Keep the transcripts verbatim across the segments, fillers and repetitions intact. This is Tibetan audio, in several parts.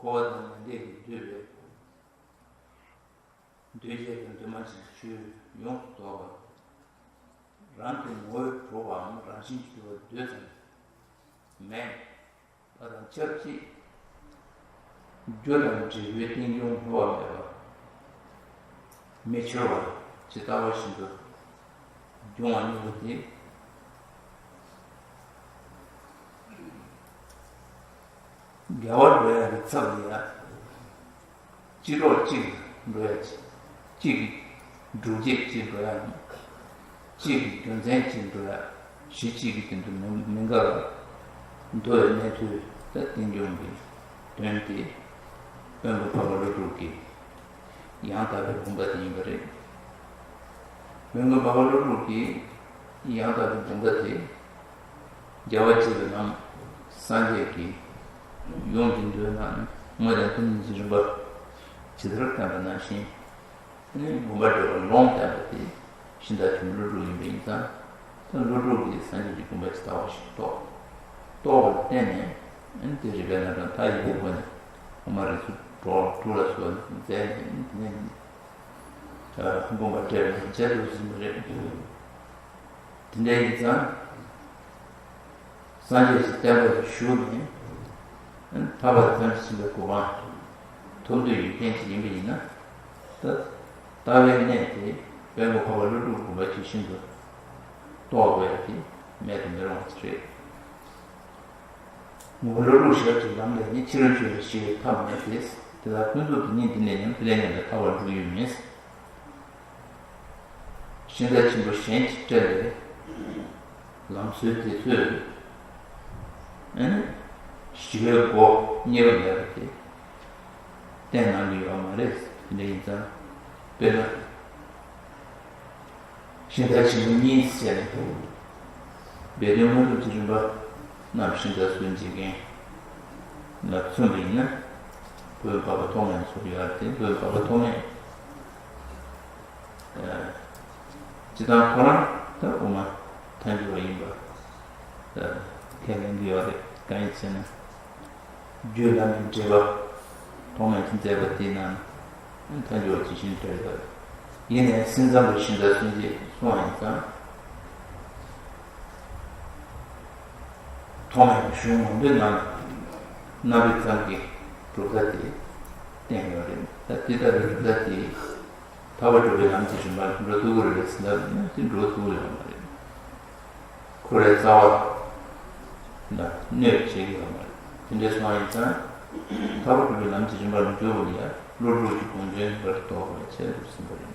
འཁོར་བ་དང་མི་འདས་ཀྱི་འདུས་པའི་འདུས་བྱས་དང་འདུས་མ་བྱས་ཀྱི་ཆོས་ཡོངས་སུ་རྫོགས་པ། རང་གི་ངོ་བོས་གྲུབ་པའམ་རང་བཞིན་གྱིས་གྲུབ་པ་འདུས་ཙམ་མེད་པ་དང་ཆབས་ཅིག་རྒྱུ་དང་འབྲས་བུའི་རྟེན་འབྱུང་སླུ་བ་མེད་པ། མི་འཆོལ་བ་ཇི་ལྟ་བ་བཞིན་དུ་འབྱུང་བ་གཉིས་པོ་དེ། དགེ་བ་འགྲོ་ཡག་གི་ཚབ་ལ་ཡ། གཅིག་གྲོགས་གཅིག་འགྲོ་ཡག་གཅིག་གི་སྒྲུབ་བྱེད་གཅིག་འགྲོ་ཡག་ནི། གཅིག་གི་རྒྱུ་མཚན་གཅིག་འགྲོ་ཡག་གཞི་གཅིག་གི་སྟེང་དུ་མི་མི་འགལ་བར་འདུ་བའི་གནས་ཚུལ་དང་རྟེན་འབྱུང་གི་དོན་དེ་དཔོན་པོ་འཕགས་པ་ཀླུ་སྒྲུབ་ཀྱི་ཡང་དག་པའི་དགོངས་པ་དེ་ཡིན་པ་རེད། དཔོན་པོ་འཕགས་པ་ཀླུ་སྒྲུབ་ཀྱི་ཡང་དག་པའི་དགོངས་པ་དེ། རྒྱལ་བ་དགྱེས་པའི་ལམ་སངས་རྒྱས་ཀྱི་ཡོངས་ཀྱི་འདུལ་ན་དངོས་དང་ཐུན་མིན་གྱི་རིམ་པ་ཇི་ལྟར་བསྟན་པ་ནང་བཞིན། ཨ་ནི་དགོངས་པ་འགྲེལ་པ་ལུང་བསྟན་པ་དེ་ཤིང་རྟ་ཆེན་པོ་ཀླུ་སྒྲུབ་ཡིན་པ་ཡིན་ཙང་། ད་ཀླུ་སྒྲུབ་ཀྱིས་སངས་རྒྱས་ཀྱི་དགོངས་པ་ཇི་ལྟ་བ་བཞིན་རྟོགས། རྟོགས་པ་ལ་བརྟེན་ནས་ཨ་ནི་དེ་རིག་པའི་རྣམ་གྲངས་མཐའ་ཡས་པའི་སྒོ་ནས་དབུ་མ་རིགས་གསུམ་སྒྲོ་དྲུག་ལ་སོགས་མཛད་ནས་ཨ་ནི་དེ་ནས། དགོངས་པ་འགྲེལ་བའི་རྗེས་སུ་ཟིན་པ་རེད། དེ་འདྲ་ཡིན་ཙང་། སངས་རྒྱས་ཀྱི་བསྟན་པ་ལ་ཞུགས་ནས། ཐར་པ་དང་ཐམས་ཅད་མཁྱེན་པའི་གོ་འཕང་ཐོབ་འདོད་ཡོད་མཁན་ཅིག་ཡིན་པ་ཡིན་ན། ད་ལྟ་བའི་གནས་དེ་དཔལ་མགོན་འཕགས་པ་ཀླུ་སྒྲུབ་དགོངས་པ་ཇི་བཞིན་དུ་རྟོགས་དགོས་ཡ་དེ་མེད་དུ་མི་རུང་བ་ཅིག་རེད། ངོ་བོ་ཀླུ་སྒྲུབ་ཞབས་ཀྱི་ལམ་ལས་ནི་ཕྱི་རོལ་ཆོས་ལ་ཞི་བའི་ཐབས་མེད་དེ། དེ་དག་ཀུན་རྫོབ་ཏུ་གཉིས་འདི་ནས་ཉམས་དེ་ལས་ཉམས་པའི་ཐར་པར་འགྲོ་ཡུལ་མེད། ཤིང་རྟ་ཆེན་པོ་གཞན་གྱིས་སྤྲད་པའི་ལམ་སྲོལ་དེ་ཚོས་ཨ་ནི་ཞི་བའི་སྒོ་རྙེད་པ་མེད་པ་དེ་བསྟན་གནང་གི་ཡོད་མ་རེད། དེ་འདྲ་ཡིན་ཙང་དཔེར་ན། ཤིང་རྟ་ཆེན་པོ་གཉིས་བྱས་ནས། སྦས་དོན་མངོན་སུམ་གྱི་རིམ་པ་རྣམས་ཤིང་རྟ་སྲོལ་འབྱེད་མཁན་ལ་མཚོན་པ་ཡིན་ན། བོད་འཕགས་པ་ཐོགས་མེད་ཚུར་ཡོད་དེ་བོད་འཕགས་པ་ཐོགས་མེད། སྤྱི་བཏང་ཁོ་རང་ད་དབུ་མ་ཐལ་འགྱུར་བ་ཡིན་པ་ཁས་ལེན་གྱི་ཡོད་རེད། གང་ཡིན་ཟེར་ན། རྒྱུད་བླ་མའི་འགྲེལ་པ་ཐོགས་མེད་ཀྱིས་མཛད་པ་དེའི་ནང་ཐལ་འགྱུར་བ་ཇི་བཞིན་འགྲེལ་ཡོད། ཡིན་ནའི་སེམས་ཙམ་པ་ཤིང་རྟ་སྲོལ་འབྱེད་གསུང་བ་ཡིན་ཙང་། ཐོགས་མེད་ཀྱི་གཞུང་མང་པོའི་ནང་ནས་རྣམ་རིག་ཙམ་གྱི་གྲུབ་མཐའ་དེ་བསྟན་ཡོད་རེད། ད་དེ་ལྟ་བུའི་གྲུབ་མཐའ་དེ། ཐར་པ་སྒྲུབ་པའི་ལམ་གྱི་རིམ་པར་འགྲོ་ཐུབ་ཀྱི་རེད་ཟེར་ན་དེ་འགྲོ་ཐུབ་ཀྱི་ཡོད་མ་རེད། ཁོ་རའི་རྩ་བ་ལ་གནོད་བྱེད་ཀྱི་ཡོད་མ་རེད། དེ་འདྲའི་སོང་བ་ཡིན་ཙང་། ཐར་པ་སྒྲུབ་པའི་ལམ་གྱི་རིམ་པར་འཇུག་པ་ལ་ཡང་ཀླུ་སྒྲུབ་ཀྱི་དགོངས་དོན་བར་དུ་རྟོགས་པར་བྱེད་དགོས་ཟིན་པ་རེད།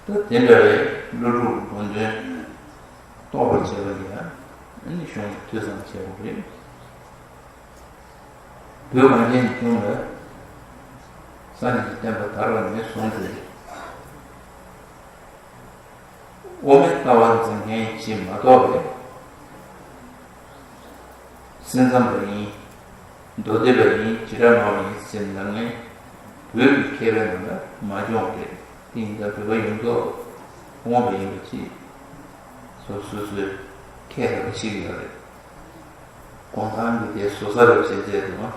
ད་དེ་འདྲ་བའི་ཀླུ་སྒྲུབ་ཀྱི་དགོངས་དོན་རྟོགས་པར་བྱེད་པ་ལ་ཡང་ཨ་ནི་གཞུང་ཐོས་བསམ་བྱེད་དགོས་རེད། བོད་གངས་ཅན་གྱི་ལྗོངས་ལ་སངས་རྒྱས་ཀྱི་བསྟན་པ་དར་བ་ནས་བཟུང་སྟེ། དབུ་མའི་ལྟ་བ་འཛིན་མཁན་ཞིག་མ་གཏོགས་པའི་སེམས་ཙམ་པ་ཡིན། མདོ་སྡེ་པ་ཡིན། བྱེ་བྲག་སྨྲ་བ་ཡིན་ཟེར་ལབ་མཁན་བོད་ཀྱི་མཁས་པའི་ནང་ལ་མ་བྱུང་བ་རེད། དེ་ཡིན་ཙང་བོད་པ་ཡོངས་རྫོགས་དབང་པོ་ཡིན་པ་ཅིག་སོ་སོ་སོའི་ཁས་ལེན་བྱེད་ཀྱི་ཡོད་རེད། གུང་ཐང་གི་དེ་བཟོ་ས་རེད་བྱས་བྱས་འདུག་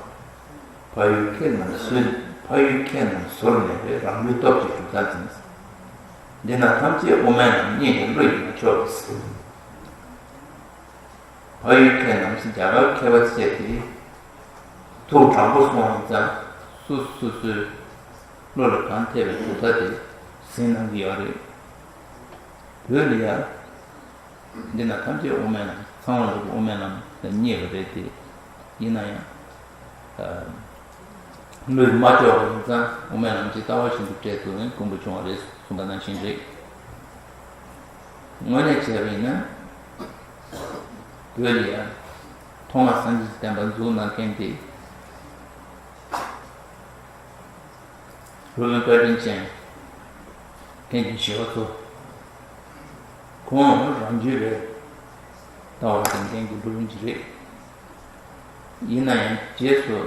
ཕ་ཡུལ་ཁྱེད་རྣམས་སུ། ཕ་ཡུལ་ཁྱེད་རྣམས་ཟུར་མེད་པའི་རང་ལུས་སྟོབས་ཀྱི་གྲུབ་མཐའ་འཛིན། འདི་ན་ཐམས་ཅད་དབུ་མའི་ལམ་སྙིང་གི་བློ་ཡིས་མ་ཆོག་གི། ཕ་ཡུལ་ཁྱེད་རྣམས་སུ་རྒྱ་གར་མཁས་པ་བཅས་ཏེ། ཐུགས་དྲང་པོ་སོང་བ་ཡིན་ཙང་སོ་སོ་སོའི་བློ་ལ་གང་འཐད་པའི་གྲུབ་མཐའ་དེ་ཟིན་གནང་གི་ཡོད་རེད། བོད་ལ་ཡང་། འདི་ན་ཐམས་ཅད་དབུ་མའི་ལམ། ཚང་བ་ལ་དབུ་མའི་ལམ་ལ་བསྙད་པ་རེད་དེ། ཡིན་ན་ཡང་། བློས་མ་ལྕོགས་པ་ཡིན་ཙང་དབུ་མའི་ལམ་གྱི་ལྟ་བ་བཞིན་དུ་སྤྲད་ཐུབ་ན་དཀོན་པོ་བྱུང་བ་རེད་གསུངས་པ་ནང་བཞིན་རེད། དངོས་གནས་བྱས་པ་ཡིན་ན། བོད་ལ་ཡང་ཐོག་མར་སངས་རྒྱས་ཀྱི་བསྟན་པ་འཛུགས་གནང་མཁན་དེ། སློབ་དཔོན་བཀའ་དྲིན་ཅན། མཁན་ཆེན་ཞི་བ་འཚོ། ཁོང་རང་རྒྱུད་པའི་ལྟ་བ་འཛིན་མཁན་གྱི་སློབ་དཔོན་ཅིག་རེད། ཡིན་ན་ཡང་རྗེས་སུ་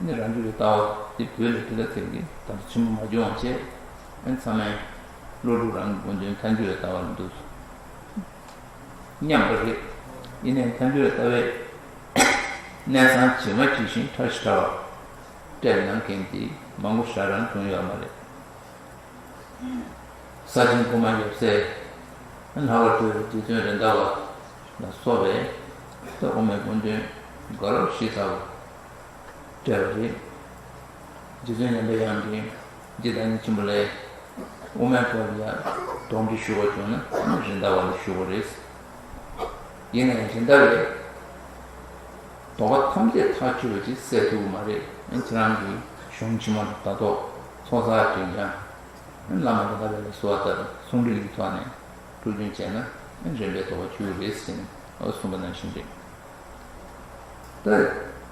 ནི་རང་རྒྱུད་པའི་ལྟ་བ་དེ་བོད་ལ་དེ་ལ་ཟེར་གྱི་དམ་ཚིག་ཆེན་པོ་མ་བྱུང་བ་བྱས། ཨ་ནི་ཚང་མས་ཀླུ་སྒྲུབ་རང་གི་དགོངས་དོན་ཐལ་འགྱུར་བའི་ལྟ་བ་ལ་འདུག་སྙམ་པ་རེད། ཡིན་ནའི་ཐལ་འགྱུར་བའི་ལྟ་བའི་ གནས་ཚང་ཇི་མ་ཇི་བཞིན་བཀྲ་ཤིས་ཕྲ་བ་སྤྲད་གནང་མཁན་དེ་མང་པོ་ཞེ་དྲག་བྱུང་ཡོད་མ་རེད། ས་ཆེན་གོང་མ་ཡབ་སྲས་ལྷག་པར་དུ་རྗེ་བཙུན་རེད་མདའ་བ་ལ་སོགས་པའི་ད་དབུ་མའི་སྐུ་མདུན་དགའ་རབ་ཞེ་དྲག་སྤྲད་པ་རེད། རྗེ་བཙུན་མཉམ་པའི་དབྱངས་ཀྱིས་རྗེ་བདག་ཉིད་ཆེན་པོ་ལ་དབུ་མའི་སྐོར་ལ་དོགས་འདྲི་ཞུ་བ་བྱུང་ན་རེད་མདའ་བ་ལ་ཞུ་དགོས་རེད། ཡིན་ནའང་རེད་མདའ་བས་དོགས་པ་ཐམས་ཅད་ཐག་ཆོད་པ་ཅིག་སེལ་ཐུབ་ཀྱི་མ་རེད། ཁྱེད་རང་གིས་གཞུང་ཕྱི་མ་ལ་ལྟ་རྟོག་ཚོགས་བསགས་བྱས་ཀྱང་བླ་མ་རེད་མདའ་བ་ལ་གསོལ་བ་ལྟར་གསུང་འགྲེལ་གྱི་ཐོག་ནས་སྤྲོ་སྐྱོན་བྱས་ན་རེད་མདའི་དོགས་པ་ཆོད་ཀྱི་རེད་ཟེར་ནས་གསུངས་པ་ནང་བཞིན་རེད། ད་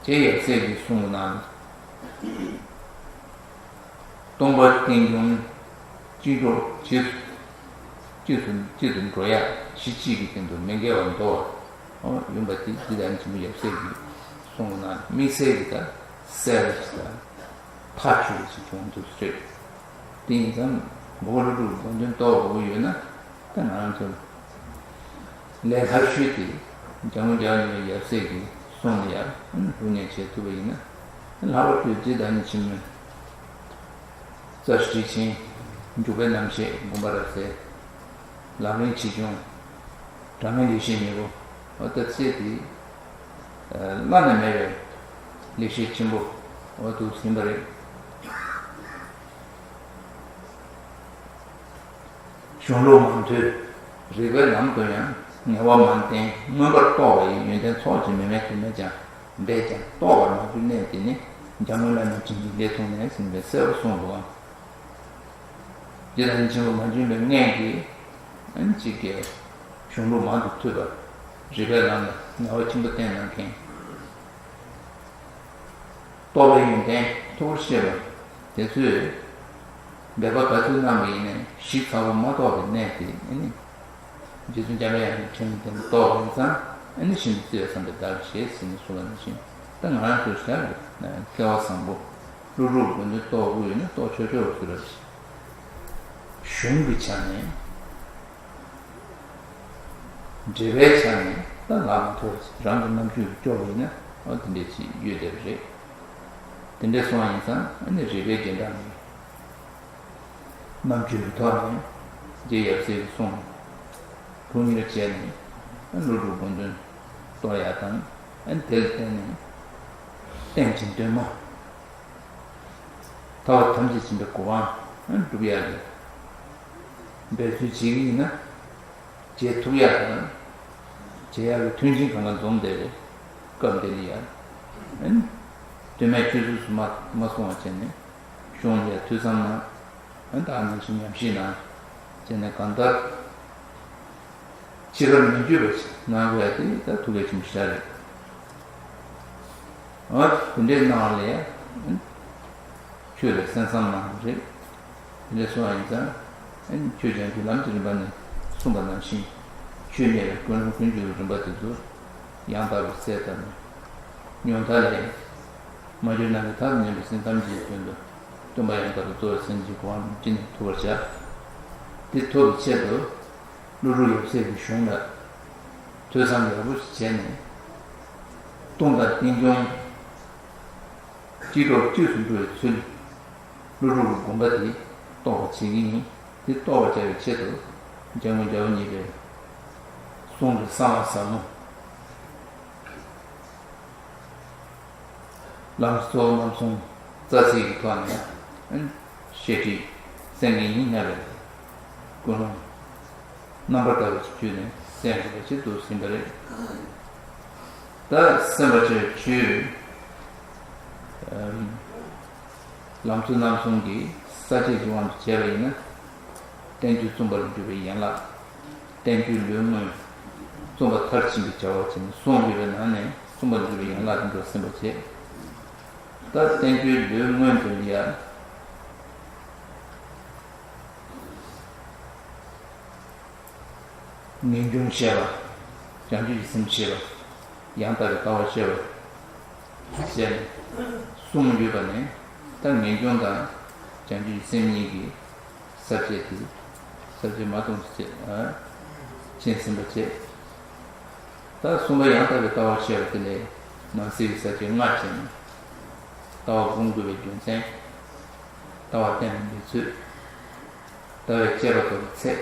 རྗེ་ཡབ་སྲས་ཀྱིས་གསུངས་པ་ནང་སྟོང་པ་རྟེན་འབྱུང་སྤྱི་འགྲོ་རྗེས་སུ་རྗེས་སུ་རྗེས་སུ་འགྲོ་ཡ་གཞི་གཅིག་གི་སྟེང་དུ་མི་འགལ་བར་འདོར་བ་ཡིན་པ་དེ་རྗེ་བདག་ཉིད་ཆེན་པོ་ཡབ་སྲས་ཀྱིས་གསུངས་པ་ནང་དམིགས་བསལ་གྱི་ད་གསལ་བ་ཞིག་དང་ཐག་ཆོད་པ་ཞིག་བྱུང་འདུག་ཟེར། དེ་ཡིན་ཙང་མགོ་བོ་ཀླུ་སྒྲུབ་དགོངས་དོན་རྟོགས་དགོས་ཀྱི་ཡོད་ན་ད་ང་རང་ཚོ་ལས་སླ་ཤོས་དེ་འཇམ་མགོན་རྒྱལ་བ་ཡབ་སྲས་ཀྱི་གསུང་ལ་ཡང་སློབ་གཉེར་བྱེད་ཐུབ་པ་ཡིན་ན་ལྷག་པར་དུ་རྗེ་བདག་ཉིད་ཆེན་མོས་རྩ་ཤེ་ཁྲིད་ཆེན་འཇུག་པའི་རྣམ་བཤད་དགོངས་པ་རབ་གསལ་ལམ་རིམ་ཆེ་ཆུང་དྲང་ངེས་ལེགས་བཤད་སྙིང་པོ་འོ་ད་ཚེ་འདི་བླ་ན་མེད་པའི་ལེགས་བཤད་ཆེན་པོ་འོ་འདུག་ཟིན་པ་རེད། གཞུང་ལུགས་མང་ཐོས་རིགས་པའི་ལམ་དུ་ཡང་ངེས་པ་མ་བསྟེན་མངོན་པར་རྟོགས་པ་ཡི་ཡོན་ཏན་ཚོགས་ཀྱིས་མི་དམན་དུ་མེད་ཀྱང་འབད་ཀྱང་རྟོགས་པར་མ་གྱུར་གནས་དེ་ནི་འཇམ་མགོན་བླ་མའི་དྲིན་གྱིས་ལེགས་མཐོང་ནས་ཟིན་པའི་གསལ་པོ་གསུངས་འདུག་ཨང་། རྗེ་བདག་ཉིད་ཆེན་པོ་མ་བྱོན་པའི་སྔོན་གྱི་ཨན་གཅིག་གི་གཞུང་ལུགས་མང་དུ་ཐོས་པ་རིགས་པའི་ལམ་ལ་ངེས་པ་ཆེན་པོ་བསྟེན་གནང་མཁན། རྟོགས་པའི་ཡོན་ཏན་མཐོ་པོར་བཤད་པ་དེ་ཚོས་འབད་པ་ག་ཚོད་གནང་བ་ཡིན་ནའི་གཞི་ཚ་བོ་མ་རྟོགས་པའི་གནས་དེ་ཨ་ནི་རྗེ་བཙུན་འཇམ་དཔལ་དབྱངས་ཀྱི་ཕྲིན་ལས་དེ་རྟོགས་པ་ཡིན་ཙང་ཨ་ནི་ཤིན་ཏུ་བརྩེ་བས་བསམ་པའི་བདག་གིས་བཞེས་ཟེར་ནས་གསུངས་པ་ནང་བཞིན་ད་ང་རང་ཚོའི་ཞར་གྱི་སྐལ་བ་བཟང་པོ་ཀླུ་སྒྲུབ་དགོངས་དོན་རྟོགས་དགོས་ཡོད་ན་རྟོགས་ཆོག་ཆོག་ཟེར་བ་ཞིག་གཞུང་གི་ཆ་ནས། འགྲེལ་པའི་ཆ་ནས་ད་ལམ་མཐོ་རང་གི་རྣམ་དཔྱོད་ཀྱིས་སྐྱོར་བ་ཡིན་ན་ཨ་དེ་འདྲས་ཅིག་ཡོད་བསྡད་པ་རེད། དེ་འདྲས་སོང་བ་ཡིན་ཙང་ཨ་ནི་རིགས་པའི་རྒྱན་དྲངས་ནས་རྣམ་དཔྱོད་ཀྱི་ཐོག་ནས་རྗེ་ཡབ་སྲས་ཀྱི་གསུང་ཐུགས་གཉེར་བྱས་ནས་ཨ་ཀླུ་སྒྲུབ་དགོངས་དོན་རྟོགས་ཡག་དང་ཨ་ནི་དེ་ལ་བརྟེན་ནས་རྟེན་ཅིང་བརྟེན་མ། ཐར་པ་ཐམས་ཅད་བྱིན་པའི་གོ་འཕང་སྒྲུབ་ཡག་གི་འབད་རྩོལ་བྱེད་ཀྱི་ཡིན་ན་བྱེད་ཐུབ་ཡག་དང་། བྱེད་ཡག་གི་མཐུན་རྐྱེན་གང་ག་འཛོམས་བསྡད་པའི་སྐབས་འདི་ལ་ཡང་། དོན་མེད་སྤྱོད་ཚུལ་སུ་མ་མ་སོང་བ་བྱས་ནས་གཞུང་ལ་ཡང་ཐོས་བསམ་གནང་། ད་ནང་བཞིན་ཉམས་ཞིབ་གནང་བྱས་ནས་གང་ལྟར། ཕྱི་ཁར་མི་འགྱུར་བ་ཞིག་གནང་དགོས་ཡ་དེ་ད་ཐུགས་ལས་ཆེན་པོ་ཞིག་རེད། འོ་དེ་འདྲའི་གནང་བ་ལས་ཆོས་ལ་གསན་བསམ་གནང་བ་རེད། དེ་འདྲ་སོང་བ་ཡིན་ཙང་ཆོས་ཀྱང་རྒྱུད་ལམ་གྱི་རིམ་པ་ནས་གསུངས་པ་ནང་བཞིན་ཆོས་གཉེར་བའི་ཀུན་སློང་ཀུན་སྤྱོད་ཀྱི་རིམ་པ་དེ་ཚོ་ཡང་དག་པའི་སྲས་དང་ཉུང་མཐའ་ལས། མ་གྱུར་ནམ་མཁའི་མཐའ་དང་མཉམ་པའི་སེམས་ཐམས་ཅད་ཀྱི་དོན་དུ་སྟོན་པ་ཡང་དག་པར་རྫོགས་པའི་སེམས་ཀྱི་གོ་འཕང་ཅི་ནས་ཐོབ་པར་བྱ། དེ་ཐོབ་པའི་ཆེད་དུ་ཀླུ་སྒྲུབ་ཡབ་སྲས་ཀྱི་གཞུང་ལ་ཐོས་བསམ་ཡག་པོ་ཞིག་བྱས་ནས་སྟོང་དང་རྟེན་འབྱུང་སྤྱི་སྒྲོ་གཅོད་སུ་འགྲོ་བའི་ཚུལ་ཀླུ་སྒྲུབ་ཀྱི་དགོངས་པ་དེ་རྟོགས་པར་བྱེད་ཀྱི་ཡིན། དེ་རྟོགས་པར་བྱ་བའི་ཆེད་དུ་འཇམ་མགོན་རྒྱལ་བ་གཉིས་པའི་གསུང་གི་གསང་བ་ཟབ་མོ། ལམ་གཙོ་བོ་རྣམ་གསུམ་རྩ་ཚིག་གི་ཐོག་ནས་བཤད་ཁྲིད་གསན་མཁན་ཡིན་སྙམ་པའི་ཀུན་སློང་རྣམ་པར་དག་པ་ཞིག་བརྒྱུད་ནས་གསན་དགོས་པ་ཞིག་འདུག་ཟིན་པ་རེད། ད་གསན་པ་བྱས་ཆོས་ལམ་གཙོ་རྣམ་གསུམ་གྱི་ས་བཅད་ཀྱི་དབང་དུ་བྱས་པ་ཡིན་ན། བསྟན་བཅོས་རྩོམ་པར་འཇུག་པའི་ཡན་ལག་བསྟན་བཅོས་ལེའུ་སྔོན། རྩོམ་པ་མཐར་ཕྱིན་པའི་བྱ་བ་བྱས་ནས་གསུངས་ཡོད་པའི་ནང་ནས་རྩོམ་པར་འཇུག་པའི་ཡན་ལག་དེ་འདྲ་གསན་པ་བྱས། ད་བསྟན་བཅོས་ལེའུ་སྔོན་དུ་ཡང་ངེས་འབྱུང་བཤད་པ། བྱང་ཆུབ་ཀྱི་སེམས་བཤད་པ། ཡང་དག་པའི་ལྟ་བ་བཤད་པ། བཤད་ནས་གསུངས་ཡོད་པ་ནས་ད་ངེས་འབྱུང་དང་བྱང་ཆུབ་ཀྱི་སེམས་གཉིས་ཀྱི་ས་བཅད་དེ་ས་བཅད་མ་གཏོགས་བཅད་ཨ་ཕྱིན་ཟིན་པ་བཅད། ད་གསུམ་པ་ཡང་དག་པའི་ལྟ་བ་བཤད་པ་དེ་ལས་ ནང་གསེས་ཀྱི་ས་བཅད་ལྔ་བྱས་ནས། ལྟ་བ་སྒོམ་དགོས་པའི་རྒྱུ་མཚན། ལྟ་བ་གཏན་ལ་འབེབས་ཚུལ། ལྟ་བའི་དཔྱད་པ་རྫོགས་པའི་ཚད།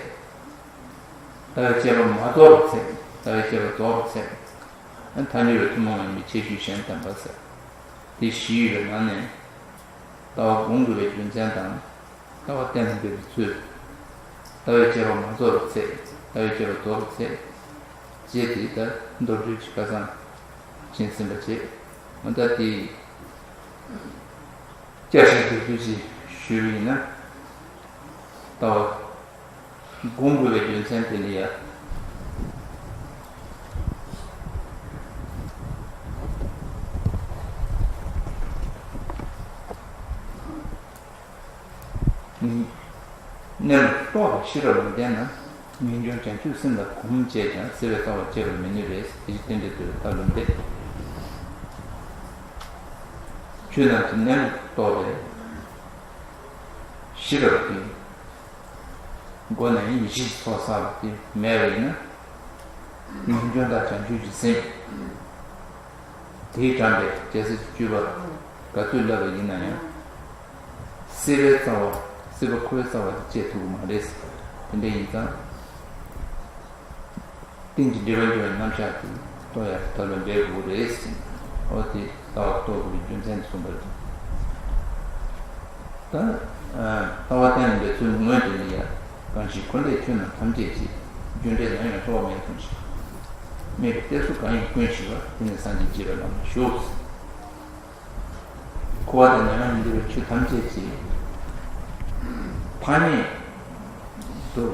ལྟ་བའི་དཔྱད་པ་མ་རྫོགས་པའི་ཚད། ལྟ་བའི་དཔྱད་པ་རྫོགས་པའི་ཚད། ཐལ་འགྱུར་བའི་ཐུན་མོང་བ་ཡིན་པའི་ཁྱད་ཆོས་གཞན་དམ་པ་ཟེར། དེ་བཞི་ཡོད་པའི་ནང་ནས། ལྟ་བ་སྒོམ་དགོས་པའི་རྒྱུ་མཚན་དང་། ལྟ་བ་གཏན་ལ་འབེབས་པའི་ཚུལ། ལྟ་བའི་དཔྱད་པ་མ་རྫོགས་པའི་ཚད། ལྟ་བའི་དཔྱད་པ་རྫོགས་པའི་ཚད། བཅས་ཏེ་ད་མདོར་བསྡུས་ཀྱི་ཁ་སང་ཕྱིན་ཟིན་པ་བྱས། ད་དེ་བསྐྱར་ཞིབ་མདོར་བསྡུས་ཅིག་ཞུས་པ་ཡིན་ན། ལྟ་བ་སྒོམ་དགོས་པའི་རྒྱུ་མཚན་དེ་ནི་ཡ། གནས་ལུགས་རྟོགས་པའི་ཤེས་རབ་མི་ལྡན་ན། ངེས་འབྱུང་བྱང་ཆུབ་སེམས་དང་གོམས་བྱས་ཀྱང་སྲིད་པའི་རྩ་བ་བཅད་པར་མི་ནུས་པས། དེ་ཕྱིར་རྟེན་འབྲེལ་བསྟོད་པའི་ཐབས་ལམ་སྟེ། ཆོས་རྣམས་ཀྱི་གནས་ལུགས་རྟོགས་པའི་ཤེས་རབ་ཀྱི་སྒོ་ནས་ཡེ་ཤེས་ཀྱི་ཚོགས་བསགས་པ་དེ་མེད་པ་ཡིན་ན། ངེས་འབྱུང་དང་བྱང་ཆུབ་ཀྱི་སེམས། དེས་དྲངས་པའི་རྒྱལ་སྲས་ཀྱི་སྤྱོད་པ་ག་ཚོད་བསླབ་པ་ཡིན་ན་ཡང་། སྲིད་པའི་རྩ་བ། སྲིད་པ་འཁོར་བའི་རྩ་བ་དེ་བཅད་ཐུབ་ཀྱི་མ་རེད། དེ་འདྲ་ཡིན་ཙང་། རྟེན་ཅིང་འབྲེལ་བར་འབྱུང་བའི་རྣམ་གཞག་དེ་རྟོགས་ཡག་ཐབས་ལ་འབད་དགོས་རེད་ཟེར། འོ་དེ་ལྟ་བ་རྟོགས་དགོས་པའི་རྒྱུ་མཚན་གསུངས་པ་རེད། ད། ལྟ་བ་གཏན་ལ་འབེབས་ཚུལ་ངོས་དེ་ནི་ཡ། གང་ཞིག་འཁོར་འདས་ཆོས་རྣམས་ཐམས་ཅད་ཀྱི། རྒྱུ་འབྲས་ནམ་ཡང་འཕྲོ་བ་མེད་མཐོང་ཞིང་། དམིགས་པའི་གཏད་སོ་གང་ཡིན་ཀུན་ཞི་བ། དེ་ནི་སངས་རྒྱས་འཇིགས་པའི་ལམ་ལ་ཞུགས། འཁོར་བ་དང་ནམ་ཡང་མི་འབྲལ་བའི་ཆོས་ཐམས་ཅད་ཀྱི། ཕ་ཉིད་དུ་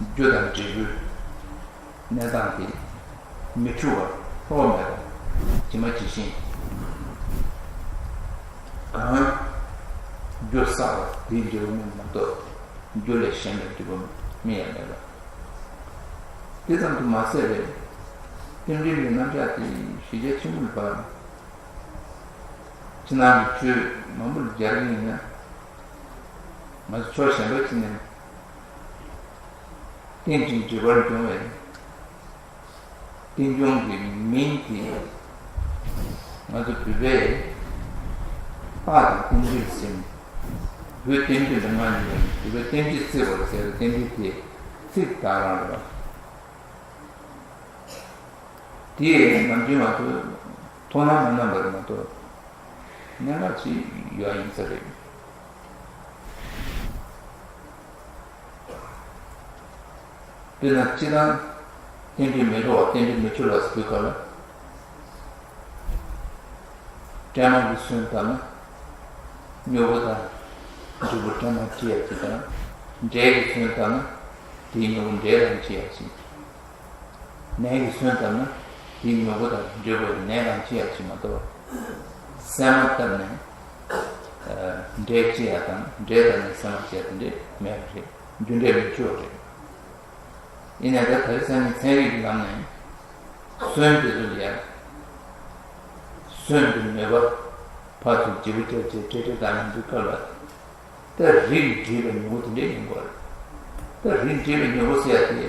རྒྱུ་དང་འབྲས་བུའི་གནས་སྟངས་དེ་མི་འཁྲུལ་བར་འཕྲོ་བ་མེད་པར་ཇི་མ་ཇི་བཞིན་གང་རྒྱུ་བསགས་པ་དེའི་འབྲས་བུ་མིན་མ་གཏོགས། རྒྱུ་ལས་གཞན་པའི་འབྲས་བུ་མིན་ཡང་མེད་པ། དེ་ཙམ་དུ་མ་ཟད་པའི་རྟེན་འབྲེལ་གྱི་རྣམ་གཞག་དེ་གཞི་རྒྱ་ཆེན་པོ་ལ་བབས། ཕྱི་ནང་གི་ཆོས་མང་པོ་ལ་སྦྱར་གྱི་ཡིན་ན། ང་ཚོ་ཕྱོགས་གཞན་པ་ཅིག་ནས་རྟེན་ཅིང་འབྲེལ་བར་འབྱུང་བའི་རྟེན་འབྱུང་གི་མིང་དེ་ང་ཚོ་བོད་པས་རྟགས་དང་རྟེན་འབྲེལ་ཟེར། བོད་རྟེན་འབྲེལ་ལ་ང་ཉེ་བ་ཡིན། བོད་པས་རྟེན་འབྲེལ་བརྩི་བར་ཟེར་བའི་རྟེན་འབྲེལ་དེ་ཚིག་དག་རང་རེད་པ། དེས་ནམ་རྒྱུན་ང་ཚོ་དོ་སྣང་མ་གནང་བར་མ་གཏོགས་གནད་འགག་ཅིག་ཡོད་ཡིན་ས་རེད། དཔེར་ན་སྤྱིར་བཏང་རྟེན་འབྲེལ་མི་འགྲོ་བ་རྟེན་འབྲེལ་མི་འཆོལ་ལ་ཟེར་དུས་སྐབས་ལ། སྲན་མ་གིས་སོན་བཏབ་ན་སྨྱུ་གུ་དང་འབྲས་བུ་སྲན་མ་སྐྱེ་ཡག་ཅིག་དང་། འབྲས་ཀྱིས་སོན་བཏབ་ན་དེའི་སྨྱུ་གུ་འབྲས་རང་སྐྱེ་ཡག་ཅིག་ནས་ཀྱིས་སོན་བཏབ་ན་དེའི་སྨྱུ་གུ་དང་འབྲས་བུ་ནས་རང་སྐྱེ་ཡག་ཅིག་མ་གཏོགས། སྲན་མ་བཏབ་ནས་འབྲས་སྐྱེ་ཡག་དང་འབྲས་བཏབ་ནས་སྲན་མ་སྐྱེ་ཡག་དེ་འདྲ་མེད་པ་རེད། རྒྱུ་འབྲས་མི་འཆོལ་བ་རེད། ཡིན་ནའི་ད་དེང་སང་གི་ཚན་རིག་གི་ལམ་ནས་སོན་དེ་ཚོ་ལ་ཡ་སོན་དེ་མེད་པ་ཕར་ཚུར་བརྗེ་པོ་བརྒྱབ་བྱས་འབྲས་འབྲས་དང་ཡིན་དུས་སྐབས་ལ། ད་རིགས་འགྲེ་བའི་མྱུ་གུ་དེ་འདྲ་ཡིན་དགོས་རེད། ད་རིགས་འགྲེ་བའི་མྱུ་གུ་ཟེར་ཡ་དེ་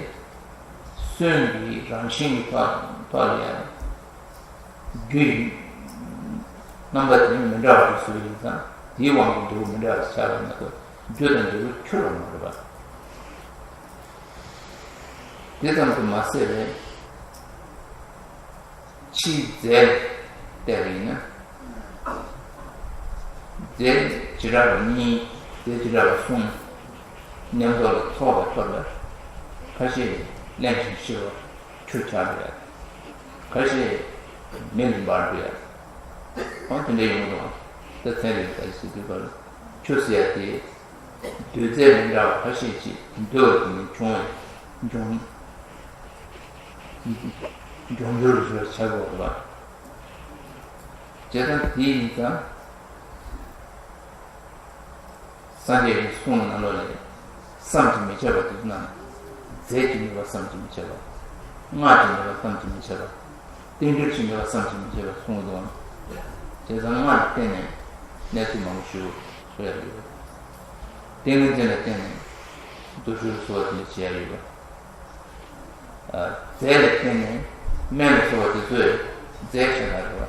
སོན་གྱི་རང་བཞིན་གྱི་ཐོག་ཐོག་ལ་ཡ་རྒྱུ་ཡི་རྣམ་པ་དེ་མི་འདྲ་བ་ཞིག་བཟོས་ཡིན་ཙང་དེའི་དབང་གིས་འབྲས་བུ་མི་འདྲ་བ་ཞིག་ཆགས་པ་མ་གཏོགས་རྒྱུ་དང་འབྲས་བུ་འཁྱོལ་བ་མ་རེད་པ། དེ་ཙམ་དུ་མ་ཟད་པའི་ཕྱིའི་རྫས་བལྟས་པ་ཡིན་ན། རྫས་བྱེ་བྲག་པ་གཉིས། རྫས་བྱེ་བྲག་པ་གསུམ་མཉམ་དུ་ལ་ཚོགས་པའི་སྐབས་ལ་ཁ་ཤས་རླན་ཞིང་གཤེར་བ་ཆུ་ཆགས་འགྲོ་ཡ། ཁ་ཤས་མེ་ལ་འབར་འགྲོ་ཡ། འོ་དེ་འདྲ་ཡོང་གི་འདུག་ད་ཚན་རིག་པ་ཞིག་དུས་སྐབས་ལ་ཆུ་ཟེར་ཡ་དེ། འདོད་རྫས་མི་འདྲ་བ་ཁ་ཤས་ཤིག་འདོད་པ་དེ་ནས་བྱུང་བའི་འབྱུང་འབྱུང་འགྱུར་ཞེས་པ་ཆགས་དགོས་པ། བྱས་ཙང་དེ་ཡིན་ཙང་། སངས་རྒྱས་ཀྱི་གསུང་ནང་ལོགས་ལས་བསམ་གྱིས་མི་ཁྱབ་པ་དེ་ཚོ་རྣམས། རྫས་ཀྱི་ནུས་པ་བསམ་གྱིས་མི་ཁྱབ་པ། སྔགས་ཀྱི་ནུས་པ་བསམ་གྱིས་མི་ཁྱབ་པ། རྟེན་འབྲེལ་གྱི་ནུས་པ་བསམ་གྱིས་མི་ཁྱབ་པ་གསུངས་འདུག་བྱས་ཙང་སྔགས་ལ་བརྟེན་ནས་གནས་ཚུལ་མང་པོ་ཞིག་གསུང་ཡ་ཡོད། ཏིང་ངེ་འཛིན་ལ་བརྟེན་ནས་མདོ་ཆོས་གསུང་བ་དེ་འདྲ་བྱེད་ཡ་ཡོད། རྫས་ལ་བརྟེན་ནས་སྨན་ལ་སོགས་པ་དེ་ཚོས་རྫས་ཆེ་ན་རེད་བ།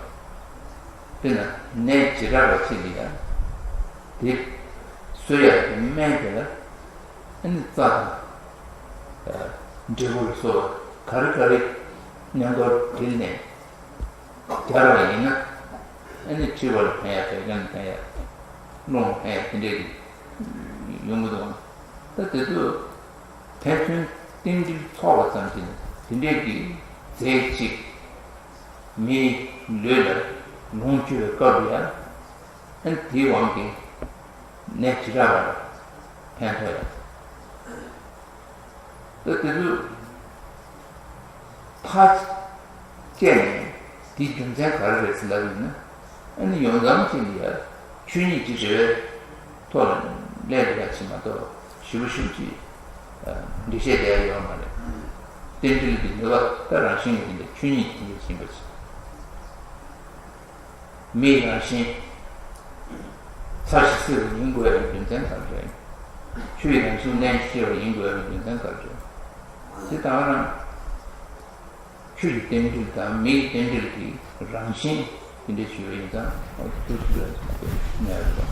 དཔེར་ན་ནད་བྱེ་བྲག་པ་ཅིག་ལ་ཡང་དེ་གསོ་ཡག་གི་སྨན་དེ་ལ་ཨ་ནི་རྩ་དང་། འབྲས་བུ་ལ་སོགས་པ་ག་རེ་ག་རེ་མཉམ་པར་དྲིལ་ནས་སྦྱར་བ་ཡིན་ན། ཨ་ནི་མཁྲིས་པ་ལ་ཕན་ཡག་བད་ཀན་ལ་ཕན་ཡག་རླུང་ལ་ཕན་ཡག་དེ་འདྲས་ཀྱི་ཡོང་གི་འདུག་ད་དེ་ཚོ་ཕན་ཚུན་རྟེན་འབྲེལ་ཚོགས་པ་ཙམ་གྱིས་དེ་འདྲས་ཀྱི་རྫས་གཅིག་མིའི་ལུས་ལ་ལོངས་སྤྱོད་པའི་སྐབས་ལ་ཡང་། ཨ་ནི་དེའི་དབང་གིས་ནད་ཇི་འདྲ་བར་ཕན་ཐོགས་ཡོད། ད་དེ་ཚོ་ཐག་བཅད་ནས་དེའི་རྒྱུ་མཚན་ག་རེ་རེད་ཟེར་ལབ་ཡིན་ན། ཨ་ནི་ཡོངས་ཙམ་ཅིག་ལ་ཡ་ཆོས་ཉིད་ཀྱི་རེ་བའི་ཐོག་ལ་སླེབས་པ་ཞིག་མ་གཏོགས་ཞིབ་པོ་ཞིབ་ཅིག་འགྲེལ་བཤད་རྒྱག་ཡ་ཡོད་མ་རེད། རྟེན་འབྲེལ་གྱི་ནུས་པ་ད་རང་བཞིན་གྱི་དེ་འདྲ་ཆོས་ཉིད་དེ་འདྲ་ཡིན་པ་ཞིག་མིའི་རང་བཞིན་ཚར་ཞིག་བསིལ་བ་ཡིན་དགོས་པའི་རྒྱུ་མཚན་ག་རེ་རེད། ཆུའི་རང་བཞིན་བརླན་གཤེར་བ་ཡིན་དགོས་པའི་རྒྱུ་མཚན་ག་རེ་རེད། དེ་ད་ག་རང་ཆུ་ཡི་རྟེན་འབྲེལ་དང་མི་ཡི་རྟེན་འབྲེལ་གྱི་རང་བཞིན་དེ་འདྲ་ཞིག་ཡོད་ཡིན་ཙང་ཨོ་ཐུགས་ཀྱི་ཉར་རེད།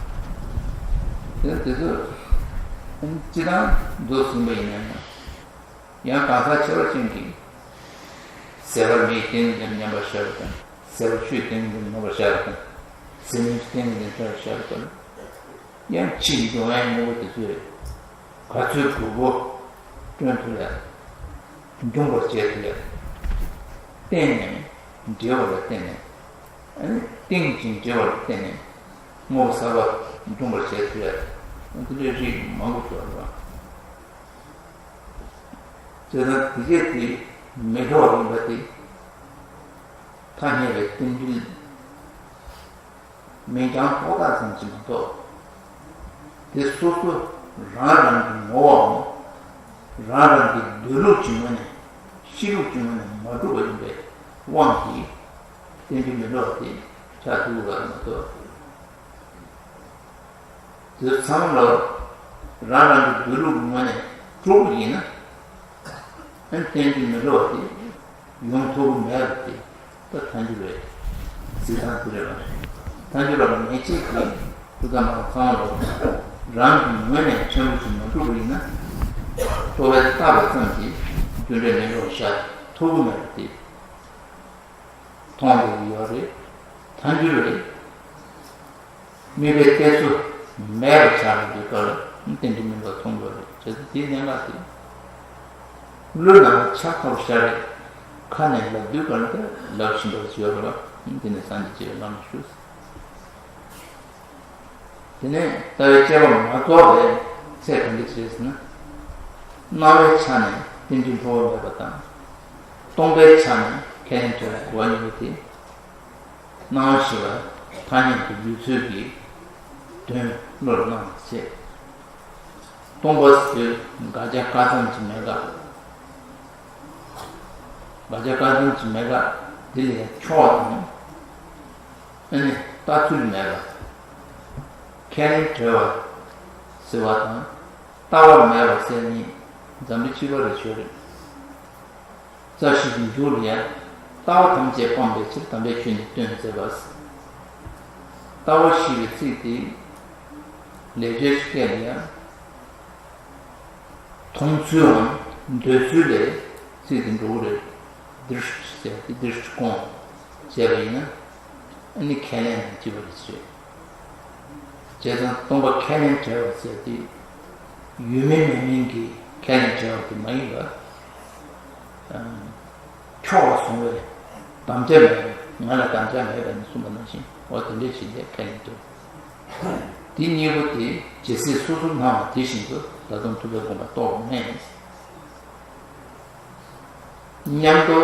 དེ་དེ་ཚོ་སྤྱི་དང་མདོ་ཟིན་པ་ཡིན་ན་ཡང་། ཡང་གང་ཟག་ཁྱད་པར་ཅན་གྱིས་ཟད་པར་མེའི་སྟེང་དུ་མཉམ་པར་བཞག་པ་དང་། ཟད་པར་ཆུའི་སྟེང་དུ་མཉམ་པར་བཞག་པ་དང་། ཟིལ་མིན་གྱི་སྟེང་དུ་མཉམ་པར་བཞག་པ་དང་། ཡང་ཕྱིའི་འབྱུང་བའི་དངོས་པོ་དེ་ཚོས་ག་ཚོད་དགོས་པོ་བསྐྲུན་ཐུབ་ཡ། འབྱུང་བར་བྱེད་ཐུབ་ཡ། བརྟེན་ནས་འབྲེལ་བ་ལ་བརྟེན་ནས། ཨ་ནི་རྟེན་ཅིང་འབྲེལ་བ་ལ་བརྟེན་ནས་དངོས་པོ་གསར་པ་འབྱུང་བར་བྱེད་ཐུབ་ཡ། དེ་འདྲའི་རིགས་མང་པོ་ཡོད་རེད་བ། བྱས་ཙང་དེ་སྐད་དེ་མི་སླུ་བ་ཡིན་པ་དེ། ཐ་སྙད་པའི་རྟེན་འབྲེལ་མིང་རྐྱང་ཐོགས་ཐག་ཙམ་གྱིས་མ་གཏོགས། དེ་སོ་སོ་རང་རང་གི་ངོ་བོའམ། རང་རང་གི་འདོད་ལུགས་ཀྱི་ངོས་ནས་གཤིས་ལུགས་ཀྱི་ངོས་ནས་མ་གྲུབ་པ་ཡིན་པའི་དབང་གིས་རྟེན་འབྲེལ་མི་སླུ་བ་དེ་ཆགས་ཐུབ་པ་མ་གཏོགས། དེ་ཚང་མ་ལ་རང་རང་གི་འདོད་ལུགས་ངོས་ནས་གྲུབ་པ་ཡིན་ན། ཨ་ནི་རྟེན་འབྲེལ་མི་སླུ་བ་དེ་ཡོང་ཐུབ་ཀྱི་མེད་པ་དེ་ད་ཐལ་འགྱུར་བའི་རྩིས་ཐང་དེ་རེད་པ། ཐལ་འགྱུར་བ་མེད་ཅེས་ཀྱི་དུས་ཚང་མ་ཚང་བ་རང་གི་ངོས་ནས་ཕྲན་བུ་ཞིག་མ་གྲུབ་པ་ཡིན་ན། རྟོག་པས་བཏགས་པ་ཙམ་གྱིས་རྒྱུ་འབྲས་མི་སླུ་བར་བཞག་ཐུབ་ཀྱི་མེད་པ་དེ། མཐོང་འདོད་ཀྱི་ཡོད་རེད། ཐལ་འགྱུར་རེད། དམིགས་པའི་གཏད་སོ་མེད་པར་ཆགས་པའི་སྐབས་ལ་རྟེན་འབྲེལ་མིན་པ་མཐོང་དགོས་རེད། བྱས་ཙང་དེའི་གནད་འགག་དེ་བློའི་ནང་ལ་ཆགས་ཁ་པོ་ཤར་རེད། ཁ་ནས་ལབ་དུས་ག་ལ་དེ་ལབ་བཞིན་པར་བརྗོད་པ་ལ་དེ་ནས་སངས་རྒྱས་ཀྱི་བླ་མ་ཞུ། དེ་ནས་ལྟ་བའི་དཔྱད་པ་མ་རྫོགས་པའི་ཚེ་གང་གི་ཚེ་ཟེར་ན། སྣང་བའི་ཆ་ནས་རྟེན་འབྲེལ་སླུ་བ་མེད་པ་དང་། སྟོང་པའི་ཆ་ནས་ཁས་ལེན་བྲལ་བའི་གོ་བ་གཉིས་པོ་དེ། སྣང་བ་ཞེས་པ་ཐ་སྙད་དུ་ཡོད་ཚུལ་གྱི་དོན་བློ་ལ་སྣང་བ་བྱེད། སྟོང་པ་ཟེར་དགག་བྱ་ག་ཙམ་གྱི་མེད་དགག་དགག་བྱ་ག་ཙམ་གྱི་མེད་དགག་འདི་ལ་ཡང་ཕྱོགས་དང་། ཨ་ནི་ལྟ་ཚུལ་མེད་པ། ཁས་ལེན་བྲལ་བ་ཟེར་བ་དང་། ལྟ་བ་མེད་པ་ཟེར་གཉིས་འཛམ་བུ་གཅིག་པ་རེ་ཆོད་རེད། རྩ་བཞི་གི་མཇུག་ལ་ཡང་ལྟ་བ་ཐམས་ཅད་སྤངས་པའི་ཕྱིར་དམ་པའི་ཆོས་ནི་སྟོན་མཛད་པ། ལྟ་བ་ཞེས་པའི་ཚིག་དེ་ལེགས་སྦྱར་སྐད་ལ་ཡང་མཐོང་ཚུལ་འམ་འདོད་ཚུལ་ལས་ཚིག་དེ་འགྲོ་གི་རེད། དིར་ཞིག་ཟེར་ཏེ་དིར་ཞིག་སྐོང་བྱས་པ་ཡིན་ན། ཨ་ནི་ཁས་ལེན་དང་བཅས་པ་རེད་ཟེར། བྱས་ཙང་སྟོང་པ་ཁས་ལེན་བྲལ་བ་ཟེར་ཏེ། ཡོད་མིན་མེད་མིན་གྱི་ཁས་ལེན་བྲལ་བ་དེ་མ་ཡིན་པར། ཕྱོགས་ལ་བཟུང་བའི་དམ་བཅའ་མེད་པ། ང་ལ་དམ་བཅའ་མེད་པ་ནི་གསུངས་པ་ནང་བཞིན་འོ་དེ་འདྲའི་ཞིག་ལས་ཁས་ལེན་ཐུབ། དེ་གཉིས་པོ་དེ་ཇི་སྲིད་སོ་སོར་སྣང་བ་དེ་བཞིན་དུ་ད་དུང་ཐུབ་པའི་དགོངས་པ་རྟོགས་མེད། མཉམ་དུ་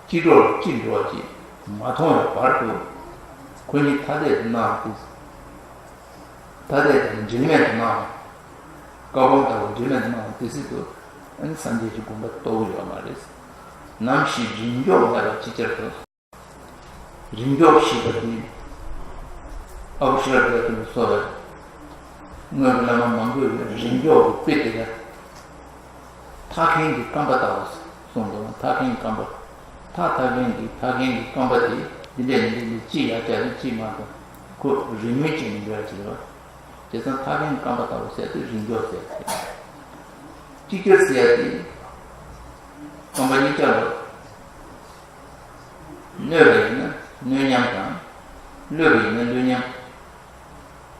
གཅིག་གྲོགས་ལ་གཅིག་འགྲོ་བ་ཅིག་མ་མཐོང་བའི་བར་དུ་ཁོ་གཉིས་ཐ་དད་དུ་སྣང་བ་དེ། ཐ་དད་དང་འབྲེལ་མེད་དུ་སྣང་བ། བཀའ་སྤོང་ལྟ་བུ་འབྲེལ་མེད་དུ་སྣང་བ་དེ་སྲིད་དུ་ཨ་ནི་སངས་རྒྱས་ཀྱི་དགོངས་པ་རྟོགས་ཀྱི་ཡོད་མ་རེད། ནམ་ཞིག་རིང་འཇོག་མེད་པ་ཅིག་ཅར་དུ། རིང་འཇོག་ཞེས་པ་འདི་ཨ་བུ་ཤྲ་དྭ་ཏིར་སོགས་པའི་སྔོན་གྱི་བླ་མ་མང་པོས་རིང་འཇོག་གི་དཔེ་དེ་ལ་ཐག་མཁན་གྱི་རྐང་པ་ལྟ་བུ་གསུངས་འདུག་ཐག་མཁན་གྱི་རྐང་པ། ཐག་ཐག་མཁན་གྱི་ཐག་མཁན་གྱི་རྐང་པ་དེ་ འདི་འདྲས་འདི་འདྲས་འདི་གཅིག་ཡར་བཀྱག་ནི་གཅིག་མར་བཀྱག་ཁོ་རེས་མོས་བྱས་ནས་འགྲོ་ཡ་ཅིག་རེད་བ། བྱས་ཙང་ཐག་རིང་རྐང་པ་ལྟ་བུ་ཟེར་དེ་རིང་སྐྱོར་ཟེར་ཏེ། གཅིག་གྱུར་ཟེར་ཡ་དེ། རྐང་པ་གཉིས་ཀ་ལ། གནོད་པ་ཡིན་ན་གནོད་མཉམ་དང་། གློད་པ་ཡིན་ན་གློད་མཉམ།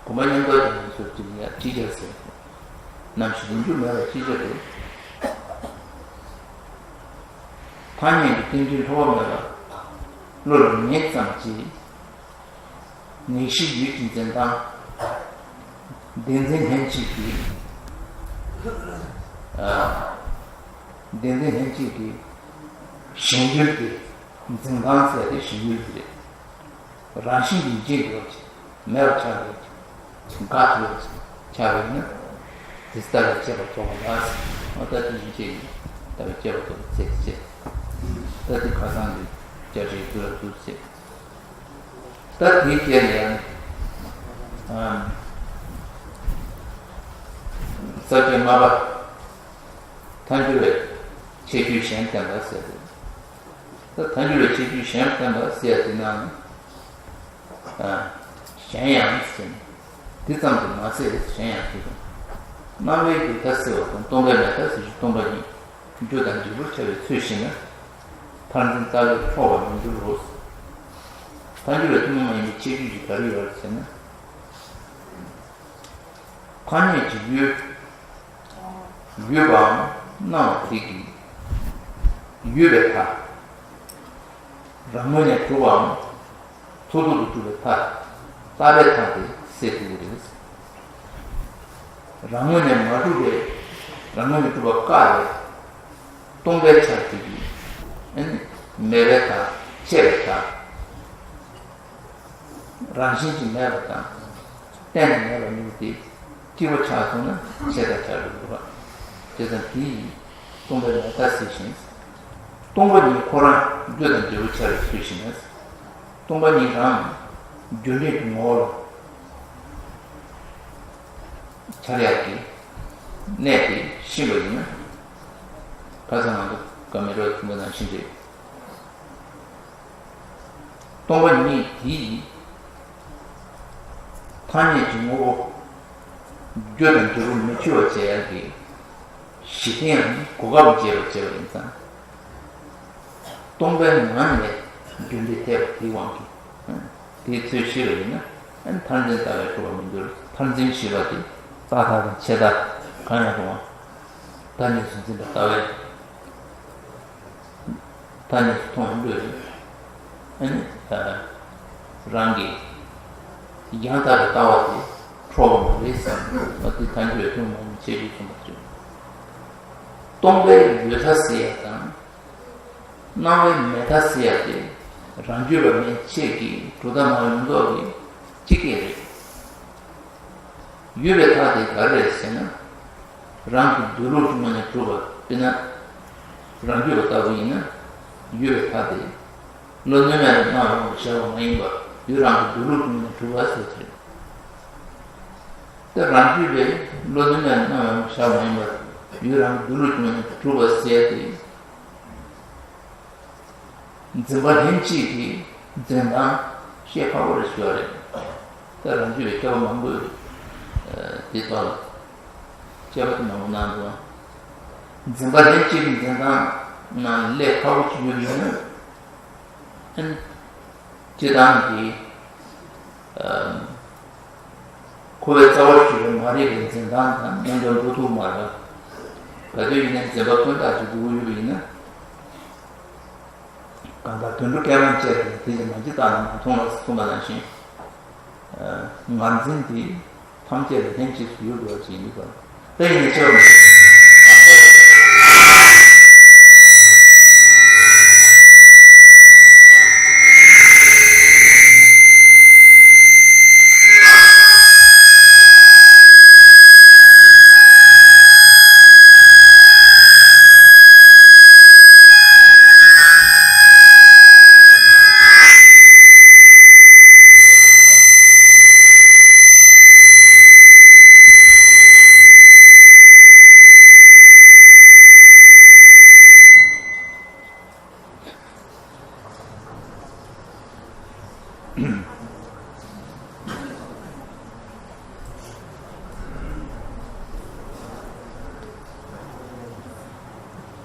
གོམ་པ་མཉམ་འགྲོ་དང་སོགས་ཀྱི་ཡ་ཅིག་ཅར་ཟེར། ནམ་ཞིག་ཡིན་རྒྱུ་མེད་པ་ཅིག་ཅར་རེད། ཐ་སྙད་ཀྱི་རྟེན་འབྲེལ་འཕྲོག་པ་མེད་པ། བློ་ལ་ངེས་ཙམ་གྱིས། ངེས་ཤེས་ཡུལ་གྱི་འཛིན་སྟངས། བདེན་འཛིན་ལྷན་སྐྱེས་ཀྱི། ཨ། བདེན་འཛིན་ལྷན་སྐྱེས་ཀྱི། ཞེན་ཡུལ་གྱི། འཛིན་སྟངས་ཟེར་ཏེ་ཞེན་ཡུལ་གྱི་རེད། རང་བཞིན་གྱིས་འཇིག་འགྲོ་ཅིང་མེད་པར་ཆགས་འགྲོ་ཅིང་འགག་འགྲོ་ཅིང་ཆགས་པས་ན། དེ་ལྟ་བའི་དཔྱད་པ་རྫོགས་པ་ལ། ཨ། ད་དེ་ཡིན་ཅེས་ཡིན། ལྟ་བའི་དཔྱད་པ་རྫོགས་པའི་ཚེ་ཅེས། ད་དེ་ཁ་སང་གི་བརྒྱ་ཆའི་དགུ་ལ་འདུག་ཅེས། ད་དེའི་རྗེས་ལ་ཡང་། ཨམ། ས་བཅད་ལྔ་པ། ཐལ་འགྱུར་བའི་ཁྱད་ཆོས་གཞན་བསྟན་པ་ཟེར་ཏེ། ད་ཐལ་འགྱུར་བའི་ཁྱད་ཆོས་གཞན་བསྟན་པ་ཟེར་ཡ་དེ་ནང་ནས། ཨ། གཞན་ཡང་ཟེར་ནས། དེ་ཙམ་དུ་མ་ཟད་གཞན་ཡང་ཟེར་དང་། སྣང་བའི་འགྱུར་མཐའ་སེལ་བ་དང་སྟོང་པའི་མེད་མཐའ་སེལ་ཕྱིར་སྟོང་པ་ཉིད་རྒྱུ་དང་འབྲས་བུར་ཁྱབ་པའི་ཚུལ་ཤེས་ན། མཐར་འཛིན་ལྟ་བས་འཕྲོག་པར་མི་འགྱུར་རོ། ཐལ་འགྱུར་བའི་ཐུན་མོང་མ་ཡིན་པའི་ཁྱད་ཆོས་ཀྱིས་ག་རེ་ཡོད་ཟེར་ན། ཐ་སྙད་ཀྱི་ཡུལ། ཡོད་པའམ་སྣང་བ་དེ་གིས་ཡོད་པའི་མཐའ། རང་ངོས་ནས་གྲུབ་པའམ་མཐོ་ཐོག་ཏུ་གྲུབ་པའི་མཐའ། རྟག་པའི་མཐའ་དེ་སེལ་ཐུབ་ཀྱི་རེད། རང་ངོས་ནས་མ་གྲུབ་པའི། རང་ངོས་ནས་གྲུབ་པ་བཀག་པའི་སྟོང་པའི་ཆ་དེ་གིས། ཨ་ནི་མེད་པའི་མཐའ། ཆད་པའི་མཐའ། རང་བཞིན་གྱིས་མེད་པ་དང་། གཏན་ནས་མེད་པ་གཉིས་དེ་གཅིག་པ་ཆགས་སོང་ན་ཆད་མཐའ་ཆགས་འགྲོ་གི་འདུག་ག། བྱས་ཙང་དེ་ཡིས་སྟོང་པའི་མེད་མཐའ་སེལ་ཞིང་། སྟོང་པ་ཉིད་ཁོ་རང་རྒྱུ་དང་འབྲས་བུར་འཆར་བའི་ཚུལ་ཤེས་ན། སྟོང་པ་ཉིད་རང་རྒྱུ་འབྲས་ཀྱི་ངོ་བོ་ལ་འཆར་ཡག་གི་གནད་དེ་ཤེས་པ་ཡིན་ན། ཁ་སང་ང་ཚོ་ཀ་མེ་རོ་ཐུན་པ་ནང་བཞིན་རེད། སྟོང་པ་ཉིད་དེ་ཡི་ཐ་སྙད་ཀྱི་ངོ་བོ། རྒྱུ་དང་འབྲས་བུ་མི་འཆུལ་བར་བྱེད་ཡག་གི་གཞི་རྟེན་ཡང་གོ་སྐབས་འབྱེད་པར་བྱེད་པ་ཡིན་ཙང་། སྟོང་པའི་ངང་ནས་རྒྱུ་འབྲས་འཐད་པ་དེའི་དབང་གིས། དེའི་ཚུལ་ཤེས་པ་ཡིན་ན། མཐར་འཛིན་ལྟ་བས་འཕྲོག་པར་མི་འགྱུར། མཐར་འཛིན་ཞེས་པ་དེ་རྟག་མཐའ་དང་ཆད་མཐའ་གང་ཡང་རུང་བ། ཐ་སྙད་དུ་འཛིན་པའི་ལྟ་བས། ཐ་སྙད་དུ་མཐོང་བའི་བློས། ཨ་ནི། རང་གི་ཡང་དག་པའི་ལྟ་བ་དེ་འཕྲོག་པ་མ་རེད་བསམ། ཨ། དེ་ཐལ་འགྱུར་བའི་ཐུན་མོང་མ་ཡིན་པའི་ཁྱད་ཆོས་གསུངས་པ་བརྗོད། སྟོང་པའི་ཡོད་མཐའ་སེལ་ཡ་དང་། སྣང་བའི་མེད་མཐའ་སེལ་ཡ་དེ་རང་རྒྱུད་པ་མན་ཆད་ཀྱི་གྲུབ་མཐའ་མ་ཡིན་མདོག་གི་སྤྱི་སྐད་རེད། ཡོད་པའི་མཐའ་དེ་ག་རེ་རེད་ཟེར་ན། རང་གི་འདོད་ལུགས་ཀྱི་ངོས་ནས་གྲུབ་པ། དཔེར་ན། རང་རྒྱུད་པ་ལྟ་བུ་ཡིན་ན། ཡོད་པའི་མཐའ་དེ། བློ་གནོད་མེད་ལ་སྣང་བའི་དབང་དུ་བཞག་པ་མ་ཡིན་པ། ཡུལ་རང་གི་འདོད་ལུགས་ཀྱི་ངོས་ནས་གྲུབ་པ་ཟེར་གྱི་རེད། དེ་རང་རྒྱུད་པས་བློ་གནོད་མེད་ལ་སྣང་བའི་དབང་དུ་བཞག་པ་མ་ཡིན་པ། ཡུལ་རང་གི་འདོད་ལུགས་ཀྱི་ངོས་ནས་གྲུབ་པ་ཟེར་ཏེ། འཛིན་པ་ལྷན་སྐྱེས་ཀྱི་འཛིན་སྟངས་བཤད་ཁག་པོ་རེད་ཞུ་བ་རེད། ད་རང་རྒྱུད་པའི་མཁས་པ་མང་པོས། ཨ། དེ་ཐོག་ལ་དཔྱད་པ་དེ་མང་པོ་གནང་འདུག། འཛིན་པ་ལྷན་སྐྱེས་ཀྱི་འཛིན་སྟངས་ནང་ལས་ཁག་པོ་ཅིག་ཡོད་པ་ཡིན་ན། ཨ་ནི། སྤྱིར་བཏང་གི། ཨ། འཁོར་བའི་རྩ་བ་ཞུ་བའི་མ་རིག་པའི་འཛིན་སྟངས་དང་། རྣམ་པར་འགྲོ་ཐུབ་མ་རེད། ག་དུས་ཡིན་ནའི་འཛིན་པ་ཀུན་བརྟགས་ཀྱི་སྒུག་ཡོད་པ་ཡིན་ན། གང་ལྟར་དུད་འགྲོ་སྐད་མང་བཅས་པས་དེ་བཞིན་མ་བགྱིས་རྟག་ཏུ་མ་མཐོང་ལ་གསུངས་པ་ནང་བཞིན། ཨ། ངར་འཛིན་དེ་ཐམས་ཅད་ལ་ལྷན་སྐྱེས་སུ་ཡོད་དགོས་པ་ཅིག་ཡིན་པ། དེ་ཡིན་ནའི་ཆེ་བ་མེད།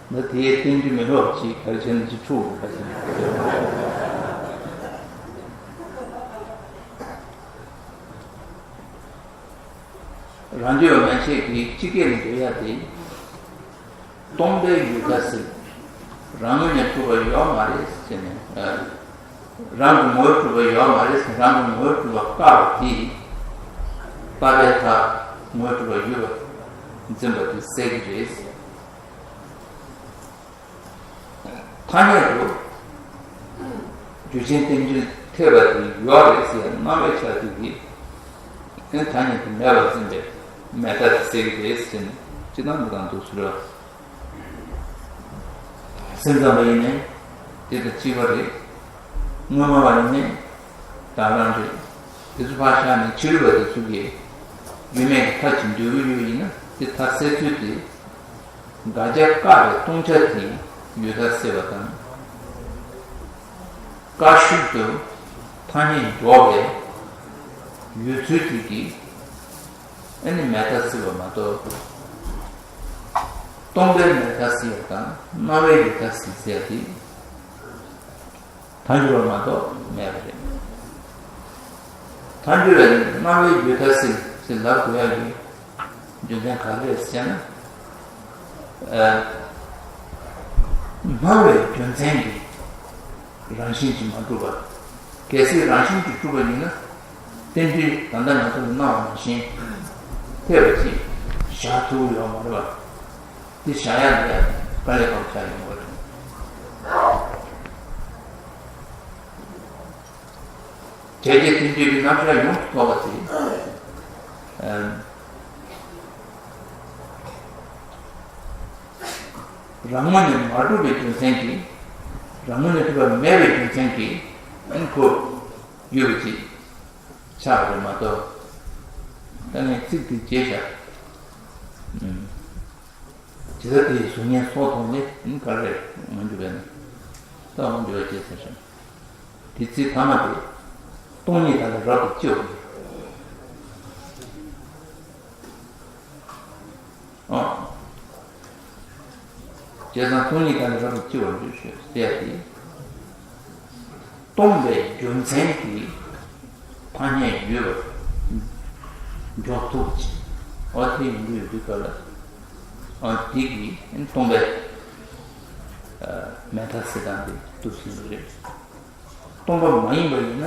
ན་དེའི་རྟེན་འབྲེལ་མི་འགྲོ་བ་ཅིག་གལ་ཆེན་ཅིག་འཁྲུག་པ་ཞིག་རང་རྒྱུད་ངན་བྱེད་ཀྱི་སྤྱི་སྐད་ནས་འདོད་ཡ་དེ། སྟོང་པའི་ཡུལ་དག་ཟེར། རང་ངོས་ནས་གྲུབ་པ་ཡོད་མ་རེད་ཟེར་ནས། རང་གི་ངོས་གྲུབ་པ་ཡོད་མ་རེད་ཟེར། རང་གི་ངོས་གྲུབ་པ་བཀག་པ་དེ། རྟག་པའི་མཐའ་ངོས་གྲུབ་པ་ཡོད་པ་འཛིན་པ་དེ་ཟེར་གྱི་རེད། ཐ་སྙད་དུ་རྒྱུ་ཅན་རྟེན་འབྲེལ་འཐད་པ་དེ་ཡོད་རེད་ཟེར་སྣང་བའི་ཆ་དེ་གིས་ཐ་སྙད་དུ་མེད་པར་འཛིན་པའི་མེད་པ་དེ་ཟེར་གྱི་རེད་ཟེར་ནས་སྤྱིར་བཏང་འདི་དང་འདུག་ཟེར་བ། སེམས་ཙམ་པ་ཡིན་ནའི་དེ་དང་གཅིག་པ་རེད། དངོས་སྨྲ་བ་ཡིན་ནའི་ད་རང་རེད། དེ་ཚོ་ཕར་བཞག་ནས་ཕྱི་རོལ་པ་དེ་ཚོ་གིས་རྒྱུ་མེད་ཀྱི་མཐའ་ཅིག་འདོད་ཀྱི་ཡོད་ཡིན་ན་དེ་མཐའ་གསལ་ཚུལ་དེ། དགག་བྱ་བཀག་པའི་ལྟུང་བྱ་དེ་ཡུལ་མཐའ་སེལ་བ་དང་། བཀག་ཤུལ་དུ་ཐ་སྙད་འཇོག་པའི་ཡུལ་ཚུལ་དེ་གིས་ཨ་ནི་མེད་མཐའ་སེལ་བ་མ་གཏོགས། སྟོང་པའི་མེད་མཐའ་སེལ་བ་དང་སྣང་བའི་ཡུལ་མཐའ་སེལ་ཟེར་ཡ་དེ། ཐལ་འགྱུར་བ་མ་གཏོགས་མེད་པ་རེད། ཐལ་འགྱུར་བའི་སྣང་བའི་ཡུལ་མཐའ་སེལ་ཟེར་ལབ་དགོས་ཡ་གི་རྒྱུ་མཚན་ག་རེ་རེད་ཟེར་ན། ཨ། སྣང་བའི་རྒྱུ་མཚན་གྱི་རང་བཞིན་གྱིས་མ་གྲུབ་པ། གལ་སྲིད་རང་བཞིན་གྱིས་གྲུབ་པ་ཡིན་ན། རྟེན་འབྲེལ་ད་ལྟ་ང་ཚོ་ལ་སྣང་བ་ནང་བཞིན་འཐད་པ་ཅིག་བཞག་ཐུབ་ཡོད་མ་རེད་པ། དེ་བཞག་ཡ་ལ་ཡ་དཀའ་ལས་ཁག་པོ་ཆགས་ཡོང་གི་རེད། བྱས་རྗེས་རྟེན་འབྲེལ་གྱི་རྣམ་གཞག་ཡོངས་སུ་རྫོགས་པ་དེ། ཨམ། རང་ངོས་ནས་མ་གྲུབ་པའི་རྒྱུ་མཚན་གྱིས། རང་ངོས་ནས་གྲུབ་པ་མེད་པའི་རྒྱུ་མཚན་གྱིས་ཨང་ཁོ་ཡོད་པ་ཅིག་ཆགས་པ་རེད་མ་གཏོགས། ད་ངས་ཚིག་དེ་བརྗེད་བཞག་ཨང་། ཇི་ལྟར་དེ་ཡི་གཟུགས་བརྙན་སོགས་མཐོང་སྟེ་ཨང་ག་རེ་མ་འགྲུབ་པས་ན། ད་མ་འགྲུབ་པ་བརྗེད་ཟེར་ཞིང་། དེ་ཚིག་ཐ་མ་དེ། སྟོང་ཉིད་དག་ལས་རབ་ཏུ་སྐྱེ་བར་འགྱུར། ཨ། བྱས་ཙང་སྟོང་ཉིད་དག་ལས་རབ་ཏུ་སྐྱེ་བར་འགྱུར་ཞེས་ཟེར་ཏེ། སྟོང་པའི་རྒྱུ་མཚན་གྱིས་ཐ་སྙད་ཡོད་པར་འཇོག་ཐུབ་ཅིང་། འོ་དེ་ཡིན་དུས་ཡོད་དུས་སྐབས་ལ། འོ་དེ་གིས་སྟོང་པའི་མེད་མཐའ་སེལ་སྟངས་དེ་འདུག་ཟིན་པ་རེད། སྟོང་པ་མ་ཡིན་པ་ཡིན་ན།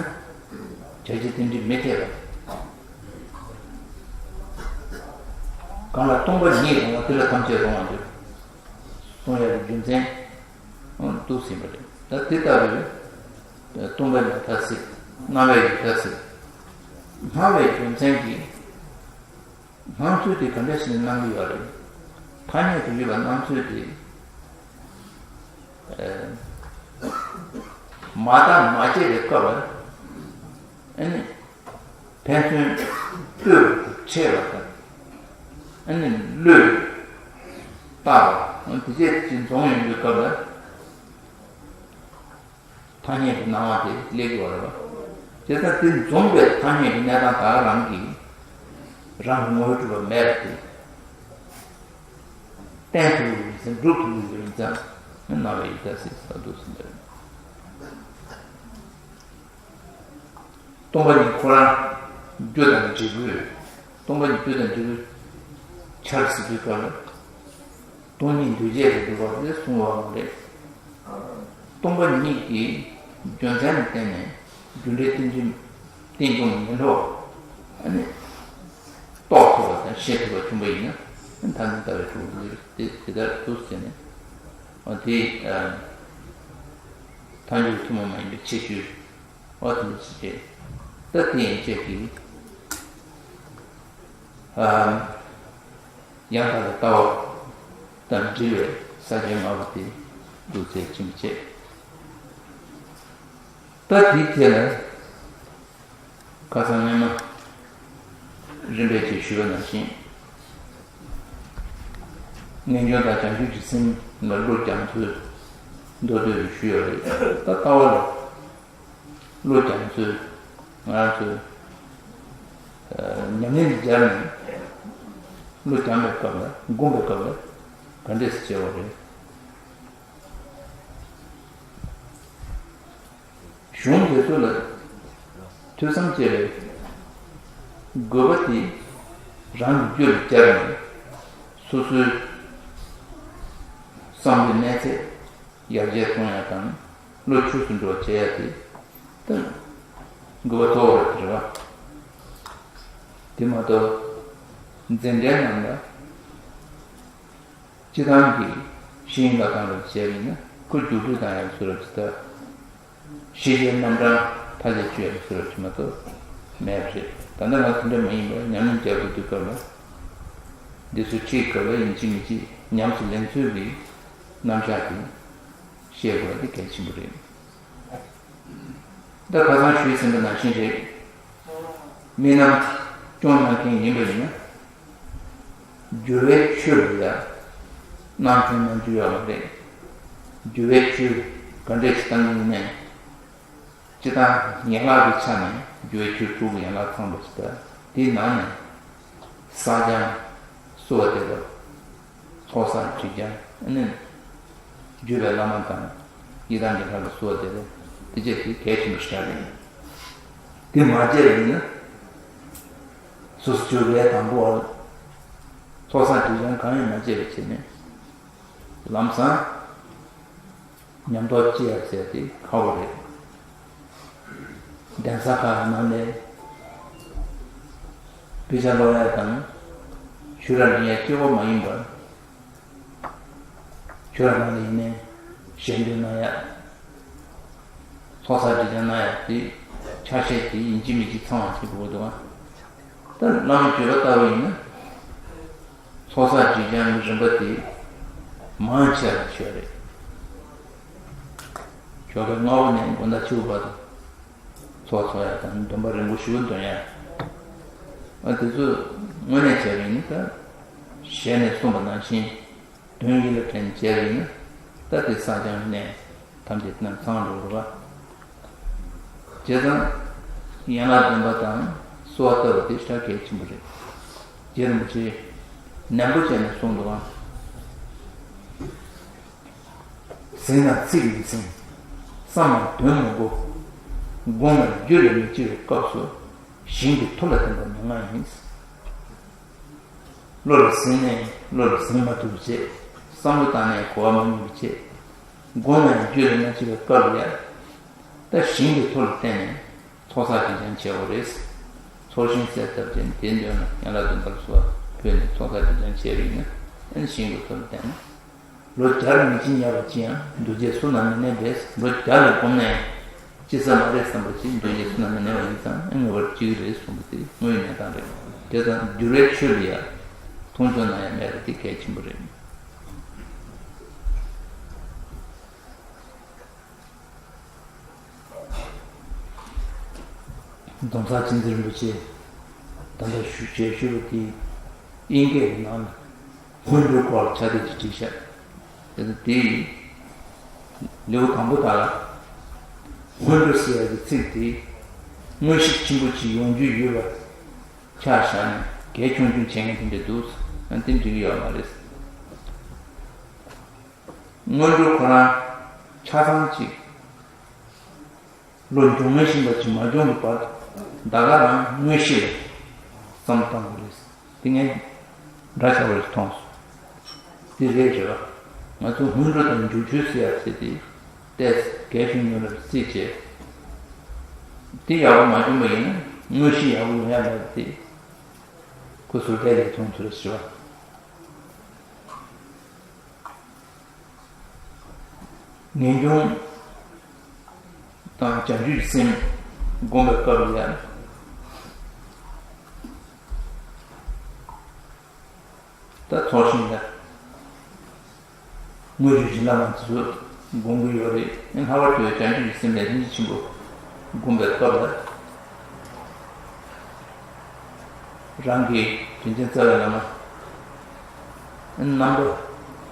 བྱ་བྱེད་རྟེན་འབྲེལ་མི་འཐད་པ། གང་ལ་སྟོང་པ་ཉིད་རུང་བ་དེ་ལ་ཐམས་ཅད་རུང་བར་འདོད། གསུང་ཡག་གི་རྒྱུ་མཚན་འདུག་ཟིན་པ་རེད། ད་དེ་ལྟ་བུའི་སྟོང་པའི་མེད་མཐའ་སེལ། སྣང་བའི་ཡུལ་མཐའ་སེལ། སྣང་བའི་རྒྱུ་མཚན་གྱིས། སྣང་ཚུལ་དེ་ག་འདྲ་ཞིག་སྣང་གི་ཡོད་རེད། ཐ་སྙད་དུ་ཡོད་པ་སྣང་ཚུལ་དེ། ཨ། མ་བརྟགས་མ་དཔྱད་པའི་སྐབས་ལ། ཨ་ནི། ཕན་ཚུན་ལྟོས་པ་དང་། ཕྱེ་བ་དང་། ཨ་ནི་བློས་བཏགས་པ། དེ་བཅས་ཀྱིས་འཛོམས་ཡོང་དུས་སྐབས་ལ། ཐ་སྙད་ཀྱི་སྣང་བ་དེ་སླེབས་ཀྱི་ཡོད་རེད་པ། དེ་ལྟར་དེ་འཛོམས་པའི་ཐ་སྙད་ཀྱི་གནས་སྟངས་ད་ག་རང་གིས་རང་གི་ངོ་བོས་གྲུབ་པ་མེད་པ་དེ། བསྟན་ཐུབ་ཀྱི་ཡིན་ཙང་། སྒྲུབ་ཐུབ་ཀྱི་ཡིན་ཙང་། སྣང་བའི་ཡུལ་མཐའ་སེལ་ཟེར་འདུག་ཟིན་པ་རེད། སྟོང་པ་ཉིད་ཁོ་རང་རྒྱུ་དང་འབྲས་བུ། སྟོང་པ་ཉིད་རྒྱུ་དང་འབྲས་བུའི་ཆར་ཟེར་དུས་སྐབས་ལ། སྟོང་ཉིད་འདུས་བྱས་ཀྱི་སྒྲུབ་པ་རེད་གསུང་བ་མ་རེད། སྟོང་པ་ཉིད་ཀྱི་རྒྱུ་མཚན་ལ་བརྟེན་ནས་རྒྱུ་འབྲས་རྟེན་འབྱུང་རྟེན་འབྱུང་མི་འགྲོ། ཨ་ནི། རྟོགས་ཐུབ་པ་དང་ཤེས་ཐུབ་པ་བྱུང་བ་ཡིན་ན། ཐ་སྙད་ལྟ་བའི་གྲུབ་པ་དེ་དེ་ལྟར་འདུག་ཟེར་ནས། འོ་དེ། ཐལ་འགྱུར་ཐུན་མོང་མ་ཡིན་པའི་ཁྱད་ཆོས། འོ་དེ་འདྲ་ཞིག་བྱས། ད་དེ་ཡན་ཆད་ཀྱིས། ཨ། ཡང་དག་པའི་ལྟ་བ་དང་འབྲེལ་བའི་ས་བཅད་ལྔ་པོ་དེ་འདུག་ཚེ་ཕྱིན་པ་བྱས། ད་དེའི་ཐད་ལ་ཁ་སང་སྔོན་མ་རིམ་པས་ཅིག་ཞུས་པ་ནང་བཞིན། ངེས་འབྱུང་དང་བྱང་ཆུབ་ཀྱི་སེམས་ལ་བློ་སྦྱང་ཚུལ་མདོར་བསྡུས་ཞུས་ཡོད་རེད། ད་ལྟ་བ་ལ། བློ་སྦྱང་ཚུལ། ང་རང་ཚོས་ཉམས་ལེན་སྦྱར་ནས་བློ་སྦྱང་པའི་སྐབས་ལ། སྒོམ་པའི་སྐབས་ལ་ག་འདྲས་སེ་བྱེད་དགོས་རེད། གཞུང་དེ་ཚོ་ལ་ཐོས་བསམ་བྱས་པའི་དགོས་པ་དེ་རང་གི་རྒྱུད་ལ་བསྐྱར་ནས་སོ་སོའི་བསམ་བློའི་གནས་ཚད་ཡར་རྒྱས་གཏོང་ཡག་དང་བློ་ཆོས་སུ་འགྲོ་བྱེད་ཡག་དེ་ད་དགོས་པ་གཙོ་བོ་རེད་རེད་བ། དེ་མ་གཏོགས་འཛིན་གྲྭའི་ནང་ལ། སྤྱི་བཏང་གི་ཤེས་ཡོན་ལ་དང་རབ་བྱས་པ་ཡིན་ན་ཁོ་རྒྱུགས་སྤྲོད་དང་ཡང་བཟོ་རབས་ཅི་ལྟར་ཤེས་བྱའི་རྣམ་གྲངས་ཐག་བཅད་བཅུག་ཡག་བཟོ་རབས་ཅི་མ་གཏོགས་མེད་པ་རེད། ད་ལྟ་ང་དེ་འདྲ་མ་ཡིན་པར་ཉམས་ལེན་རྒྱག་དགོས་དུས་སྐབས་ལ་འདི་ཚོ་ཁྲིད་སྐབས་ལ་ཡིན་གཅིག་མིན་གཅིག་ཉམས་སུ་ལེན་ཚུལ་གྱི་རྣམ་གཞག་དེ་ཤེས་དགོས་པ་དེ་གལ་ཆེན་པོ་རེད། ད་ཁ་སང་ཞུས་ཟིན་པ་ནང་བཞིན་རེད། དམིགས་རྣམ་སྐྱོང་གནང་མཁན་ཡིན་པ་ཡིན་ན། འགྱུར་བའི་ཆོས་ལ་ཡང་སྣང་ཆུང་གནང་རྒྱུ་ཡོད་མ་རེད། འགྱུར་བའི་ཆོས་ག་འདྲས་ཤིག་བཏང་གི་ཡིན་ནའི། སྤྱི་བཏང་ཡན་ལག་གི་ཆ་ནས་འགྱུར་བའི་ཆོས་དྲུག་གི་ཡན་ལག་ཚང་བ་ཞིག་དང་དེའི་ནང་ནས་བསགས་སྦྱང་གསོལ་བ་འདེབས་པ། ཚོགས་བསགས་སྒྲིབ་སྦྱང་ཨ་ནི་བརྒྱུད་པའི་བླ་མ་དང་ཡི་དམ་གྱི་ལྷ་ལ་གསོལ་བ་འདེབས་པ་དེ་བཅས་ཀྱི་གལ་ཆེན་པོ་ཞིག་རེད། དེ་མ་བྱས་པ་ཡིན་ན་སོ་སོ་ཆོས་ལས་དང་པོ་བར་ཚོགས་བསགས་སྒྲིབ་སྦྱང་གང་ཡང་མ་བྱས་པ་བྱས་ནས་ལམ་སང་ཉམས་རྟོགས་སྐྱེ་ཡག་ཟེར་དེ་ཁག་པོ་རེད། གདན་ས་ཁག་ནང་ནས་དཔེ་ཆ་ཀློག་ཡག་དང་ཆོས་ར་འབྲི་ཡག་གཅིག་པོ་མ་ཡིན་པར། ཆོས་ར་ནང་ལ་ཡིན་ནའི་ཞལ་འདོན་གནང་ཡག་ཚོགས་བསགས་སྒྲིབ་སྦྱང་གནང་ཡག་དེ་ཆ་ཤས་དེ་ཡིན་གཅིག་མིན་གཅིག་ཚང་བ་བྱེད་དགོས་འདུག་ཨ། ད་བླ་མའི་བརྗོད་པ་ལྟ་བུ་ཡིན་ན། ཚོགས་བསགས་སྒྲིབ་སྦྱང་གི་རིམ་པ་དེ་མང་ཆེ་བ་ཆོས་རེད། ཆོ་ག་སྔ་པོ་ནས་དགོང་དག་ཕྱི་པོ་བར་དུ་ཚོགས་འཚོགས་ཡག་དང་འདོན་པ་རིང་པོ་ཞེ་པོ་འདོན་ཡག་ཨ་དེ་ཚོ་དངོས་གནས་བྱས་པ་ཡིན་ན་ད་ཞལ་ནས་གསུངས་པ་ནང་བཞིན་དོན་ཡིད་ལ་དྲན་བྱས་པ་ཡིན་ན་ད་དེ་བསགས་སྦྱང་གནད་ཐམས་ཅད་རྣམས་ཚང་འགྲོ་གི་རེད་པ། བྱས་ཙང་ཡན་ལག་བདུན་པ་དང་གསོལ་བ་བཏབ་པ་དེ་ཞེ་དྲག་གལ་ཆེན་པོ་རེད། རྗེ་རིན་པོ་ཆེས་ནན་པོ་བྱས་ནས་གསུངས་འདུག་ཨང་། ཟིན་ན་ཚིག་མི་ཟིན། བསམ་ན་དོན་མི་གོ། དགོངས་ན་རྒྱུད་ལ་མི་སྐྱེ་བའི་སྐབས་སུ་ཞིང་གི་མཐུ་ལ་བརྟེན་པ་མན་ངག་ཡིན། བློ་ལ་ཟིན་ནས་བློ་ལ་ཟིན་མ་ཐུབ་བྱས། བསམ་བློ་བཏང་ནས་གོ་བ་མ་མྱོང་བ་བྱས། དགོངས་ན་རྒྱུད་ལ་མ་སྐྱེ་བའི་སྐབས་ལ་ཡང་། ད་ཞིང་གི་མཐུ་ལ་བརྟེན་ནས་ཚོགས་བསགས་སྒྲིབ་སྦྱང་བྱེད་དགོས་རེད། ཚོགས་ཞིང་གསལ་བཏབ་ཅིང་དེ་འདོན་ལ་ཡན་ལག་བདུན་པར་གསོལ་བ་ཕུལ་ནས་ཚོགས་བསགས་སྒྲིབ་སྦྱང་བྱས་པ་ཡིན་ན་ཨ་ནི་ཞིང་གི་མཐུ་ལ་བརྟེན་ནས། ལོ་བརྒྱར་མི་འཆི་ཉམས་པར་ཅི་ཡང་འདུ་བྱེད་སུ་ན་མི་གནས་པས། ལོ་བརྒྱ་ལ་བསྒོམས་ནས་ཅི་ཟ་མ་རེད་བསམ་པ་ཅིག་འདུ་བྱེད་སུ་ན་མི་གནས་པ་ཡིན་ཙང་ངེས་པར་ཅི་རེད་གསུངས་པ་དེ་དངོས་ཡོད་གནས་སྟངས་རེད། དེ་ཙང་འགྱུར་བའི་ཆོས་ལ་ཡང་མཐོང་ཆུང་གནང་ཡ་མེད་པ་དེ་གལ་ཆེན་པོ་རེད། རྫོང་སར་ཅིན་ཙེ་རིན་པོ་ཆེ་ད་ལྟ་ཞུ་བྱས་ཞུ་བ་དེ་དབྱིན་སྐད་ཀྱི་ནང་ལ་སྔོན་འགྲོའི་སྐོར་ལ་ཕྱག་དེབ་ཅིག་བྲིས་ཤག་དེ་ཚོ་དེ་ལེའུ་དང་པོ་དག་ལ་སྔོན་འགྲོ་ཟེར་བའི་ཚིག་དེ་མངོན་ཤེས་ཆེན་པོ་ཅིག་ཡོང་རྒྱུ་ཡོད་པ་ཆ་བཞག་ནས་གལ་ཆུང་ཆུང་བྱེད་མཁན་དེ་འདྲ་འདུག་ཨ་དེ་འགྲིག་གི་ཡོད་མ་རེད། སྔོན་འགྲོ་ཁོ་རང་ཆ་ཚང་ཅིག་བློ་འབྱུང་མེད་བཞིན་པ་ཅིག་མ་བྱུང་གི་བར་དུ་ད་ག་རང་མངོན་ཤེས་ལ་བསམ་བཏང་དགོས་རེད། དེ་ངས་འདྲ་ཆགས་པ་ཞིག་མཐོང་སོང་། དེ་རེད་རེད་བ། ང་ཚོ་སྔོན་འགྲོ་དང་མཇུག་ཆོས་ཟེར་ཡག་ཟེར་དེ་ཏོག་ཙམ་གལ་ཆུང་ཉུང་ལ་རྩིས་བྱས། དེ་ཡག་པོ་མ་བྱུང་བ་ཡིན་ན་མངོན་ཤེས་ཡག་པོ་ཡོང་ཡག་མེད་པ་དེ་ཁོ་ཟུར་བལྟས་ལས་མཐོང་ཚུལ་ཞེས་པ། ངེས་འབྱུང་དང་བྱང་ཆུབ་ཀྱི་སེམས་བསྒོམ་པའི་སྐབས་ལ་ཡང་ད་ཚོགས་ཞིང་ལ་དངོས་བརྒྱུད་བྱིན་རླབས་ལ་དེ་ཚོ་བསྒོམ་གྱི་ཡོད་རེད། ཨ་ལྷག་པར་དུ་བྱང་ཆུབ་ཀྱི་སེམས་ལ་སྙིང་རྗེ་ཆེན་པོ་བསྒོམ་པའི་སྐབས་ལ། རང་གི་དྲིན་ཅན་རྩ་བའི་བླ་མ། རྣམ་པ་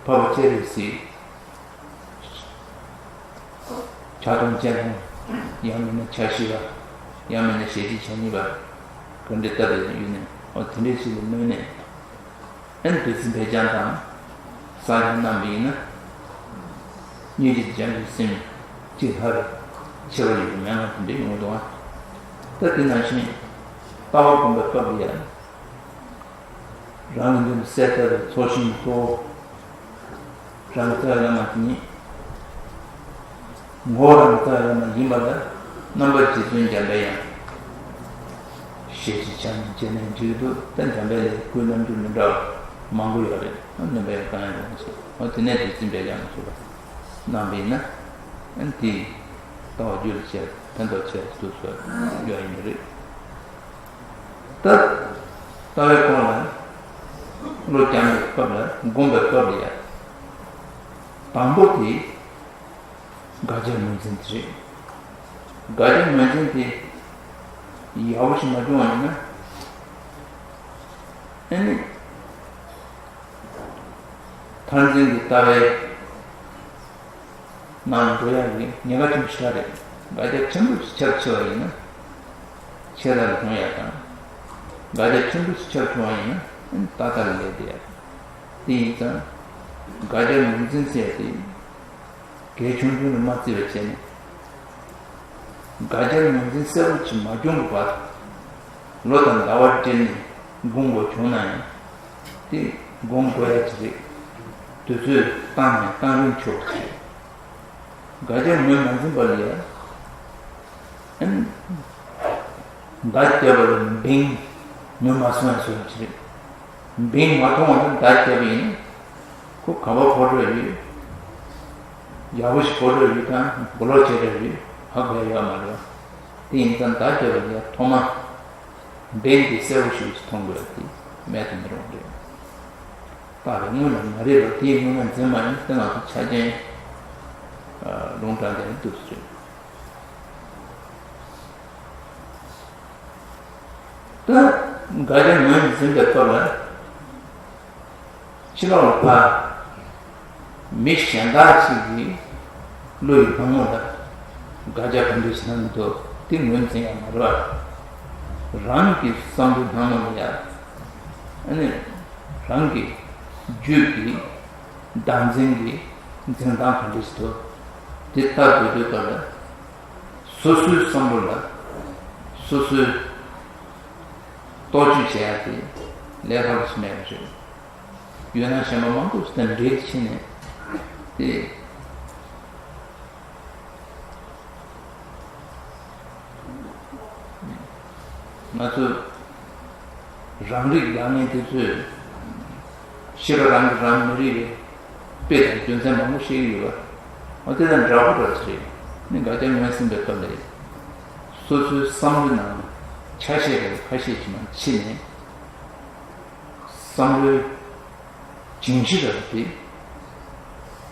འཕགས་པ་སྤྱན་རས་གཟིགས། ཕྱག་སྟོང་སྤྱན་སྟོང་། ཡང་མིན་ན་ཕྱག་བཞི་པ། ཡང་མིན་ན་ཞལ་གཅིག་ཕྱག་གཉིས་པ། ག་འདྲ་ལྟ་བུ་ཡོད་ནས་འོ་དེ་འདྲའི་ཞིག་ལ་སྨོན་ནས། ཨན་བདུད་རྩི་འབེབས་སྦྱང་དང་བསགས་སྦྱང་གནང་བ་ཡིན་ན། སྙིང་རྗེ་བྱང་ཆུབ་སེམས་ཅིག་ལྷར་ ཆེ་བ་ཡོད་པའི་མན་ངག་དེ་འདྲ་ཡོང་གི་འདུག་ཨ། ད་དེ་ནང་བཞིན་ལྟ་བ་སྒོམ་པའི་སྐབས་ལ་ཡང་། རང་གི་མདུན་དུ་གསལ་ཐལ་བའི་ཚོགས་ཞིང་གཙོ་བོ། རང་རྩ་བའི་བླ་མ་དེ་ཉིད། ངོ་བོ་རང་རྩ་བའི་བླ་མ་ཡིན་པ་ལ་རྣམ་པར་རྗེ་བཙུན་འཇམ་པའི་དབྱངས། ཞེས་བྱ་ནི་བྱས་ནས་འབྲི་གི་འདུག་ད་འཇམ་པའི་ལྷའི་སྐུའི་རྣམ་འགྱུར་མི་འདྲ་བ་མང་པོ་ཡོད་རེད། ཨ་ནི་བའི་གང་ཡང་རུང་ཞེས། ཨ་དེ་ནས་རྗེ་བཙུན་འཇམ་པའི་དབྱངས་སུ་གནང་བ་ཡིན་ན། ཨ་ནི་དེ་ལྟ་བ་རྒྱུད་ལ་བྱས་ཕན་ཐོགས་ཆེ་བ་ཐུགས་སུ་ཡོད་ཡིན་པ་རེད། ད་ལྟ་བའི་སྐོར་ལ་བློ་སྦྱང་བའི་སྐབས་ལ་སྒོམ་པའི་སྐབས་ལ་ཡ། དང་པོ་དེ་དགག་བྱ་ངོས་འཛིན་དེ་རེད། དགག་བྱ་ངོས་འཛིན་དེ་ཡག་པོ་ཞིག་མ་བྱུང་བ་ཡིན་ན། ཨ་ནི་མཐར་འཛིན་གྱི་ལྟ་བའི་ནང་འགྲོ་ཡག་གི་ཉེན་ཁ་ཆེན་པོ་ཞེ་དྲག་རེད། དགག་བྱ་ཆེན་པོ་ཞིག་ཁྱབ་ཆེ་བ་ཡིན་ན་ཆེ་ལ་ལྷུང་ཡག་དང་། དགག་བྱ་ཆེན་པོ་ཞིག་ཁྱབ་ཆུང་བ་ཡིན་ན་ཏག་ཏག་ལ་ལས་བསྡད་ཡག་རེད། དེ་ཡིན་ཙང་དགག་བྱ་ངོས་འཛིན་ཟེར་ཡག་དེ་གལ་ཆུང་ཆུང་ལ་མ་བརྩི་བ་བྱས་ནས། དགག་བྱ་ངོས་འཛིན་གསལ་པོ་ཅིག་མ་བྱུང་གི་བར་དུ་ལོ་དང་ཟླ་བ་སྦྲེལ་ནས་སྒོམ་དགོས་བྱུང་ན་ཡང་དེ་སྒོམ་དགོས་ཡག་ཅིག་རེད། དུས་ཚོད་བཏང་ནས་བཏང་རིན་ཆོག་པ་ཅིག་རེད། དགག་བྱ་ངོས་མ་འཛིན་པ་ལ་ཡང་། ཨན། མདའ་བརྒྱབ་པ་ལ་འབེན་ངོས་མ་སོང་ཡང་སོང་ཅི་རེད། འབེན་མ་མཐོང་བ་ན་མདའ་བརྒྱབ་པ་ཡིན་ན། ཁོ་ག་པར་ཕོག་འགྲོ་ཡོད། ཡག་པོ་ཞིག་ཕོག་འགྲོ་ཡོད་དང་མགོ་ལོག་བྱས་འགྲོ་ཡོད་ཧ་གོ་ཡ་ཡོད་མ་རེད་བ། དེ་ཡིན་ཙང་མདའ་བརྒྱབ་པ་ལ་ཡང་ཐོག་མ་འབེན་དེ་གསལ་པོ་ཞིག་མཐོང་དགོས་ཡ་དེ་མེད་དུ་མི་རུང་རེད། རྟག་པའི་དངོས་ལ་མ་རེད་པ་དེའི་དངོས་གནས་འཛིན་མ་ཡིན་ཏེ་ང་ཚོ་ཆ་རྐྱེན་ལུང་དྲངས་ཏེ་འདུག་སེ་རེད། ད་དགག་བྱ་ངོས་འཛིན་པའི་སྐབས་ལ་ཕྱི་ལོགས་ལ་ཕར་མི་གཞན་དག་ཅིག་གི་བློ་ཡི་སྣང་ངོ་ལ་དགག་བྱ་ག་འདྲ་ཞིག་སྣང་གི་འདུག་དེ་ངོས་འཛིན་ཡང་མ་རེད་བ། རང་གི་བསམ་བློའི་སྣང་ངོ་ལ་ཡང་ཨ་ནི་རང་གི་རྒྱུད་ཀྱི་བདག་འཛིན་གྱི་འཛིན་སྟངས་ག་འདྲ་ཞིག་འདུག་དེ་ལྟ་དགོས་དུས་སྐབས་ལ། སོ་སོའི་བསམ་བློ་ལ་སོ་སོའི་རྟོག་དཔྱོད་བྱེད་ཡག་དེ་ལས་སླ་པོ་ཞིག་མེད་པ་རེད། ཡོད་ན་གཞན་པ་མང་པོ་ཞིག་དང་འབྲེལ་ཕྱིན་ནས་དེ། ང་ཚོ་རང་རིག་ལབ་མཁན་དེ་ཚོས་ཤེས་པ་རང་གིས་རང་མི་རིག་པའི་དཔེ་དང་རྒྱུ་མཚན་མང་པོ་བཤད་ཀྱི་ཡོད་པ། འོ་དེ་དང་འདྲ་པོ་འདྲ་ཞིག་རེད། ནི་དགག་བྱ་ངོས་ཟིན་པའི་སྐབས་ལ་སོ་སོའི་བསམ་བློའི་ནང་ཆ་ཤས་རེ་ཁ་ཤས་ཀྱི་ནང་ཕྱེ་ནས་བསམ་བློའི་བྱིངས་གཞི་རབ་དེ།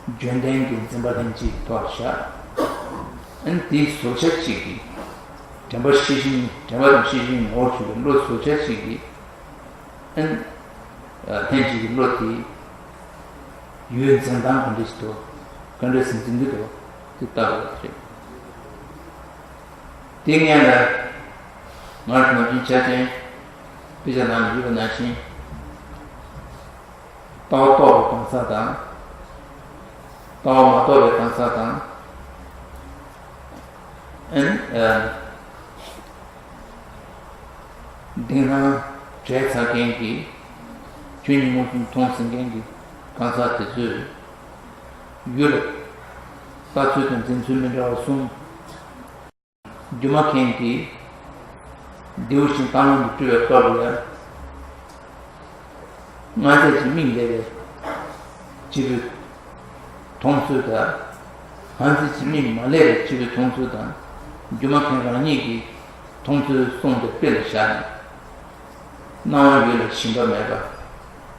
བརྗོད་ལྡན་གྱི་འཛིན་པ་ལྷན་ཅིག་ཐོག་བཞག་ཨན་དེའི་བཟོ་བྱ་གཅིག་གིས། དྲན་པ་ཤེས་བཞིན་དྲན་པ་དང་ཤེས་བཞིན་ངོ་བོར་གྱུར་པའི་བློ་བཟོ་བྱ་གཅིག་གིས། ཨན། ལྷན་ཅིག་གི་བློ་དེ། ཡུལ་འཛིན་སྟངས་ག་འདྲ་ཞིག་འདུག་ག་འདྲ་ཞིག་འཛིན་གྱི་འདུག་དེ་ལྟ་དགོས་པ་རེད། དེ་སྔོན་ལ། ང་རང་ནམ་རྒྱུན་ཆ་ཅན། དཔེ་ཆ་ནང་ལ་ཡོད་པ་ནང་བཞིན། ལྟ་བ་རྟོགས་པའི་གང་ཟག་དང་། ལྟ་བ་མ་རྟོགས་པའི་གང་ཟག་དང་། ཨན། ཨ། གདེང་སྣང་བྲལ་ཚར་མཁན་གྱི། ཆོས་ཉིད་མངོན་སུམ་མཐོང་ཟིན་མཁན་གྱི་གང་ཟག་དེ་ཚོས། ཡུལ་ལ་ལྟ་ཚུལ་དང་འཛིན་ཚུལ་མི་འདྲ་བ་གསུམ། སྒྱུ་མ་མཁན་གྱིས་མདེའུ་བཞིན་རྟ་སྒང་དུ་སྤྲུལ་བའི་སྐབས་ལ། སྔར་ཚད་ཀྱི་མིག་ལས་པའི་སྤྱི་བོས་མཐོང་ཚུལ་དང་། སྔར་ཚད་ཀྱི་མིག་མ་ལས་པའི་སྤྱི་བོས་མཐོང་ཚུལ་དང་། སྒྱུ་མ་མཁན་རང་ཉིད་ཀྱིས་མཐོང་ཚུལ་གསུམ་དེ་དཔེ་ལ་བཞག་ནས། སྣང་བ་ཡོད་ལ་ཞེན་པ་མེད་པ།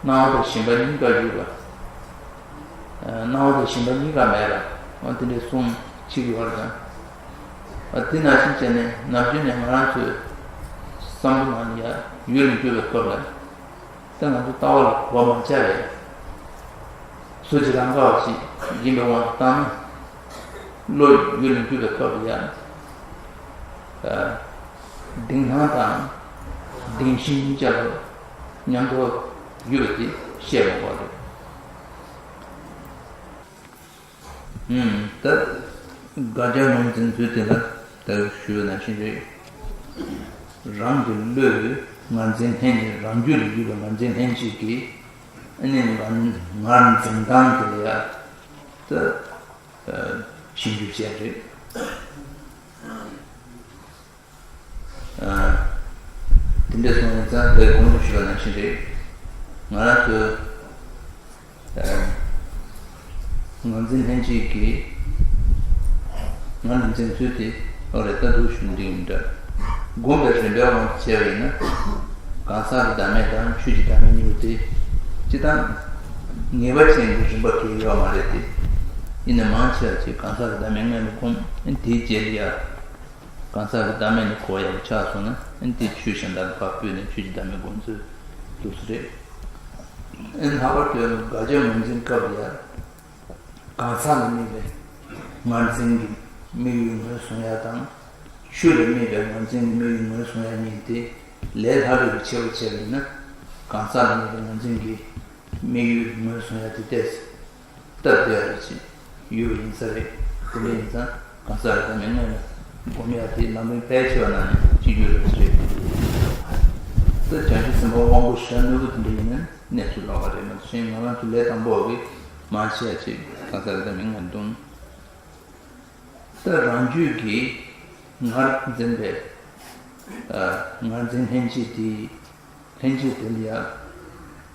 སྣང་བ་དང་ཞེན་པ་གཉིས་ཀ་ཡོད་པ། སྣང་བ་དང་ཞེན་པ་གཉིས་ཀ་མེད་པ། འོ་དེ་འདྲའི་གསུམ་ཕྱེ་གི་ཡོད་རེད་དང་། འོ་དེ་ནང་བཞིན་བྱས་ནས་ནམ་རྒྱུན་ནས་ང་རང་ཚོའི་བསམ་བློ་ནང་ལ་ཡ་ཡུལ་ལ་འགྱུར་བའི་སྐབས་ལ། ད་ང་ཚོ་ལྟ་བ་ལ་གོ་བ་མ་ཆགས་པས། སུ་ཅིག་རང་ག་བ་ཞིག་ཡིན་པའི་དབང་དུ་བཏང་ན། བློ་ཡུལ་ལ་འགྱུར་བའི་སྐབས་ལ་ཡང་། གདེང་སྣང་དང་གདེང་ཤེས་གཉིས་ཆ་ལ་མཉམ་དུ་ཡོད་པ་དེ་བཤད་མ་དགོས་རེད། ད། དགག་བྱ་ངོས་འཛིན་ཚུལ་དེ་ལ་ད་ཞུས་པ་ནང་བཞིན་རེད། རང་གི་བློས་ངར་འཛིན་ལྷན་ཅིག་རང་རྒྱུད་ལ་ཡོད་པའི་ངར་འཛིན་ལྷན་ཅིག་གིས་ཨ་ནི་ངར་ངར་འཛིན་སྟངས་དེ་ལ་ཡ་ད་ཞིབ་འཇུག་བྱས་རེད། དེ་འདྲ་སོང་ཡིན་ཙང་དེ་གོང་དུ་ཞུས་པ་ནང་བཞིན་རེད། ང་རང་ཚོས་ངར་འཛིན་ལྷན་ཅིག་གིས་ངར་འཛིན་ཚུལ་དེ་ཨོ་རེད་ད་འདུག་ཞུ་འདི་ཡིན་འདྲ། སྒོམ་པའི་རིམ་པའི་དབང་དུ་བྱས་པ་ཡིན་ན། གང་ཟག་གི་བདག་མེད་དང་ཆོས་ཀྱི་བདག་མེད་གཉིས་པོ་དེ་སྤྱི་དང་ངེས་པ་ཅན་གྱི་རིམ་པ་གང་ཡོད་མ་རེད་དེ། ཡིན་ན་མང་ཆེ་བ་ཅིག་གང་ཟག་གི་བདག་མེད་སྔོན་ལ་སྒོམ་དེའི་རྗེས་ལ་ཡ། གང་ཟག་གི་བདག་མེད་ནི་གོ་ཡག་པོ་ཆགས་སོང་ན་ཨན་དེ་ཆོས་གཞན་དག་ལ་ཕར་སྤོས་ནས་ཆོས་ཀྱི་བདག་མེད་སྒོམ་ཚུལ་འདུག་སེ་རེད། ཨན་ལྷག་པར་དུ་དགག་བྱ་ངོས་འཛིན་སྐབས་ལ་ཡང་གང་ཟག་ལ་དམིགས་པའི་ངར་འཛིན་གྱི་དམིགས་ཡུལ་ངོས་བཟུང་ཡག་དང་། ཆོས་ལ་དམིགས་པའི་ངར་འཛིན་གྱི་དམིགས་ཡུལ་ངོས་བཟུང་ཡག་གཉིས་དེ་ལས་སླ་ལོས་ཀྱི་ཕྱེ་བ་བྱས་པ་ཡིན་ན། གང་ཟག་ལ་དམིགས་པའི་ངར་འཛིན་གྱི་དམིགས་ཡུལ་ངོས་བཟུང་ཡག་དེ་ཏོག་ཙམ་སྟབས་བདེ་བ་རེ་ཞིག་ཡོད་པ་ཡིན་ས་རེད། དེ་འདྲ་ཡིན་ཙང་གང་ཟག་རེ་ད་མི་ངོས་ལ་སྒོམ་ཡག་དེ་ལམ་རིམ་ཕལ་ཆེ་བ་ནང་ནས་གཅིག་གྱུར་རེད་ཟེར། ད་བྱང་ཆུབ་སེམས་དཔའ་དབང་པོ་ཞེ་དྲག་རྣོན་པོ་དེ་འདྲ་ཡིན་ན་གནས་ཚུལ་ལོགས་ཀ་རེད། མ་གཏོགས་གཞན་ང་རང་ཚོ་ལས་དང་པོ་གི་མང་ཆེ་བ་ཅིག་གང་ཟག་རེ་ད་མི་ངོས་འདུག་ད་རང་རྒྱུད་ཀྱི་ངར་འཛིན་པའི་ངར་འཛིན་ལྷན་སྐྱེས་དེ། ལྷན་སྐྱེས་དེ་ལ་ཡང་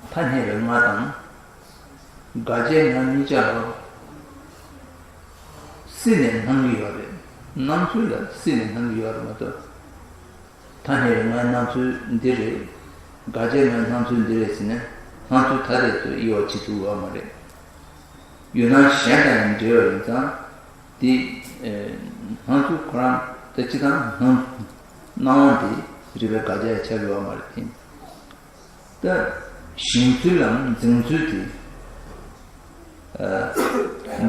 ཐ་སྙད་པའི་ང་དང་། དགག་བྱའི་ང་གཉིས་ཆར་ལ་སྲིད་ནས་སྣང་གི་ཡོད་རེད། སྣང་ཚུལ་ལ་སྲིད་ནས་སྣང་གི་ཡོད་རེད་མ་གཏོགས། ཐ་སྙད་པའི་ངའི་སྣང་ཚུལ་འདི་རེད། དགག་བྱའི་ངའི་སྣང་ཚུལ་འདི་རེད་ཟེར་ནས་སྣང་ཚུལ་ཐ་དད་དུ་དབྱེ་བ་ཕྱེ་ཐུབ་ཡོད་མ་རེད། ཡོད་ན་གཞན་དང་ཡང་འབྲེལ་བ་ཡིན་ཙང་། དེ་སྣང་ཚུལ་ཁོ་རང་ད་སྤྱི་དང་སྣང་སྣང་བ་དེ་རིགས་པའི་དགག་བྱ་ཡང་ཆགས་ཡོད་མ་རེད་དེ། ད་ཞེན་ཚུལ་ལམ་འཛིན་ཚུལ་དེ།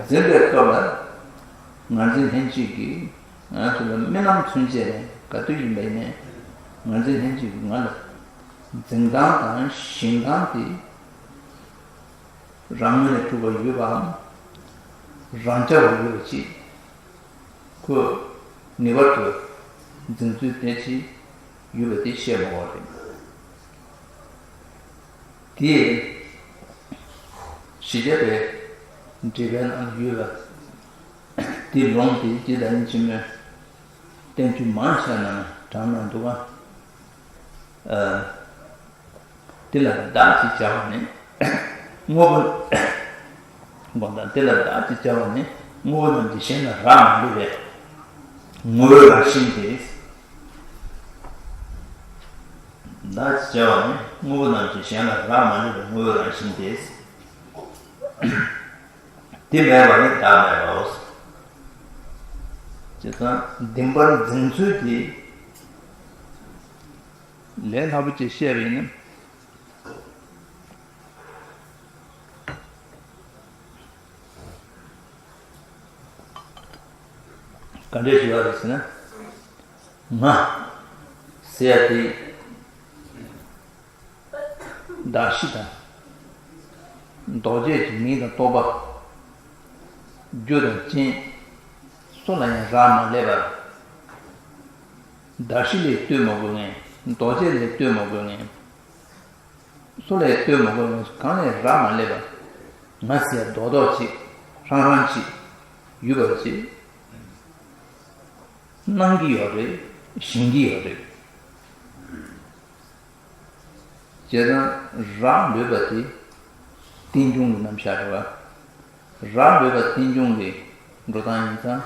འཛིན་པའི་སྐབས་ལ་ངར་འཛིན་ལྷན་སྐྱེས་ཀྱིས་ང་ཚོ་ལ་རྨི་ལམ་ཚུན་ཆད་ནས་ག་དུས་ཡིན་པ་ཡིན་ནའི་ངར་འཛིན་ལྷན་སྐྱེས་ཀྱིས་ང་ལ་འཛིན་སྟངས་དང་ཞེན་སྟངས་དེ་རང་ངོས་ནས་གྲུབ་པ་ཡོད་པའམ་རང་རྐྱ་བ་ཡོད་པ་ཅིག་ཁོས་ངེས་པར་དུ་འཛིན་ཚུལ་དེ་ཅིག་ཡོད་པ་དེ་བཤད་མ་དགོས་རེད། དེས་གཞི་རྒྱ་པའི་འགྲེལ་པའི་ནང་ཡོད་པ་དེ་ལུང་དེ་ཇི་ལྟར་ཡིན་ཕྱི་མོའི་བསྟན་བཅོས་མང་ཆེ་ནང་དྲངས་གནང་འདུག་ག་དེ་ལ་བདག་ཅེས་བྱ་བ་ནི་དངོས་པོ། དགོངས་དག་དེ་ལ་བདག་ཅེས་བྱ་བ་ནི་དངོས་པོ་རྣམས་ཀྱི་གཞན་ལ་རག་མ་ལུས་པའི་ངོ་བོའི་རང་བཞིན་ཏེ། བདག་ཅེས་བྱ་བ་ནི་དངོས་པོ་རྣམས་ཀྱི་གཞན་ལ་རག་མ་ལུས་པའི་ངོ་བོའི་རང་བཞིན་ཏེ། དེ་མེད་པ་ནི་བདག་མེད་པའོ། བྱས་ཙང་བདེན་པར་འཛིན་ཚུལ་དེ་ལས་སླ་པོ་ཅིག་བཤད་པ་ཡིན་ན། ག་འདྲས་ཞུ་བ་རེད་ཟེར་ན། ང་ཟེར་ཡ་དེ་གདགས་གཞི་དང་། ལྡོག་བྱེད་ཀྱི་མིང་དང་རྟོག་པ། རྒྱུ་དང་རྐྱེན། སོ་ལ་ཡང་རག་མ་ལས་པར། གདགས་གཞི་ལས་ལྟོས་མ་དགོས་ངེས། ལྡོག་བྱེད་ལས་ལྟོས་མ་དགོས་ངེས། སོ་ལས་ལྟོས་མ་དགོས་ངེས། གང་ལས་རག་མ་ལས་པར། ང་ཟེར་ཡ་རྡོག་རྡོག་ཅིག་རང་རང་ཅིག་ཡོད་པ་ཅིག་སྣང་གི་ཡོད་རེད། ཞེན་གྱི་ཡོད་རེད། བྱས་ཙང་རག་ལུས་པ་དེ་རྟེན་འབྱུང་གི་རྣམ་གཞག་རེད་བ། རག་ལུས་པ་རྟེན་འབྱུང་གི་འགྲོ་སྟངས་ཡིན་ཙང་།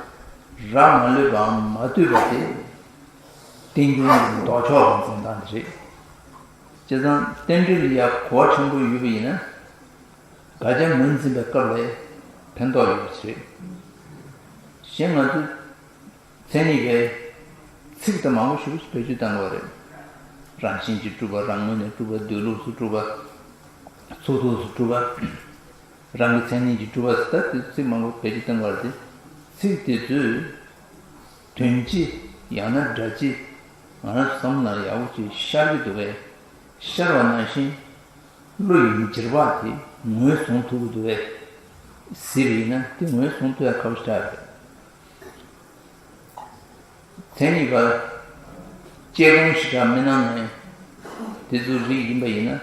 རག་མ་ལུས་པའམ་མ་ལྟོས་པ་དེ་རྟེན་འབྱུང་གི་ལྡོག་ཕྱོགས་ལ་འཛིན་སྟངས་དེ་རེད། བྱས་ཙང་རྟེན་འབྲེལ་ལ་ཡ་གོ་བ་ཆེན་པོ་ཡོད་པ་ཡིན་ན། དགག་བྱ་ངོས་འཛིན་པའི་སྐབས་ལ་ཕན་ཐོགས་ཡོད་པ་ཞིག་རེད། གཞན་ང་ཚོས་མཚན་ཉིད་པའི་ཚིག་དེ་མང་པོ་ཞིག་བེད་སྤྱོད་གཏང་གི་ཡོད་རེད། རང་བཞིན་གྱིས་གྲུབ་པ། རང་ངོས་ནས་གྲུབ་པ། སྡོད་ལུགས་སུ་གྲུབ་པ། ཚུགས་ཐུབ་སུ་གྲུབ་པ། རང་གི་མཚན་ཉིད་ཀྱིས་གྲུབ་པ་ཟེར་ད་དེ་ཚིག་མང་པོ་བེད་སྤྱོད་གཏང་གི་ཡོད་རེད་དེ། ཚིག་དེ་ཚོས་དོན་སྤྱི་ཡང་ན་སྒྲ་སྤྱི་ང་རང་ཚོ་བསམ་བློ་ནང་ཡག་པོ་ཅིག་ཤར་གྱི་འདུག་པས། ཤར་བ་ནང་བཞིན་བློ་ཡི་འགྱུར་བག་དེ་ངོས་བཟུང་ཐུབ་ཀྱི་འདུག་པས། ཟེར་བ་ཡིན་ན་དེ་ངོས་བཟུང་ཐུབ་ཡ་ཁག་པོ་ཞིག་རེད། མཚན་ཉིད་པ་དཔྱད་སྒོམ་ཞིག་ག་མི་གནང་ནས་དེ་ཚོའི་རིགས་ཡིན་པ་ཡིན་ན།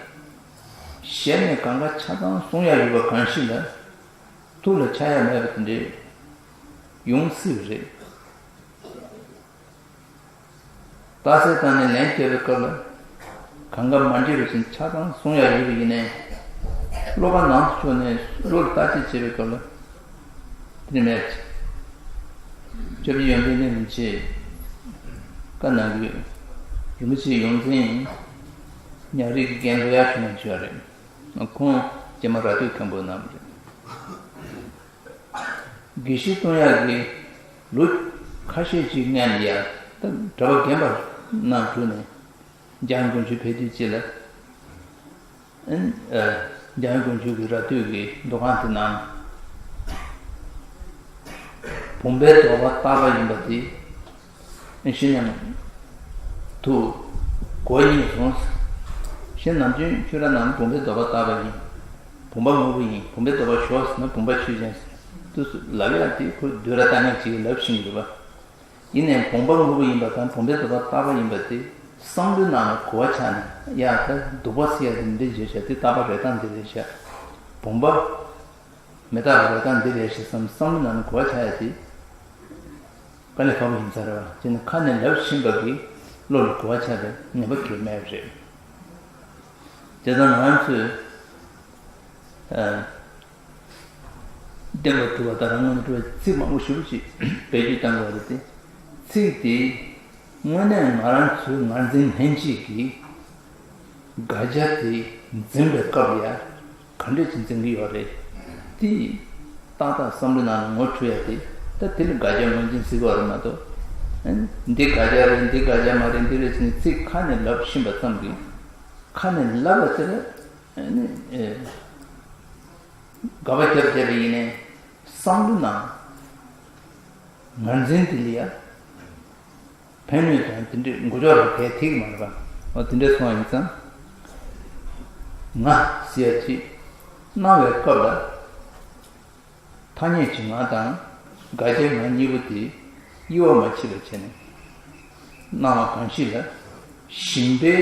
ཞལ་ནས་གང་ག་ཆ་ཚང་གསུང་ཡ་ཡོད་པ་གང་ཞིག་ལ་ཐུགས་ལ་འཆར་ཡ་མེད་པ་དེ་འདྲས་ཡོང་སྲིད་པ་རེད། རྟགས་གསལ་བཏང་ནས་ལན་བརྒྱབ་པའི་སྐབས་ལ་གང་ག་མ་འདྲེས་པ་ཅན་ཆ་ཚང་གསུང་ཡ་ཡོད་པ་ཡིན་ནའི། བློ་ཁ་ནང་དུ་ཕྱོགས་ནས་བློ་ལ་བརྟག་དཔྱད་བྱེད་པའི་སྐབས་ལ་དེ་ནི་མེད། སྐྱབས་རྗེ་ཡོན་ཏན་གླིང་རིན་པོ་ཆེས་བཀའ་གནང་གི་ཡོད། རིན་པོ་ཆེའི་ཡོངས་འཛིན་ཉག་རིགས་ཀྱི་རྒན་ལོ་ཡག་ཆུང་ངུ་ཅིག་ཡོད་རེད། ཁོང་རྗེས་མ་ར་སྟོད་མཁན་པོ་གནང་བ་རེད། དགེ་བཤེས་བསྟུན་ཡག་གི་ལོ་ཁ་ཤས་ཅིག་སྔོན་ལ་ཡ་ད་གྲྭ་པ་རྒན་པ་རྣམས་བྱུང་ནས་འཇང་དགུན་ཆོས་ཕེབས་དུས་ཅི་ལ། ཨན། འཇང་དགུན་ཆོས་ཀྱི་ར་སྟོད་ཀྱི་འདུ་ཁང་དེ་ནང་བུམ་པའི་དོགས་པ་བཏགས་པ་ཡིན་པ་དེ། གཞི་ནས་དུ་གོ་ཡིན་གསུངས། གཞི་ནམ་རྒྱུན་ཆོས་ར་ནང་བུམ་པའི་དོགས་པ་བཏགས་པ་ཡིན། བུམ་པ་དངོས་པོ་ཡིན། བུམ་པའི་དོགས་པ་ཞོག་ཟེར་ན་བུམ་པ་ཆོས་ཅན་ཟེར་དུས་སུ་ལབ་ཡག་དེ་ཁོ་བསྡུས་ར་ལྟ་མཁན་ཅིག་ལབ་བཞིན་ཡོད་པ། ཡིན་ནའི་བུམ་པ་དངོས་པོ་ཡིན་པ་དང་བུམ་པའི་དོགས་པ་བཏགས་པ་ཡིན་པ་དེ་བསམ་བློའི་ནང་ལ་གོ་བ་ཆགས་ནས་ཡ་ད་སྡུག་པ་ཟེར་ཡག་དེ་འདི་བརྗོད་བྱ་དེ་རྟག་པ་རེད་སྟངས་འདི་རེད་བྱ། བུམ་པ་མི་རྟག་པ་རེད་སྟངས་འདི་རེད་བྱ་བསམ་བསམ་བློའི་ནང་ལ་གོ་བ་ཆགས་ཡག་དེ། དཀའ་ལས་ཁག་པོ་ཡིན་ས་རེད་བ། དེ་ནི་ཁ་ནས་ལབ་བཞིན་པ་གི་བློ་ལ་གོ་བ་ཆགས་པའི་ངེས་པ་གལ་མེད་པ་རེད། དེ་ཙང་ང་རང་ཚོས་ཨ། བདེན་པར་གྲུབ་པ་དང་རང་ངོས་ནས་གྲུབ་པའི་ཚིག་མང་པོ་ཞེ་པོ་ཅིག་བེད་སྤྱོད་གཏང་དགོས་རེད་དེ། ཚིག་དེ་དངོས་གནས་ང་རང་ཚོའི་ངར་འཛིན་ལྷན་སྐྱེས་ཀྱི་དགག་བྱ་དེ་འཛིན་པའི་སྐབས་ལ་ཡ་ག་འདྲས་ཅིག་འཛིན་གྱི་ཡོད་རེད། དེ་ཏག་ཏག་བསམ་བློའི་ནང་ལ་ངོ་འཕྲོད་ཡ་དེ་ད་དེ་ལ་དགག་བྱ་ངོས་འཛིན་ཟེར་གྱི་ཡོད་རེད་མ་གཏོགས། ཨ་ནི་འདི་དགག་བྱ་རེད། འདི་དགག་བྱ་མ་རེད། འདི་རེད་ཟེར་ནས་ཚིག་ཁ་ནས་ལབ་བཞིན་པ་ཙམ་གྱིས། ཁ་ནས་ལབ་པ་དེ་ལ་ཨ་ནི་ཨེ། དགག་པ་བརྒྱབ་བསྡད་པ་ཡིན་ནའི་བསམ་བློ་ནང་ངར་འཛིན་དེ་ལ་ཡ་ཕན་གནོད་དང་དེ་འདྲའི་མགོ་ལྕོག་ལ་གས་ཐིག་མ་རེད་པ། འོ་དེ་འདྲ་སོང་བ་ཡིན་ཙང་། ང་ཟེར་ཡ་ཅིག་སྣང་བའི་སྐབས་ལ་ཐ་སྙད་ཀྱི་ང་དང་དགག་བྱའི་ང་གཉིས་པོ་དེ་དབྱེ་བ་མ་ཕྱེ་བར་བྱས་ནས་སྣང་བ་གང་ཞིག་ལ་ཞེན་པའི་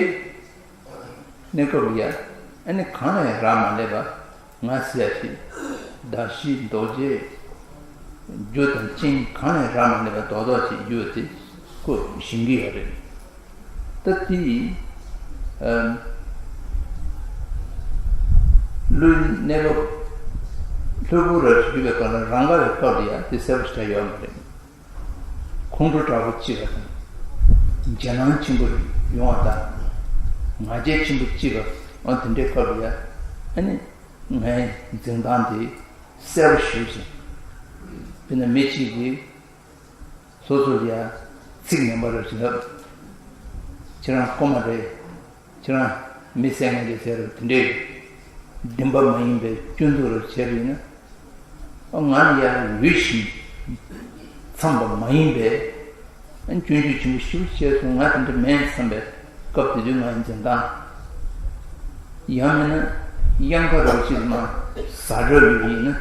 གནས་སྐབས་ལ་ཡ། ཨ་ནི་གང་ལ་ཡང་རག་མ་ལས་པ་ང་ཟེར་ཡ་ཞིག་གདགས་གཞི་འདོགས་བྱེད་རྒྱུ་དང་རྐྱེན་གང་ལ་ཡང་རག་མ་ལས་པ་རྡོག་རྡོག་ཅིག་ཡོད་དེ་ཁོ་ཞེན་གྱི་ཡོད་རེད། ད་དེ་ཡིས་ཨ་ལུས་གནས་སྐབས་ལྷོད་པོ་རབ་ཞིག་གྱུར་པའི་སྐབས་ལ་རང་དགའ་བའི་སྐབས་ལ་ཡ་དེ་གསལ་པོ་ཞིག་ཆགས་ཡོད་མ་རེད། ཁོང་ཁྲོ་དྲག་པོ་སྐྱེས་པ་དང་། འཇིགས་སྣང་ཆེན་པོ་ཡོང་བ་དང་། ང་རྒྱལ་ཆེན་པོ་སྐྱེས་པ། འོ་དེ་འདྲའི་སྐབས་ལ་ཡ། ཨ་ནི་ངའི་འཛིན་སྟངས་དེ་གསལ་པོ་ཞེ་པོ་ཅིག་དཔེར་ན་མི་གཅིག་གིས་སོ་སོ་ལ་ཡ་ཚིག་ངན་པ་རབ་ཅིག་ལབ། ཁྱེད་རང་རྐུན་མ་རེད། ཁྱེད་རང་མི་བསད་མཁན་རེད་ཟེར་རབ་དེ་འདྲའི་བདེན་པ་མ་ཡིན་པའི་སྐྱོན་འཛུགས་རབ་བྱས་པ་ཡིན་ན། ང་ལ་ཡང་འོས་ཤིང་འཚམས་པ་མ་ཡིན་པའི་སྐྱོན་བརྗོད་ཆེན་པོ་ཞེ་པོ་བྱས་སོང་། ང་དེ་འདྲ་མིན་བསམ་པའི་སྐབས་དེ་དུས་ང་ཡི་འཛིན་སྟངས། ཡང་མིན་ན་གཡང་ཁ་རོགས་ཅིག་ལ་མར་ཟ་འགྲོ་ཡོད་པ་ཡིན་ན།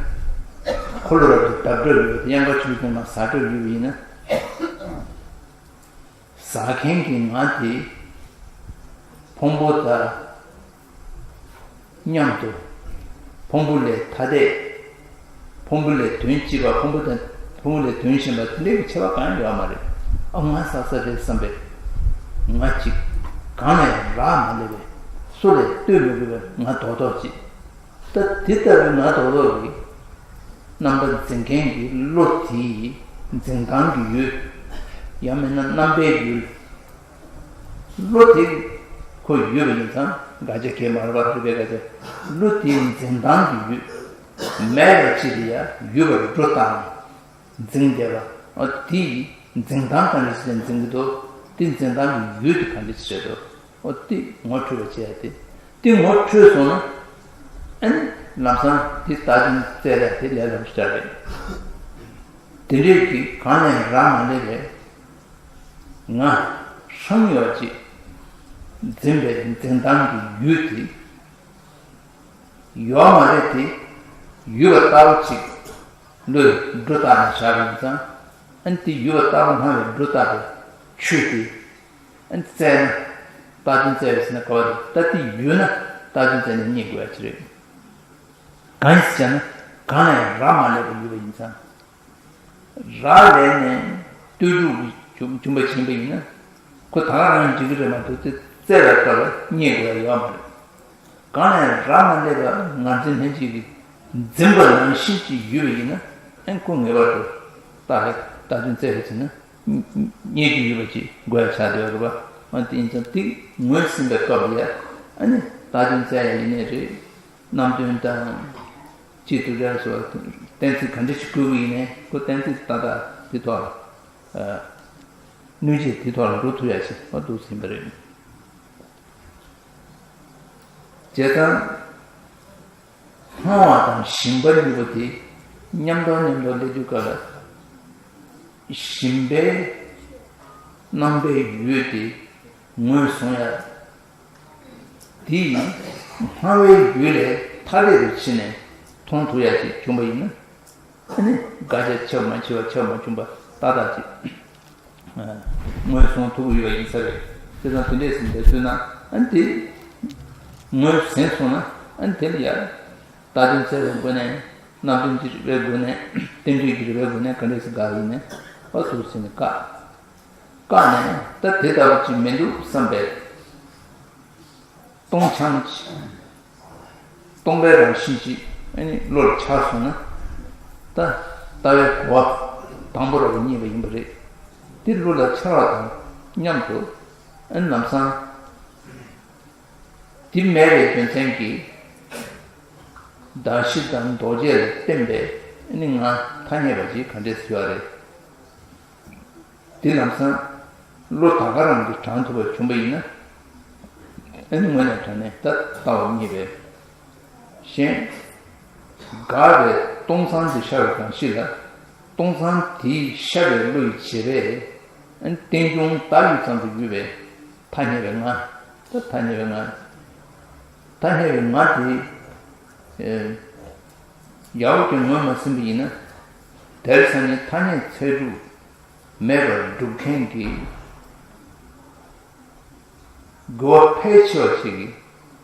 འཁོར་ལོ་རབ་ཏུ་བརྡབ་འགྲོ་ཡོད་པ་དང་གཡང་ཁ་ཆུང་ཆུང་མར་ཟ་འགྲོ་ཡོད་པ་ཡིན་ན། ཟ་མཁན་གྱི་ང་དེ་ཕུང་པོ་དང་མཉམ་དུ་ཕུང་པོ་ལས་ཐ་དད། ཕུང་པོ་ལས་དོན་སྐྱེས་པ། ཕུང་པོ་དང་ཕུང་པོ་ལས་དོན་གཞན་པ་དེ་འདྲའི་ཁྱད་པར་གང་ཡང་ཡོད་མ་རེད། ཨ་ང་ཟ་ས་རེད་བསམ་པའི་ང་གཅིག་གང་ལ་ཡང་རག་མ་ལས་པའི་སུ་ལས་ལྟོས་མི་དགོས་པའི་ང་རྡོག་རྡོག་ཅིག་ད་དེ་ལྟ་བུའི་ང་རྡོག་རྡོག་གི་རྣམ་པ་འཛིན་མཁན་གྱི་བློ་དེའི་འཛིན་སྟངས་ཀྱི་ཡུལ། ཡང་མིན་ན་རྣམ་པའི་ཡུལ། བློ་དེ་ཁོ་ཡོད་པ་ཡིན་ཙང་དགག་བྱ་གང་ཡང་མ་རེད་པ། རེད་པས་དགག་བྱ། བློ་དེའི་འཛིན་སྟངས་ཀྱི་ཡུལ་མེད་པ་ཅིག་ལ་ཡང་ཡོད་པར་སྒྲོ་བཏགས་ནས་འཛིན་བསྡད་པ། ཨ་དེའི་འཛིན་སྟངས་གང་འདྲ་ཞིག་ལ་འཛིན་གྱི་འདུག་དེ་འཛིན་སྟངས་ཀྱི་ཡུལ་དེ་གང་འདྲ་ཞིག་རེད་འདུག་འོ་དེ་ངོ་འཕྲོད་པ་བྱས་ཏེ། དེ་ངོ་འཕྲོད་སོང་ན། ཨ་ནི་ལམ་སང་དེ་ལྟ་ཅིང་བཙལ་ཡ་དེ་ལས་སླ་པོ་ཞེ་དྲག་རེད། དེ་འདྲས་ཀྱི་གང་ལ་ཡང་རག་མ་ལས་པའི་ང་ཧྲང་ཡོད་ཅིག་འཛིན་པའི་འཛིན་སྟངས་ཀྱི་ཡུལ་དེ་ཡོད་མ་རེད་དེ། ཡོད་པ་ལྟ་བུ་ཅིག་བློས་སྒྲོ་བཏགས་ནས་བཞག་པ་ཡིན་ཙང་། ཨ་ནི་དེ་ཡོད་པ་ལྟ་བུ་སྣང་བའི་སྒྲོ་བཏགས་པའི་ ཆོས་དེ། ཨ་ནི་བཙལ་ན། རྟགས་ཅན་བཙལ་བ་ཟེར་ན་ག་བ་རེད། ད་དེ་ཡོད་ན་རྟགས་ཅན་བཙལ་ནས་རྙེད་དགོས་ཡ་ཅིག་རེད། གང་ཡིན་ཟེར་ན། གང་ལ་ཡང་རག་མ་ལས་པ་ཡོད་པ་ཡིན་ཙང་། རག་ལས་ནས་ལྟོས་གྲུབ་ཀྱི་འབྱུང་འབྱུང་བ་ཡིན་པ་ཡིན་ན། ཁོ་ད་ག་རང་འགྲིག་གི་རེད་མ་གཏོགས་དེ་བཙལ་བའི་སྐབས་ལ་རྙེད་དགོས་ཡ་ཡོད་མ་རེད། གང་ལ་ཡང་རག་མ་ལས་པ་ངར་འཛིན་ལྷན་སྐྱེས་ཀྱིས་འཛིན་པ་ནང་བཞིན་ཅིག་ཡོད་པ་ཡིན་ན། ཨན་ཁོ་ངེས་པར་དུ་རྟགས་རེད། རྟགས་ཅན་བཙལ་བ་ཟེར་ན། རྙེད་ཀྱི་ཡོད་པ་ཅིག་དགོས་ཡ་ཆགས་བསྡད་ཡོད་རེད་པ། འོན་ཏེ་ཡིན་ཙང་དེ་ངོས་ཟིན་པའི་སྐབས་ལ་ཡ། ཨ་ནི་རྟགས་ཅན་བཙལ་ཡ་ཡིན་ནའི་རེད། རྣམ་བདུན་དང་། སྤྱི་དུ་རེད་སོགས་གཏན་ཚིགས་ག་འདྲ་ཞིག་དགོས་ཀྱི་ཡིན་ནའི་ཁོ་གཏན་ཚིགས་ཏག་ཏག་དེ་ཐོག་ལ། ཨ། སྣོན་བྱེད་དེ་ཐོག་ལ་འགྲོ་ཐུབ་ཡ་ཞིག་མ་འདུག་ཟིན་པ་རེད། བྱས་ཙང་། སྣང་བ་དང་ཞིམ་པ་གཉིས་པོ་དེ་མཉམ་དུ་མཉམ་དུ་སླེབས་དུས་སྐབས་ལ། ཞིམ་པའི་རྣམ་པའི་ཡུལ་དེ་ངོས་བཟུང་ཡ། དེ་ཡིས་སྣང་བའི་ཡུལ་ལས་ཐ་དད་དུ་ཕྱེ་ནས་མཐོང་ཐུབ་ཡ་ཅིག་བྱུང་བ་ཡིན་ན། ཨ་ནི་དགག་བྱ་ཁྱབ་མ་ཕྱེ་བ་ཁྱབ་མ་བྱུང་བ་ཏག་ཏག་ཅིག་ངོས་བཟུང་ཐུབ་ཀྱི་ཡོད་པ་ཡིན་ས་རེད། དེ་དང་དེ་འདྲས་ཟིན་བསྡད་ཚུལ་ན། ཨ་ནི་དེ་ངོས་ཟིན་སོང་ན། ཨ་ནི་དེ་ལ་ཡ། རྟགས་ཅན་བཙལ་བའི་སྒོ་ནས། རྣམ་བདུན་གྱི་རིགས་པའི་སྒོ་ནས། རྟེན་འབྲེལ་གྱི་རིགས་པའི་སྒོ་ནས་ག་འདྲས་སུ་དགག་ཡིན་ནས། ཨ་ཟུར་ཟིན་ནས་བཀག་བཀག་ནས་ད་དེ་ལྟ་བུ་ཅིག་མི་འདུག་བསམ་པས། སྟོང་འཆར་ཅིག་སྟོང་པའི་རང་བཞིན་ཅིག་ཨ་ནི་བློ་ལ་འཆར་སོང་ན། ད་ལྟ་བའི་གོ་བ་དང་པོ་རང་རྙེད་པ་ཡིན་པ་རེད། དེ་བློ་ལ་འཆར་བ་དང་མཉམ་དུ། ཨ་ནི་ལམ་སང་། དེ་མེད་པའི་རྒྱུ་མཚན་གྱིས། གདགས་གཞི་དང་ལྡོག་བྱ་ལ་བརྟེན་པའི་ཨ་ནི་ང་ཐ་སྙད་པ་ཅིག་ག་འདྲས་སུ་ཡོད་རེད། དེ་ལམ་སང་བློ་ད་ག་རང་གིས་དྲངས་ཐུབ་པ་བྱུང་བ་ཡིན་ན། ཨ་ནི་དངོས་གནས་དྲང་གནས་ད་ལྟ་བ་རྙེད་པའི་གཞན། འགགས་པའི་སྟོང་ཚང་དེ་ཤར་བའི་གང་ཞིག་ལ། སྟོང་ཚང་དེས་ཤར་བའི་བློ་ཡི་བྱེད་པས། ཨ་ནི་རྟེན་འབྱུང་བཏགས་ཡུལ་ཙམ་དུ་གྱུར་པའི་ཐ་སྙད་པའི་ང་། ད་ཐ་སྙད་པའི་ང་། ཐ་སྙད་པའི་ང་དེ། ཨེ། ཡག་པོ་ཅིག་ངོས་མ་ཟིན་པ་ཡིན་ན། དེར་ས་ནི་ཐ་སྙད་ཚད་གྲུབ་མེད་པར་སྒྲུབ་མཁན་གྱི། དགོས་པ་ཕལ་ཆེ་བ་ཞིག་གིས་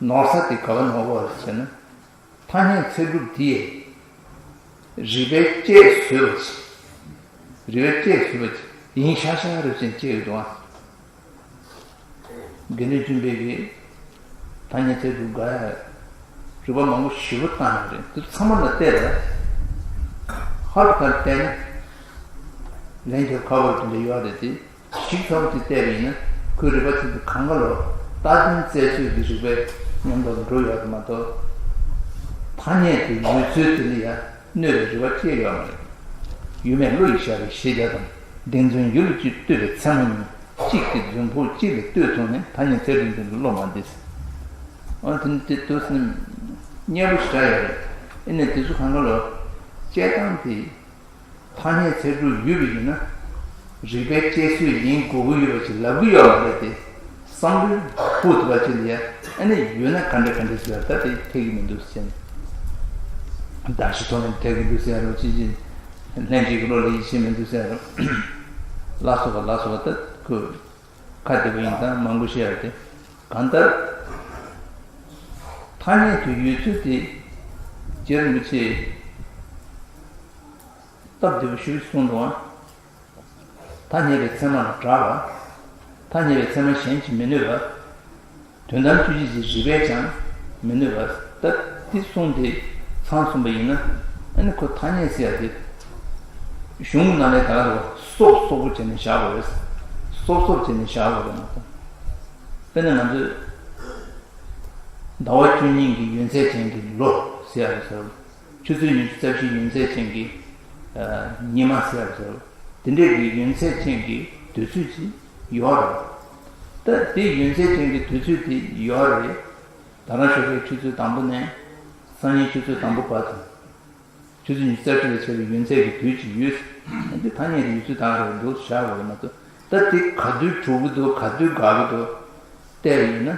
ནོར་ས་དེ་ག་པར་ནོར་བ་རེད་ཟེར་ན། ཐ་སྙད་ཚད་གྲུབ་དེས་རིགས་པས་དཔྱད་བཟོས་པ་ཞིག་རིགས་པས་དཔྱད་བཟོས་པ་ཞིག་ཡིན་ཤག་ཤག་རེད་ཅེས་དཔྱད་ཡོད་དོ། དགེ་འདུན་ཆོས་འཕེལ་གྱིས་ཐ་སྙད་ཚད་གྲུབ་དགག་ཡ་རིགས་པ་མང་པོ་ཞེ་པོ་བཏང་ཡོད་རེད། དེ་ཚང་མ་ལ་བལྟས་ལ། ཧ་ལས་པར་བལྟས་ན། ལན་རྒྱག་ཁག་པོ་དེ་འདྲ་ཡོད་རེད་དེ། ཞིབ་ཚགས་པོ་ཅིག་བལྟས་པ་ཡིན་ན། ཁོའི་རིགས་པ་ཚོ་དེ་གང་ག་ལོ། རྟགས་ཅན་བཙལ་ཚུལ་གྱི་རིགས་པའི་མཉམ་དུ་འགྲོ་ཡོད་པ་མ་གཏོགས། ཐ་སྙད་དེ་ཡོད་ཚུལ་དེ་ལ་ཡ་གནོད་པའི་རིགས་པ་སྐྱེས་ཡོད་མ་རེད། ཡུལ་མེད་བློ་ཡིས་ཤར་བའི་ཤེས་བྱ་དང་། བདེན་རྫུན་ཡུལ་ལ་ཅིག་ལྟོས་པའི་ཚད་མ་གཉིས། གཅིག་གི་རྫུན་ཕུག་གཅིག་ལ་ལྟོས་སོང་ནས་ཐ་སྙད་ཚད་གྲུབ་འདི་ལ་བློ་མ་བདེ་ཟེར། འོན་ཏེ་དེ་དུས་ནི་སྙན་པོ་ཞེ་དྲག་ཡོད་རེད། ཨེ་ནས་དེ་ཚོ་གང་ག་ལོ། དཔྱད་སྟངས་དེ། ཐ་སྙད་ཚད་གྲུབ་ཡོད་པ་ཡིན་ན། རིགས་པའི་དཔྱད་བཟོད་ཡིན་དགོས་ཀྱི་ཡོད་པ་ཞིག་ལབ་ཀྱི་ཡོད་མ་རེད་དེ། བསམ་བློའི་ཕུག་ཐུབ་པ་ཅིག་ལ་ཡ། ཨ་ནི་ཡོད་ན་ག་འདྲ་ག་འདྲ་ཟེར་བ་ད་དེ་འཐད་ཀྱི་མི་འདུག་ཟེར་ནས། གདགས་གཞི་ཐོག་ནས་འཐད་ཀྱི་འདུག་ཟེར་རོ། ཅི་ཅི། ལྷན་ཅིག་གི་བློ་ལ་ཡིད་ཆེས་མི་འདུག་ཟེར་རོ། ལ་སོགས་པ་ལ་སོགས་པ་ད་ཁོ། ཁ་བདེ་པོ་ཡིན་ཙང་མང་པོ་བཤད་ཡ་དེ། གང་ལྟར། ཐ་སྙད་དུ་ཡོད་ཚུལ་དེ། རྗེ་རིན་པོ་ཆེས། སྟབས་བདེ་པོ་ཞིག་གསུངས་འདུག་ཨ། ཐ་སྙད་པའི་ཚད་མ་ལ་གྲགས་པ། ཐ་སྙད་པའི་ཚད་མ་གཞན་གྱིས་མི་གནོད་པ། དོན་དམ་དཔྱོད་བྱེད་ཀྱི་རིགས་པས་ཀྱང་མི་གནོད་པ། ད་འདི་གསུངས་ཏེ་ཚང་སོང་བ་ཡིན་ན། ཨ་ནི་ཁོ་ཐ་སྙད་ཟེར་ཡ་དེ། གཞུང་ནང་ལས་ད་ག་རེ་སོབ་སོབ་པོ་བྱས་ནས་བཞག་དགོས་རེད། སོབ་སོབ་བྱས་ནས་བཞག་དགོས་རེད་མ་གཏོགས། དཔེར་ན་ང་ཚོས་ཟླ་བ་བཅུ་གཉིས་ཀྱི་ཡུན་ཚད་ཅན་གྱི་ལོ་ཟེར་ཡ་རེད་ཟེར། ཆུ་ཚོད་ཉི་ཤུ་རྩ་བཞིའི་ཡུན་ཚད་ཅན་གྱི་ཨ་ཉི་མ་ཟེར་ཡ་རེད་ཟེར། དེ་འདྲས་ཀྱི་ཡུན་ཚད་ཅན་གྱི་དུས་ཚོད་ཅིག་ཡོད་རེད། ད་དེ་ཡུན་ཚད་ཅན་གྱི་དུས་ཚོད་དེ་ཡོད་རེད། ད་རང་ཞོགས་པའི་ཆུ་ཚོད་དང་པོ་ནས་སང་ཉིན་ཆུ་ཚོད་དང་པོ་བར་དུ། ཆུ་ཚོད་ཉི་ཤུ་རྩ་བཞི་ལས་བྱས་པའི་ཡུན་ཚད་ཀྱི་དུས་ཀྱི་ཡོད། འདི་ཐ་སྙད་ཀྱི་ཡུལ་ཚུལ་དག་རེད་འདུག་བཞག་དགོས་མ་གཏོགས། ད་དེ་ག་དུས་གྲུབ་ཀྱི་འདུག་ག་དུས་འགག་གི་འདུག་བལྟས་པ་ཡིན་ན།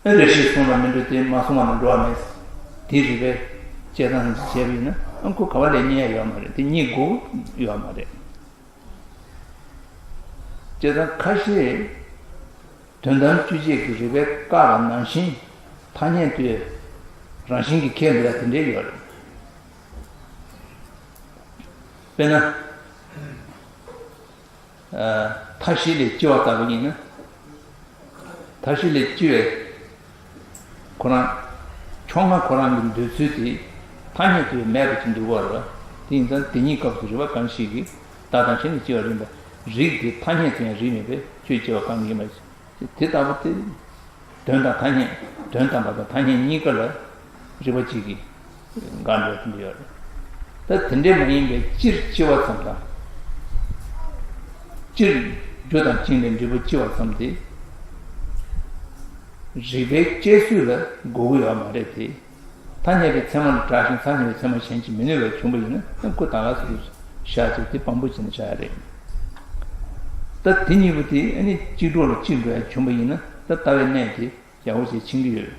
ཨེ་རེ་ཞིག་སོང་ལ་མི་འགྲོ་དེ་མ་སོང་བ་ལ་འགྲོ་བ་མེད། དེ་རིགས་པས་དཔྱད་སྟངས་བྱས་པ་ཡིན་ན་ཨ་ཁོ་ག་བ་ལས་རྙེད་ཡ་ཡོད་མ་རེད། དེ་རྙེད་དགོས་ཡོད་མ་རེད། བྱས་ཙང་ཁ་ཤས་དོན་དམ་དཔྱོད་བྱེད་ཀྱི་རིགས་པས་བཀག་པ་ནང་བཞིན་ཐ་སྙད་དུ་རང་བཞིན་གྱིས་ཁེགས་འདུག་ཡ་དེ་འདྲས་ཡོད་རེད། དཔེར་ན། མཐའ་བཞི་ལས་སྐྱེ་བ་ལྟ་བུ་ཡིན་ན། མཐའ་བཞི་ལས་སྐྱེ་བའི་ཁོ་རང་། ཕྱོགས་སྔ་ཁོ་རང་གི་འདོད་ཚུལ་དེ་ཐ་སྙད་དུ་མེད་པ་ཅིག་འདུག་པ་རེད་པ། དེ་ཡིན་ཙང་དེ་གཉིས་སྐབས་སུ་རིགས་པ་གང་ཞིག་གིས་བདག་དང་གཞན་ལས་སྐྱེ་བ་རིག་པ། རིགས་དེ་ཐ་སྙད་དུ་ཡང་རིགས་མེད་པས་ཆོས་སྐྱེ་བ་གང་ཡིན་པ། དེ་ལྟ་བུ་སྟེ། དོན་དང་ཐ་སྙད། དོན་དམ་པ་དང་ཐ་སྙད་གཉིས་ཀ་ལ་རིགས་པ་གཅིག་གིས་འགལ་འགྲོ་གི་ཡོད་རེད། ད་དེ་འདྲས་མ་ཡིན་པའི་སྤྱིར་སྐྱེ་བ་ཙམ་དང་། སྤྱིར་རྒྱུ་དང་རྐྱེན་ལས་འབྲས་བུ་སྐྱེ་བ་ཙམ་དེ། རིགས་པའི་དཔྱད་བཟོད་ལ་དགོས་ཀྱི་ཡོད་མ་རེད་དེ། ཐ་སྙད་པའི་ཚད་མ་ལ་བཀྲ་ཞིང་ཐ་སྙད་པའི་ཚད་མ་གཞན་གྱིས་མི་གནོད་པར་བྱུང་བ་ཡིན་ན་སྐུ་དང་ལ་སོགས་བཞག་ཅིག་དེ་དཔང་པོ་བྱས་ནས་བཞག་ཡ་རེད། ད་དེ་གཉིས་པོ་དེ་ཨ་ནི་གཅིག་གྲོགས་ལ་གཅིག་འགྲོ་ཡ་བྱུང་བ་ཡིན་ན་ད་ལྟ་བའི་གནས་དེ་ཡག་པོ་ཞིག་ཕྱིན་གྱི་ཡོད།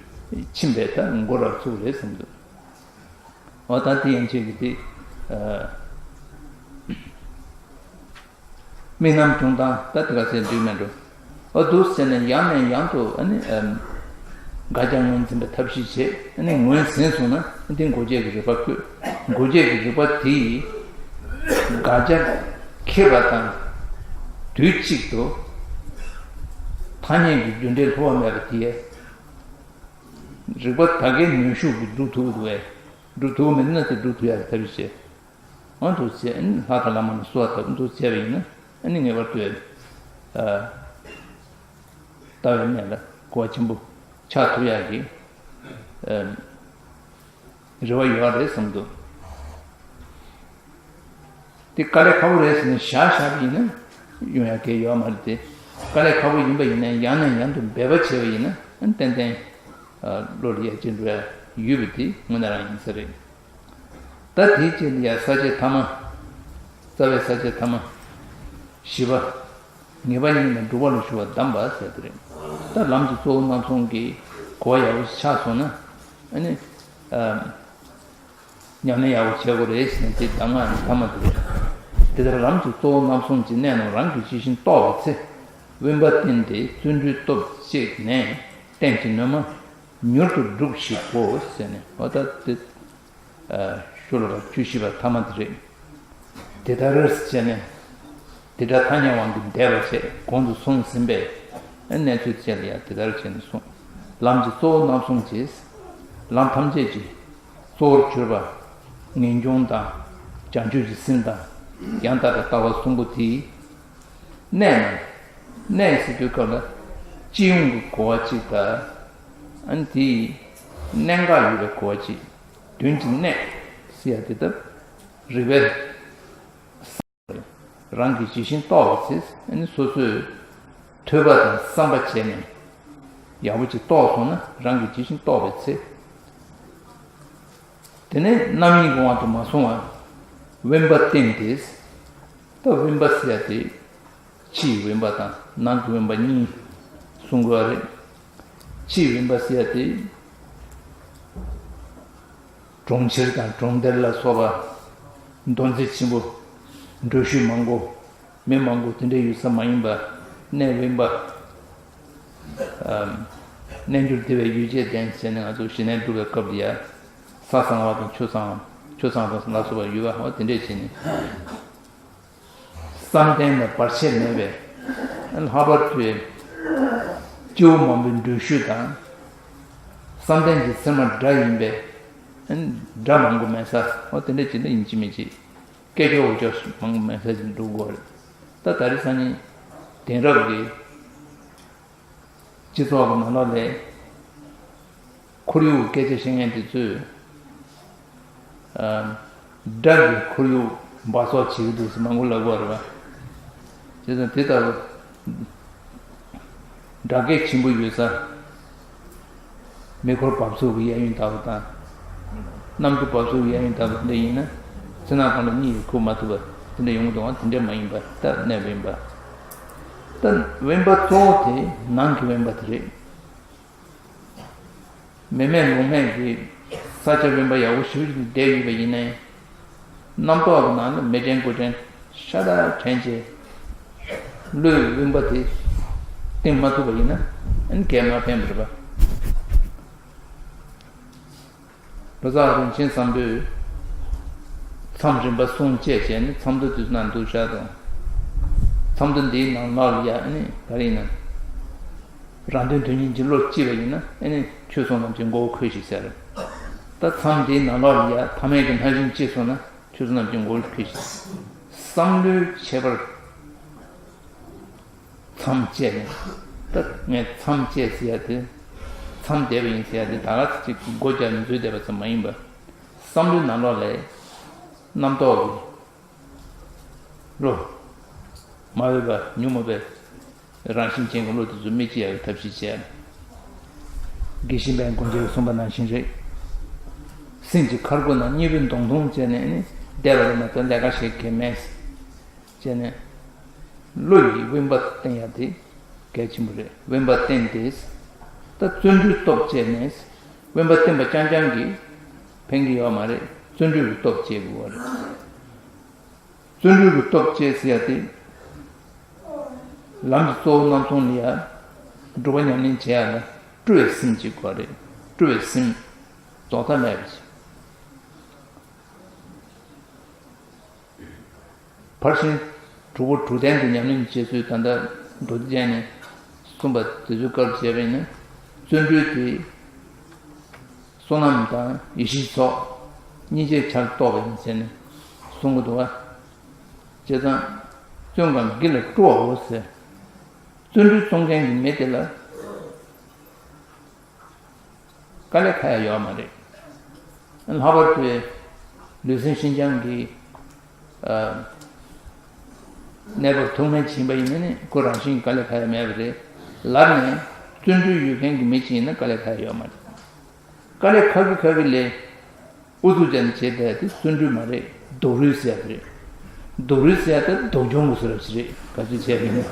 ཕྱིན་པས་ད་མགོ་རབ་ཚུགས་རེད་བསམ་འདུག་འོ་ད་དེ་ཡན་ཆད་ཀྱི་དེ། དམིགས་རྣམ་བྱུང་སྟངས་ད་དེ་ག་ཚད་འགྲིག་མེད་འགྲོ། ཨ་འདུག་ཟེར་ནས་ཡང་ནས་ཡང་དུ་ཨ་ནི་ཨམ། དགག་བྱ་ངོས་འཛིན་པའི་ཐབས་ཤེས་བྱེད། ཨ་ནི་ངོས་ཟིན་སོང་ན་འདི་འགོག་བྱེད་ཀྱི་རིགས་པ་བཀོད། འགོག་བྱེད་ཀྱི་རིགས་པ་དེ་ཡིས་དགག་བྱ་ཁེགས་པ་དང་དུས་གཅིག་ཏུ་ཐ་སྙད་ཀྱི་རྒྱུ་འབྲས་ལྷུ་བ་མེད་པ་དེ་ཡས་རིགས་པ་ད་གའི་ནུས་ཤུགས་ཀྱིས་སྒྲུབ་ཐུབ་ཀྱི་འདུག་བས། སྒྲུབ་ཐུབ་ཀྱི་མེད་ན་དེ་སྒྲུབ་ཐུབ་ཡག་གི་ཐབས་ཤེས་བྱེད། འོ་འདུག་བྱས་ཨ་ནི་ལྷ་དང་ལྷ་མོ་ནས་གསོལ་བ་བཏབ་འདུག་བྱས་པ་ཡིན་ན་ཨ་ནི་ངེས་པར་དུ་ཨ། ལྟ་བའི་གནས་ལ་གོ་བ་ཆེན་པོ་ཆགས་ཐུབ་ཡག་གི་ཨ། རེ་བ་ཡོད་རེད་བསམ་འདུག་དེ་དཀའ་ལས་ཁག་པོ་རེད་ཟེར་ནས་བཞག་བཞག་པ་ཡིན་ན་ཡོང་ཡག་གལ་ཡོད་མ་རེད་དེ། དཀའ་ལས་ཁག་པོ་ཡིན་པ་ཡིན་ན་ཡང་ནས་ཡང་དུ་འབད་པ་བྱས་པ་ཡིན་ན་ཨ་ནི་ཏན་ཏན་བློ་ལ་ཡར་རྒྱས་འགྲོ་ཡག་ཡོད་པ་དེ་དངོས་གནས་རང་ཡིན་ས་རེད། ད་དེའི་རྗེས་ལ་ཡང་ས་བཅད་ཐ་མ། རྩ་བའི་ས་བཅད་ཐ་མ། བཞི་པ། ངེས་པ་གཉིས་ནི་སྒྲུབ་པ་ལ་ཞུགས་པ་གདམས་པ་ཟེར་དེ་རེད། ད་ལམ་གྱི་གཙོ་བོ་རྣམ་གསུམ་གྱི་གོ་བ་ཡག་པོ་ཞིག་ཆགས་སོང་ན། ཨ་ནི། ཨ། ཉམས་ལེན་ཡག་པོ་བྱེད་དགོས་རེད་ཟེར་ནས་དེ་གདམས་ངག་ཐ་མ་དེ་རེད། དེ་ལྟར་ལམ་གྱི་གཙོ་བོ་རྣམ་གསུམ་གྱི་གནད་རྣམས་རང་གིས་ཇི་བཞིན་རྟོགས་པའི་ཚེ། དབེན་པ་བསྟེན་ཏེ་བརྩོན་འགྲུས་སྟོབས་བསྐྱེད་ནས་རྟེན་གྱི་ནུས་མ་མྱུར་དུ་སྒྲུབས་ཤིག་གོ་ཟེར་ནས་འོ་ད་དེ། ཤོ་ལོ་ཀ་བཅུ་བཞི་པ་ཐ་མ་དེ་རེད། དེ་ལྟར་བྱས་ནས། དེ་སྒྲ་ཐ་སྙད་དབང་གིས་འདས་པ་བྱས་གོང་དུ་སོང་ཟིན་པས། གནས་ཚུལ་བཅས་ལ་ཡང་དེ་ལྟར་བྱས་ནས་གསུངས། ལམ་གྱི་གཙོ་བོ་རྣམ་གསུམ་གྱིས། ལམ་ཐམས་ཅད་ཀྱི་གཙོ་བོར་གྱུར་པ། ངེས་འབྱུང་དང་། བྱང་ཆུབ་ཀྱི་སེམས་དང་། ཡང་དག་པའི་ལྟ་བ་གསུམ་པོ་དེའི་གནད་ནི། གནད་ཟེར་དུས་སྐབས་ལ་སྤྱི་ཡོངས་ཀྱི་གོ་བ་གཅིག་དང་། ཨ་ནི་དེའི་གནད་འགག་ཡོད་པའི་གོ་བ་གཅིག་དོན་གྱི་གནད་ཟེར་ཡ་དེ་ལྟར་རིགས་པས་རང་གིས་ཇི་བཞིན་རྟོགས་པའི་ཚེ། ཨ་ནི་སོ་སོས་ཐོས་པ་དང་བསམ་པ་བྱས་ནས་ཡག་པོ་ཅིག་རྟོགས་སོང་ན་རང་གིས་ཇི་བཞིན་རྟོགས་པའི་ཚེ། དེ་ནས་རྣམ་གཡེང་གི་དབང་དུ་མ་སོང་བར་དབེན་པ་བསྟེན་ཏེ། ད་དབེན་པ་ཟེར་ཡ་དེ། ཕྱིའི་དབེན་པ་དང་ནང་གི་དབེན་པ་གཉིས་གསུང་དགོས་པ་རེད། ཕྱིའི་དབེན་པ་ཟེར་ཡ་དེ། གྲོང་ཁྱེར་དང་གྲོང་རྡལ་ལ་སོགས་པ། མདོ་འཛིན་ཆེན་པོ། འགྲུལ་བཞུད་མང་པོ། མི་མང་པོ་དེ་འདྲའི་ཡོད་ས་མ་ཡིན་པ། གནས་དབེན་པ། ཨམ། རྣལ་འབྱོར་བདེ་བའི་ཡོ་བྱད་ལྡན་བྱས་ནས་ང་ཚོ་ཞི་གནས་སྒྲུབ་པའི་སྐབས་ལ་ཡ། ས་གཙང་བ་དང་ཆུ་གཙང་བ། ཆུ་གཙང་དང་ལ་སོགས་པ་ཡོད་པ་འོ་དེ་འདྲས་བྱས་ནས། བསམ་གཏན་ལ་བར་ཆད་མེད་པའི། ལྷག་པར་དུ། སྐྱེ་བོ་མང་པོའི་འགྲུལ་བཞུད་དང་། བསམ་གཏན་གྱི་ཚེར་མ་སྒྲ་ཡིན་པས། སྒྲ་མང་པོ་མེད་ས་འོ་དེ་འདྲ་ཅིག་ལ་ཡིན་གཅིག་མིན་གཅིག་སྐད་ཅོར་འུ་ཅོར་མང་པོ་མེད་ས་ཅིག་འགྲོ་དགོས་རེད། ད་ད་རེས་སང་ཉིན་དེང་རབས་ཀྱི་སྤྱི་ཚོགས་ཀྱི་ནང་ལོགས་ལ་ཁོར་ཡུག་སྐད་ཆ་བཤད་མཁན་དེ་ཚོས་ཨ། སྒྲ་གི་ཁོར་ཡུག་འབག་བཙོག་བྱེད་ཀྱི་འདུག་ཟེར་མང་པོ་ལབ་ཀྱི་ཡོད་རེད་པ། བྱས་ཙང་དེ་ལྟ་བུ་སྒྲ་སྐད་ཆེན་པོ་ཡོད་ས། མེ་འཁོར་འབབ་ཚུགས་ཀྱི་གཡས་གཡོན་ལྟ་བུ་དང་། གནམ་གྲུ་འབབ་ཚུགས་ཀྱི་གཡས་གཡོན་ལྟ་བུ་འདི་ཡིན་ན། མཚན་ནག་སྒང་ལ་གཉིད་ཁུག་མ་ཐུབ་པ་དེ་འདྲ་ཡོང་གི་འདུག་ཨང་། དེ་འདྲ་མ་ཡིན་པ་ད་གནས་དབེན་པ། ད་དབེན་པ་གཙོ་བོ་དེ་ནང་གི་དབེན་པ་དེ་རེད། མི་མེད་ལུང་མེད་ཀྱི་ས་ཆ་དབེན་པ་ཡག་པོ་ཞེ་པོ་ཅིག་ཏུ་བསྡད་ཡོད་པ་ཡིན་ནའི། རྣམ་རྟོག་གི་ནང་ལ་མི་དྲན་དགུ་དྲན་ཤ་སྟག་དྲན་བྱས། བློའི་དབེན་པ་དེ་བསྟེན་མ་ཐུབ་པ་ཡིན་ན། ཨ་ནི་གལ་མ་ཕན་པ་རེད་པ། ལོ་ཙཱ་བ་རིན་ཆེན་བཟང་པོས་མཚམས་རིམ་པ་གསུམ་བཅས་བྱས་ནས་མཚམས་ཐོ་དེ་ཚོ་ནང་འདུག་བཞག་དང་། མཚམས་ཐོ་འདིའི་ནང་ལོགས་ལ་ཡ་ཨ་ནི་ག་རེ་ཡིན་ན། རང་དོན་དོན་གཉེར་གྱི་བློ་སྐྱེས་པ་ཡིན་ན་ཨ་ནི་ཆོས་གསུམ་རྣམས་ཀྱི་མགོ་བོ་ཁོལ་ཞིག་ཟེར། ད་མཚམས་འདིའི་ནང་ལོགས་ལ་ཡ་ཐ་མལ་གྱི་སྣང་ཞེན་སྐྱེས་སོང་ན་ཆོས་གསུམ་རྣམས་ཀྱི་མགོ་བོ་ཁོལ་ཞིག། བསམ་བློའི་ཁྱད་པར། མཚམས་བཅད་ནས། ད་ངས་མཚམས་བཅད་ཟེར་ཡ་དེ། མཚམས་བསྡད་པ་ཡིན་ཟེར་ཡ་དེ་ད་ག་ཚོད་ཅིག་སྒོ་རྒྱག་ནས་འཛུལ་བསྡད་པ་ཙམ་མ་ཡིན་པར། བསམ་བློའི་ནང་ལོགས་ལ་རྣམ་རྟོག་གི་བློ། མ་འོས་པ་ཉོན་མོངས་པའི་རང་བཞིན་ཅན་གྱི་བློ་དེ་ཚོ་མི་སྐྱེ་ཡག་གི་ཐབས་ཤེས་བྱས། དགེ་བཤེས་པའི་དགོངས་འགྲེལ་གསུངས་པ་ནང་བཞིན་རེད། སེམས་ཀྱི་ཁར་སྒོ་ན་གཉེར་པའི་མདོང་མདོང་བྱས་ནས་ནི་བསྡད་པ་རེད་མ་གཏོགས་ལས་ཀ་བྱེད་མཁན་མེད། བྱས་ནས། བློ་ཡི་དབེན་པ་བསྟེན་ཡ་དེ་གལ་ཆེན་པོ་རེད། དབེན་པ་བསྟེན་ཏེ། ད་བརྩོན་འགྲུས་སྟོབས་བསྐྱེད་ནས། དབེན་པ་བསྟེན་པ་རྐྱང་རྐྱང་གིས་ཕན་གྱི་ཡོད་མ་རེད། བརྩོན་འགྲུས་ཀྱི་སྟོབས་བསྐྱེད་དགོས་པ་རེད། བརྩོན་འགྲུས་ཀྱི་སྟོབས་བསྐྱེད་ཟེར་ཡ་དེ། ལམ་གྱི་གཙོ་བོ་རྣམ་གསུམ་ལ་ཡ། སྒྲུབ་པ་ཉམས་ལེན་བྱེད་ཡ་ལ་སྤྲོ་བའི་སེམས་ཅིག་དགོས་རེད། སྤྲོ་བའི་སེམས། རྫོགས་མཐའ་མེད་པ་ཅིག། ཕར་ཕྱིན་དྲུག་པོ་དྲུག་ལྡན་གྱི་ཉམས་ལེན་བྱེད་ཚུལ་ད་ལྟ་མདོ་སྡེ་རྒྱན་ནས་གསུངས་པ་དེ་ཚོའི་སྐབས་བྱས་པ་ཡིན་ན། བརྩོན་འགྲུས་དེ་བསོད་ནམས་དང་ཡེ་ཤེས་ཚོགས་གཉིས་ཆའི་ཆར་གཏོགས་པ་ཡིན་ཟེར་ནས་གསུང་གི་འདུག་བ། བྱས་ཙང་བརྩོན་གང་གིས་ལ་སྤྲོ་བའོ་ཟེར། བརྩོན་འགྲུས་རྩོམ་མཁན་གྱི་མི་དེ་ལ། དཀའ་ལས་ཁག་ཡ་ཡོད་མ་རེད། ལྷག་པར་དུ་ལུས་སེམས་ཤིན་སྦྱངས་ཀྱི་ཨ་གནས་བབ་ཐུགས་སྨོན་བྱིན་པ་ཡིན་ན་ནི་ཁོ་རང་བཞིན་དཀའ་ལས་ཁག་ཡ་མེད་པ་རེད། ལར་ནས་བརྩོན་འགྲུས་ཡོད་མཁན་གྱི་མི་ཅིག་ཡིན་ན་དཀའ་ལས་ཁག་ཡ་ཡོད་མ་རེད། དཀའ་ལས་ཁག་གི་ཁག་གི་ལས། ཨུ་ཚུགས་བྱས་ནས་བྱེད་བསྡད་དེ་བརྩོན་འགྲུས་མ་རེད། སྡུག་རུས་ཟེར་ཡ་དེ་རེད། སྡུག་རུས་ཟེར་ཡ་དེ་སྡུག་སྦྱོང་གི་བཟོ་འདྲ་ཞིག་རེད། ག་ཚོད་བྱས་པ་ཡིན་ན།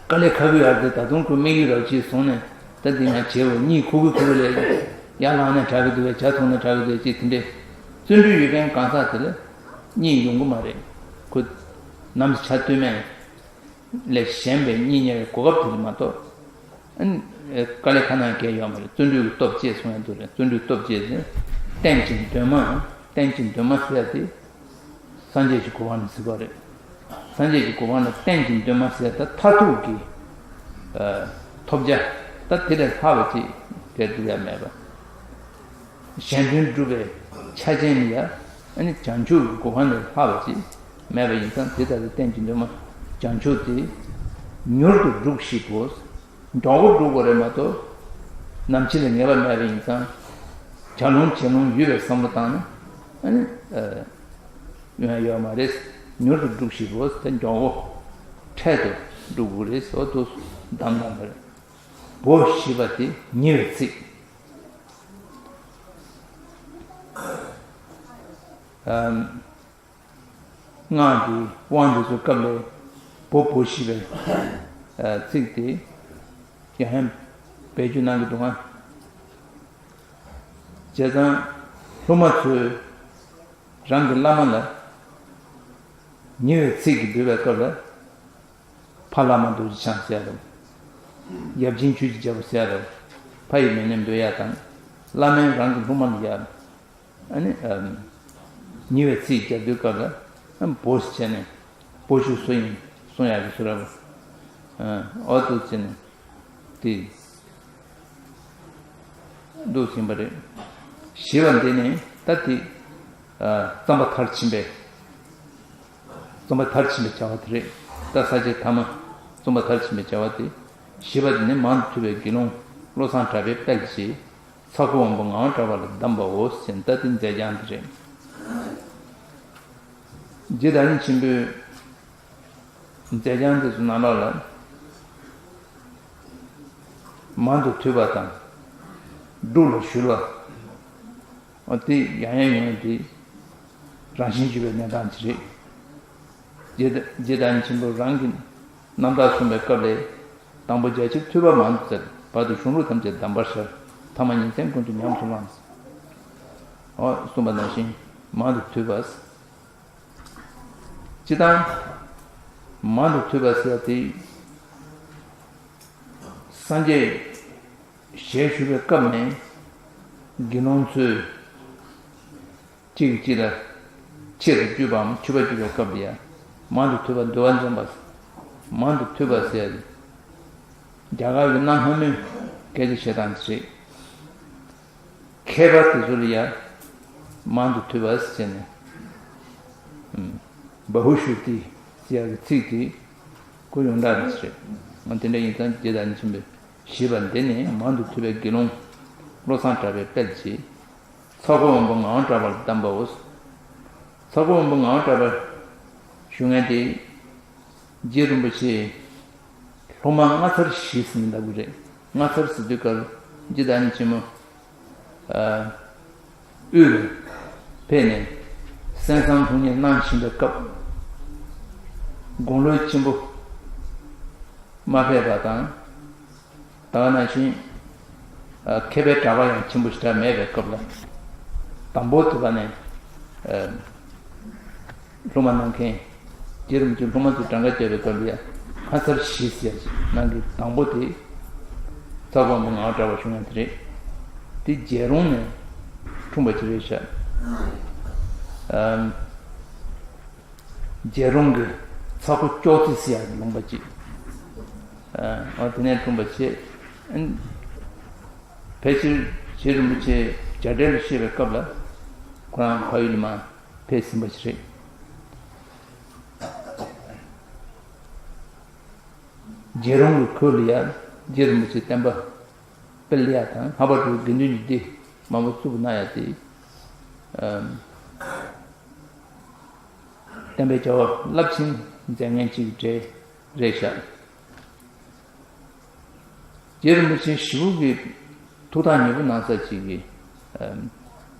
དཀའ་ལས་ཁག་གི་ཡར་དེ་ད་དུང་ཁོའི་དམིགས་ཡུལ་ར་ཅིག་བཟུང་ནས་ད་འདི་ང་བྱེད་འོ་གཉིད་ཁུག་གི་ཁུག་གི་ལས། ཡར་ལངས་ནས་དྲག་གི་འདུག་བས་ཇ་འཐུང་ནས་དྲག་གི་འདུག་ཅིག་དེ་འདྲས། བརྩོན་འགྲུས་ཡོད་མཁན་གང་ཟག་དེ་ལ་གཉིད་ཡོང་གི་མ་རེད། ཁོ་ནམ་ཞིག་ཆ་མཐུན་མེད། ལས་གཞན་པའི་གཉིད་ཉལ་བའི་གོ་སྐབས་དེ་ལ་མ་གཏོགས། ཨ་ནི། དཀའ་ལས་ཁ་ནང་བཀལ་ཡོད་མ་རེད། བརྩོན་འགྲུས་ཀྱི་སྟོབས་བསྐྱེད་གསུང་ཡ་འདུག་རེད། བརྩོན་འགྲུས་སྟོབས་བསྐྱེད་ཟེར། རྟེན་ཅིང་འདུན་མ། རྟེན་ཅིང་འདུན་མ་ཟེར་ཡ་དེ། སངས་རྒྱས་ཀྱི་གོ་འཕང་ལ་ཟེར་བ་རེད། སངས་རྒྱས་ཀྱི་གོ་འཕང་ལ་རྟེན་ཅིང་འདུན་མ་ཟེར་ཡ་ད་མཐར་ཐུག་གི་ཐོབ་བྱ། ད་དེ་ལས་ལྷག་པ་ཅིག་དེར་འགྲུབ་ཡ་མེད་པ། གཞན་དོན་སྒྲུབ་པའི་ཆ་རྐྱེན་ལ་ཡ། ཨ་ནི་བྱང་ཆུབ་ཀྱི་གོ་འཕང་ལས་ལྷག་པ་ཅིག་མེད་པ་ཡིན་ཙང་དེ་ལྟར་དུ་རྟེན་ཅིང་འདུན་མ། བྱང་ཆུབ་སྟེ། མྱུར་དུ་སྒྲུབས་ཤིག་གོ། མགྱོགས་པོ་སྒྲུབ་དགོས་རེད་མ་གཏོགས། ནམ་འཆི་ལ་ངེས་པ་མེད་པ་ཡིན་ཙང་། བྱ་ལོང་བྱེད་ལོང་ཡོད་པའི་བསམ་བློ་བཏང་ན། ཨ་ནི། ཡོང་ཡ་ཡོད་མ་རེད། མྱུར་དུ་སྒྲུབས་ཤིག་གོ། དེ་མགྱོགས་པོ། འཕྲལ་དུ་སྒྲུབ་དགོས་རེད་ཟེར་དུ་གདམས་གནང་བ་རེད། བོ་ཞེས་པ་དེ་ཉེ་བའི་ཚིག། ཨམ། སྔགས་ཀྱི་དབང་འདི་ཚོའི་སྐབས་ལ་བོ་བོ་ཞེས་པའི་ཚིག་དེ་ཡང་ཡང་བེད་སྤྱོད་གནང་གི་འདུག་ང་། བྱས་ཙང་སློབ་མ་ཚོས་རང་གི་བླ་མ་ལ་ཉེ་བའི་ཚིག་གིས་འབོད་པའི་སྐབས་ལ། ཕ་བླ་མ་རྡོ་རྗེ་འཆང་ཟེར་ཡ་དང་། ཡབ་ཆེན་ཆོས་ཀྱི་རྒྱལ་པོ་ཟེར་ཡ་དང་། ཕ་ཡི་མིང་ནས་འབོད་ཡ་དང་། བླ་མས་རང་གི་སློབ་མ་ལ་ཡ། ཨ་ནི། ཉེ་བའི་ཚིག་རྒྱག་དུས་སྐབས་ལ། བོ་ཟེར་བྱས་ནས། བོ་ཞུ་སུ་ཡིན་གསུང་ཡ་གི་སུ་ར་བོ། འོ་འདུག་བྱས་ནས། དེ། འདུག་ཟིན་པ་རེད། ཞེས་པ་འདི་ནི་ད་དེ། རྩོམ་པ་མཐར་ཕྱིན་པའི། རྩོམ་པ་མཐར་ཕྱིན་པའི་བྱ་བ་དེ་རེད། ད་ས་བཅད་ཐ་མ། རྩོམ་པ་མཐར་ཕྱིན་པའི་བྱ་བ་དེ། ཞེས་པ་འདི་ནི་མང་དུ་ཐོས་པའི་དགེ་སློང་བློ་བཟང་གྲགས་པའི་དཔལ་གྱི། ཚ་ཁུ་དབང་པོ་ངག་དབང་གྲགས་པ་ལ་གདམས་པའོ་ཟེར་ད་དེ་མཛད་བྱང་དེ་རེད། རྗེ་བདག་ཉིད་ཆེན་པོས། མཛད་བྱང་དེ་ཚོ་ནང་ལོགས་ལ། མང་དུ་ཐོས་པ་དང་། སྒྲུབ་ལ་གཞོལ་བ། འོ་དེ་ཡང་ཡང་ཡོང་ཡོང་དེ། རང་བཞིན་གྱུར་པའི་གནས་སྟངས་ཅིག་རེད། རྗེ་རྗེ་བདག་ཉིད་ཆེན་པོས་རང་གི་རྣམ་ཐར་གསུངས་པའི་སྐབས་ལས། དང་པོ་རྒྱ་ཆེར་ཐོས་པ་མང་དུ་བཙལ། བར་དུ་གཞུང་ལུགས་ཐམས་ཅད་གདམས་པར་ཤར། ཐ་མ་ཉིན་མཚན་ཀུན་ཏུ་ཉམས་སུ་བླངས། འོ་གསུངས་པ་ནང་བཞིན་མང་དུ་ཐོས་པ། སྤྱི་དང་། མང་དུ་ཐོས་པ་ཟེར་ཏེ། སངས་རྒྱས་ཞལ་བཞུགས་པའི་སྐབས་ནས་དགེ་སློང་ཚོས་གཅིག་གིས་གཅིག་ལ་ཆེད་དུ་བརྗོད་པའམ་མཆོད་པ་བརྗོད་པའི་སྐབས་ལ་ཡང་མང་དུ་ཐོས་པ་འདུལ་བ་འཛིན་པ། མང་དུ་ཐོས་པ་ཟེར་ཏེ། རྒྱ་གར་གྱི་གནའ་སྔ་མོའི་སྐད་ཆ་བཤད་སྟངས་དེ་རེད། མཁས་པ་དེ་ཚོ་ལ་ཡང་མང་དུ་ཐོས་པ་ཟེར་ནས། ཨམ། བ་ཧུ་ཤྲུ་ཏི་ཟེར་ཡག་གི་ཚིག་དེ་ཁོ་ཡོངས་གྲགས་རེད་ཟེར། འོ་དེ་འདྲ་ཡིན་ཙང་རྗེ་བདག་ཉིད་ཆེན་པོས་ཞུས་པ་འདི་ནི་མང་དུ་ཐོས་པའི་དགེ་སློང་བློ་བཟང་གྲགས་པའི་དཔལ་གྱིས་ཚོགས་དཔོན་པོ་ངག་དབང་གྲགས་པ་ལ་གདམས་པའོ། ཚོགས་དཔོན་པོ་ངག་དབང་གྲགས་པ་ཞུ་མཁན་དེ། རྗེ་རིན་པོ་ཆེ་སློབ་མ་སྔ་ཚར་བཞི་ཟིན་ལབ་དགོས་རེད། སྔ་ཚར་ཟེར་དུས་སྐབས་རྗེ་བདག་ཉིད་ཆེན་མོ། ཨ། དབུས་ལ་ཕེབས་ནས་གསན་བསམ་ལྷུག་བསྙེན་གནང་བཞིན་པའི་སྐབས། དགུང་ལོ་ཆེན་པོ་མ་ཕེབས་པ་དང་། ད་ག་ནང་བཞིན། ཨ། མཁས་པའི་གྲགས་པ་ཡང་ཆེན་པོ་ཞེ་དྲག་མེད་པའི་སྐབས་ལ། དང་པོ་དེ་ག་ནས། ཨ། སློབ་མ་གནང་མཁན། རྗེ་རིན་པོ་ཆེ་སློབ་མ་ཚོས་གྲངས་ཀ་བརྒྱབ་པའི་སྐབས་ལ་ཡང་སྔ་ཚར་བཞི་ཟེར་ཡག་ཅིག་ནང་གི་དང་པོ་དེ། ཚོགས་དཔོན་པོ་ངག་དབང་གྲགས་པ་ཞུ་མཁན་དེ་རེད། དེ་རྒྱལ་རོང་ནས་འཁྲུངས་པ་ཅིག་རེད་ཤག་ཨམ། རྒྱལ་རོང་གི་ཚ་ཁོ་ཅོག་ཙེ་ཟེར་ཡག་གི་ལུང་པ་ཅིག་ཨ། འོ་དེ་ནས་འཁྲུངས་པ་བྱས། ཨ། ཕལ་ཆེར་རྗེ་རིན་པོ་ཆེ་རྒྱ་གྲལ་ལ་གཤེགས་པའི་སྐབས་ལ་ཁོ་རང་ཕ་ཡུལ་ལ་མར་ཕེབས་ཟིན་པ་ཞིག་རེད། རྒྱལ་རོང་གི་ཁུལ་ལ་ཡང་རྗེ་རིན་པོ་ཆེ་བསྟན་པ་སྤེལ་ཡག་དང་ལྷག་པར་དུ་དགེ་འདུན་གྱི་སྡེ་མང་པོ་བཙུགས་གནང་ཡག་དེ། ཨམ། བསྟན་པའི་བྱ་བ་རླབས་ཆེན་མཛད་མཁན་གཅིག་གྲས་རེད་ཤག་རྗེ་རིན་པོ་ཆེ་ཞེ་པོ་གི་ཐུགས་ཐག་ཉེ་པོ་གནང་ས་ཅིག་གི། ཨམ།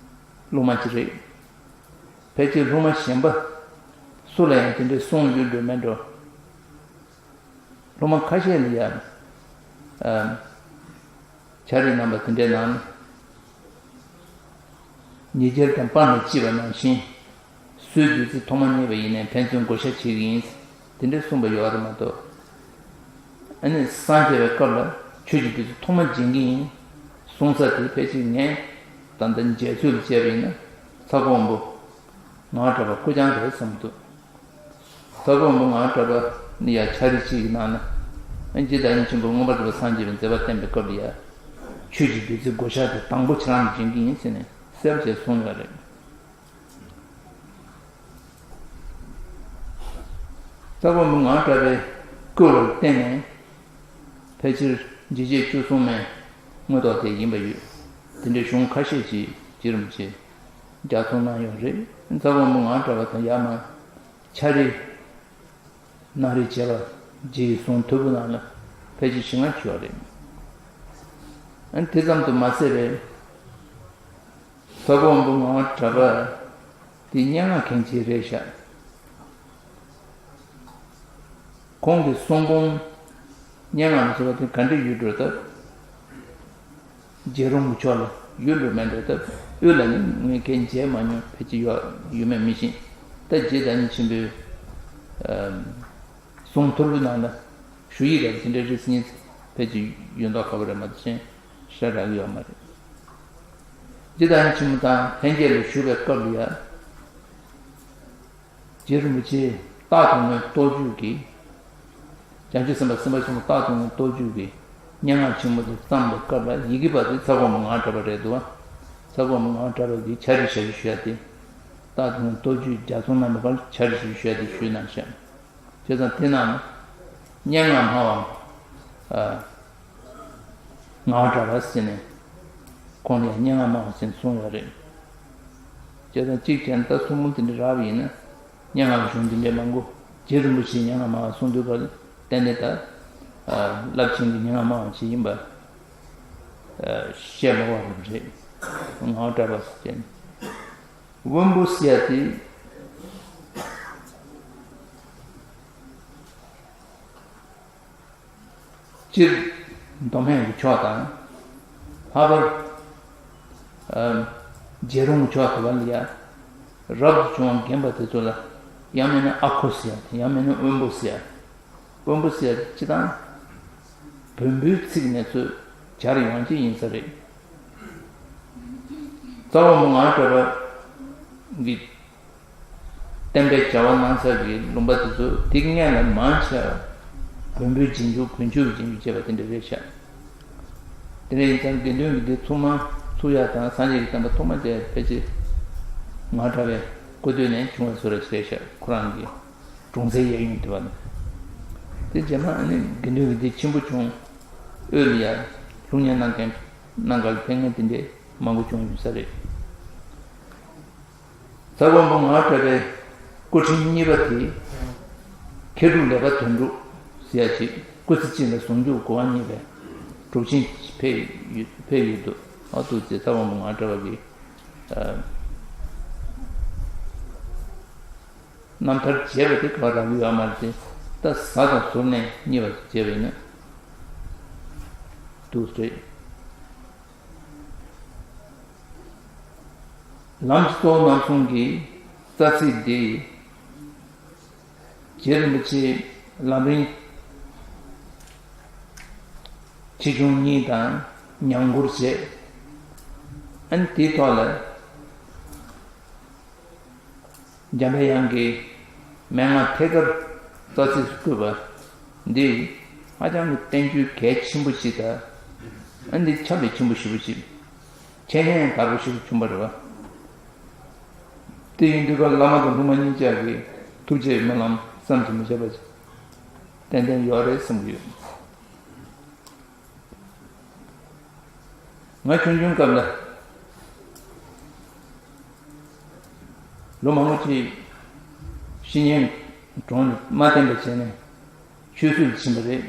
སློབ་མ་ཅིག་རེད། ཕལ་ཆེར་སློབ་མ་གཞན་པ་སུ་ལ་ཡང་དེ་འདྲའི་གསུངས་ཡོད་འགྲོ་མེད་འགྲོ། སློབ་མ་ཁ་ཤས་ལ་ཡང་། ཨམ། ཕྱག་བྲིས་གནང་བ་དེ་འདྲའི་ནང་། ཉེ་ཆར་དང་པར་ནས་བྲིས་པ་ནང་བཞིན། སུའི་བདུད་རྩི་ཐོག་མ་རྙེད་པ་ཡིན་ནའི་ཕན་ཚུན་བགོ་བཤའ་བྱེད་ཀྱི་ཡིན། དེ་འདྲ་གསུངས་པ་ཡོད་རེད་མ་གཏོགས། ཨ་ནི་སངས་རྒྱས་པའི་སྐབས་ལ་ཆོས་ཀྱི་བདུད་རྩི་ཐོག་མ་སྦྱིན་གྱི་ཡིན། གསུངས་ས་དེ་ཕལ་ཆེར་ངས་ད་ལྟ་མཇལ་ཚོད་ལ་བྱས་པ་ཡིན་ན་ཚ་ཁོ་དབོན་པོ་ངག་དབང་གྲགས་པ་སྐུ་རྐྱང་རེད་བསམ་འདུག་ཚ་ཁོ་དབོན་པོ་ངག་དབང་གྲགས་པ་ནི་ཡང་ཕྱག་བྲིས་གཅིག་གི་ནང་ན། ཨ། རྗེ་བདག་ཉིད་ཆེན་པོ་མངོན་པར་རྫོགས་པར་སངས་རྒྱས་པའི་མཛད་པ་བསྟན་པའི་སྐབས་ལ་ཡང་ཆོས་ཀྱི་བདུད་རྩི་བགོ་བཤའ་དེ་དང་པོ་ཁྱེད་རང་ལ་སྦྱིན་གྱི་ཡིན་ཟེར་ནས་གསལ་པོ་བྱས་གསུངས་ཡོད་རེད། ཚ་ཁོ་དབོན་པོ་ངག་དབང་གྲགས་པའི་སྐུ་ལ་བརྟེན་ནས་ཕལ་ཆེར་འཇིགས་བྱེད་བཅུ་གསུམ་མའི་མངོན་རྟོགས་དེ་ཡིན་པ་ཡོད། དེ་འདྲའི་གཞུང་ཁ་ཤས་ཤིག་རྗེ་རིན་པོ་ཆེས་ལྗགས་རྩོམ་གནང་ཡོད་རེད། ཚ་ཁོ་དབོན་པོ་ངག་དབང་གྲགས་པ་དང་ཡར་མར་ཕྱག་བྲིས་གནང་རེས་བྱས་པ་རྗེ་ཡི་གསུང་ཐོར་བུ་ནང་ལ་ཕལ་ཆེར་བཞི་ལྔ་ཅིག་ཡོད་རེད། ཨ་ནི་དེ་ཙམ་དུ་མ་ཟད་པའི། ཚ་ཁོ་དབོན་པོ་ངག་དབང་གྲགས་པ་དེ་སྙན་ངག་མཁན་ཅིག་རེད་ཤག་ཁོང་གི་གསུང་འབུམ་སྙན་ངག་ལ་བྱས་པ་དེ་ག་འདྲ་ཡོད་འགྲོ་སྟབས། རྒྱལ་རོང་གི་ཕྱོགས་ལ་ཡོད་འགྲོ་མེད་འགྲོ་སྟབས། དབུས་ལ་ནི་ངས་གང་མཇལ་མ་མྱོང་། ཕལ་ཆེར་ཡོད་ཡོད་མེད་མི་ཤེས། ད་རྗེ་བདག་ཉིད་ཆེན་པོའི་གསུང་ཐོར་བུའི་ནང་ལ་ཞུ་ཡིག་རབ་དེ་འདྲ་རེ་ཟིན་ཕལ་ཆེར་ཡོད་མདོག་ཁ་པོ་རེད་མ་གཏོགས་གཞན་ཞེ་དྲག་ཡོད་མ་རེད། རྗེ་བདག་ཉིད་ཆེན་པོ་དང་ལྷན་རྒྱས་ལ་ཞུ་བའི་སྐབས་ལ་ཡང་། རྗེ་རིན་པོ་ཆེ་རྟག་ཏུ་ངུའི་ལྟོ་རྒྱུས་ཀྱིས། བྱང་ཆུབ་སེམས་དཔའ་སེམས་དཔའ་ཆེན་པོ་རྟག་ཏུ་ངུའི་ལྟོ་རྒྱུས་ཀྱིས་སྙན་ངག་ཆེན་མོ་དེ་བརྩམས་པའི་སྐབས་ལ་ཡི་གེ་པ་དེ་ཚ་ཁོ་དབོན་པོ་ངག་དབང་གྲགས་པ་རེད་འདུག་བ། ཚ་ཁོ་དབོན་པོ་ངག་དབང་གྲགས་པ་གིས་ཕྱག་བྲིས་ཞབས་ཞུ་ཞུ་ཡ་དེ། རྟག་ཏུ་ངུའི་ལྟོ་རྒྱུས་ལྗགས་རྩོམ་གནང་བའི་སྐབས་ལ་ཕྱག་བྲིས་ཞབས་ཞུ་ཞུ་ཡ་དེ་ཞུས་གནང་ཤག་བྱས་ཙང་དེ་ནང་ན་སྙན་ངག་སྨྲ་བ། ཨ། ངག་དབང་གྲགས་པ་ཟེར་ནས་ཁོང་ལ་ཡང་སྙན་ངག་སྨྲ་བ་ཟེར་ནས་གསུངས་ཡོད་རེད། བྱས་ཙང་གཅིག་བྱས་ན་ད་གསུང་འབུམ་དེ་འདྲ་རག་པ་ཡིན་ན་སྙན་ངག་གི་གཞུང་འདི་འདྲའི་མང་པོ། རྗེ་རིན་པོ་ཆེས་སྙན་ངག་སྨྲ་བ་གསུང་དུས་སྐབས་ལ་ཏན་ཏན་ད། ཨ། རླབས་ཆེན་གྱི་སྙན་ངག་སྨྲ་བ་ཞིག་ཡིན་པ། ཨ། བཤད་མ་དགོས་པ་རེད། ངག་དབང་གྲགས་པ་ཟེར་ནས། དབོན་པོ་ཟེར་ཡ་དེ། སྤྱིར་མདོ་སྨད་ཀྱི་ཕྱོགས་དང་། ལྷག་པར། ཨ། རྒྱལ་རོང་གི་ཕྱོགས་དེ་བ་ལ་ཡ། རབ་ཏུ་བྱུང་བ་རྒན་པ་དེ་ཚོ་ལ་ཡང་མིན་ན་ཨ་ཁུ་ཟེར་ཡ་དང་ཡང་མིན་ན་དབོན་པོ་ཟེར་ཡ། དབོན་པོ་ཟེར་སྤྱི་བཏང་བོན་པོའི་ཚིག་ནས་ཚུར་སྦྱར་ཡོང་ཅིག་ཡིན་ས་རེད། རྩ་བ་མོ་ངར་བྲལ་བ་གི་བསྟན་པའི་བྱ་བ་གནང་ས་གི་ལུང་པ་དེ་ཚོ་དེ་སྔོན་ལ་མང་ཆེ་བ་བོན་པོའི་རྗེས་འཇུག་དགུན་ཆོས་ཀྱི་རྗེས་འཇུག་བྱས་པ་དེ་འདྲ་རེད་ཤག་དེ་འདྲ་ཡིན་ཙང་དགེ་འདུན་གྱི་སྡེ་ཚུགས་མ་ཚུགས་ཡག་དང་སངས་རྒྱས་ཀྱི་བསྟན་པ་ཐོག་མ་དེ་ཕལ་ཆེར་ངར་བྲལ་བའི་སྐུ་དུས་ནས་བྱུང་བའི་བཟོ་འདྲ་ཞིག་རེད་ཤག་ཁོ་རང་གི་གྲོང་གསེབ་གཡས་གཡོན་དེ་བ་ནས། དེ་རྗེས་མ་ཨ་ནི་དགེ་འདུན་གྱི་སྡེ་ཆེན་པོ་བྱུང་། དབུས་ལ་ཡ་སློབ་གཉེར་གནང་མཁན་གནང་གར་ཕེབས་མཁན་དེ་འདྲས་མང་པོ་བྱུང་ཡོད་ས་རེད། རྩ་བ་མོ་ངར་བྲལ་བའི་སྐུ་ཕྲེང་གཉིས་པ་དེ། མཁས་གྲུབ་ལེགས་པ་དོན་གྲུབ་ཟེར་ཡ་ཅིག་སྐུ་ཚེ་གཅིག་ལ་ཟུང་འཇུག་གོ་བ་བརྙེས་པའི་གྲུབ་ཆེན་ཕེབས་ཡོད་ཕེབས་ཡོད་འདུག་ཨ་ཏུ་ཙེ་རྩ་བ་མོ་ངར་བྲལ་བ་གི་རྣམ་ཐར་བྱས་པ་དེ་ག་རག་གི་ཡོད་མ་རེད་དེ། ད་གཟའ་དང་ཟུར་ནས་གཉིས་པ་བྱས་པ་ཡིན་ན་འདུག་རེད། ལམ་གྱི་གཙོ་བོ་རྣམ་གསུམ་གྱི་རྩ་ཚིག་འདི། རྗེ་རིན་པོ་ཆེས་ལམ་རིམ་ཆེ་ཆུང་གཉིས་དང་ཉམས་མགུར་བྱས། ཨ་ནི་དེའི་ཐོག་ལ། འཇམ་པའི་དབྱངས་ཀྱི་མན་ངག་ཐད་ཀར་རྩ་ཚིགས་སུ་བཀོད་པ་འདི་ཧ་ཅང་གི་བསྟན་བཅོས་གལ་ཆེན་པོ་ཞིག་དང་། ཨ་འདི་ཁྱབ་པའི་ཆེན་པོ་ཞེ་པོ་ཞིག་འཆད་ཉན་དགའ་པོ་ཞིག་བྱུང་བ་རེད་བ། དེ་ཡིན་དུས་ཀ་བླ་མ་དང་སློབ་མ་གཉིས་ཆ་གི་ཐུགས་རྗེའི་སྨོན་ལམ་བསམ་གྱིས་མི་ཁྱབ་པ་ཞིག་ཏན་ཏན་ཡོད་རེད་བསམ་གྱི་ཡོད། ང་ཆུང་ཆུང་སྐབས་ལ་ལོ་མང་པོ་ཅིག་བཤེས་གཉེན་གྲོངས་ནས་མ་བསྟེན་པ་བྱས་ནས་ཆོས་སྲིད་ཕྱིན་པ་རེད།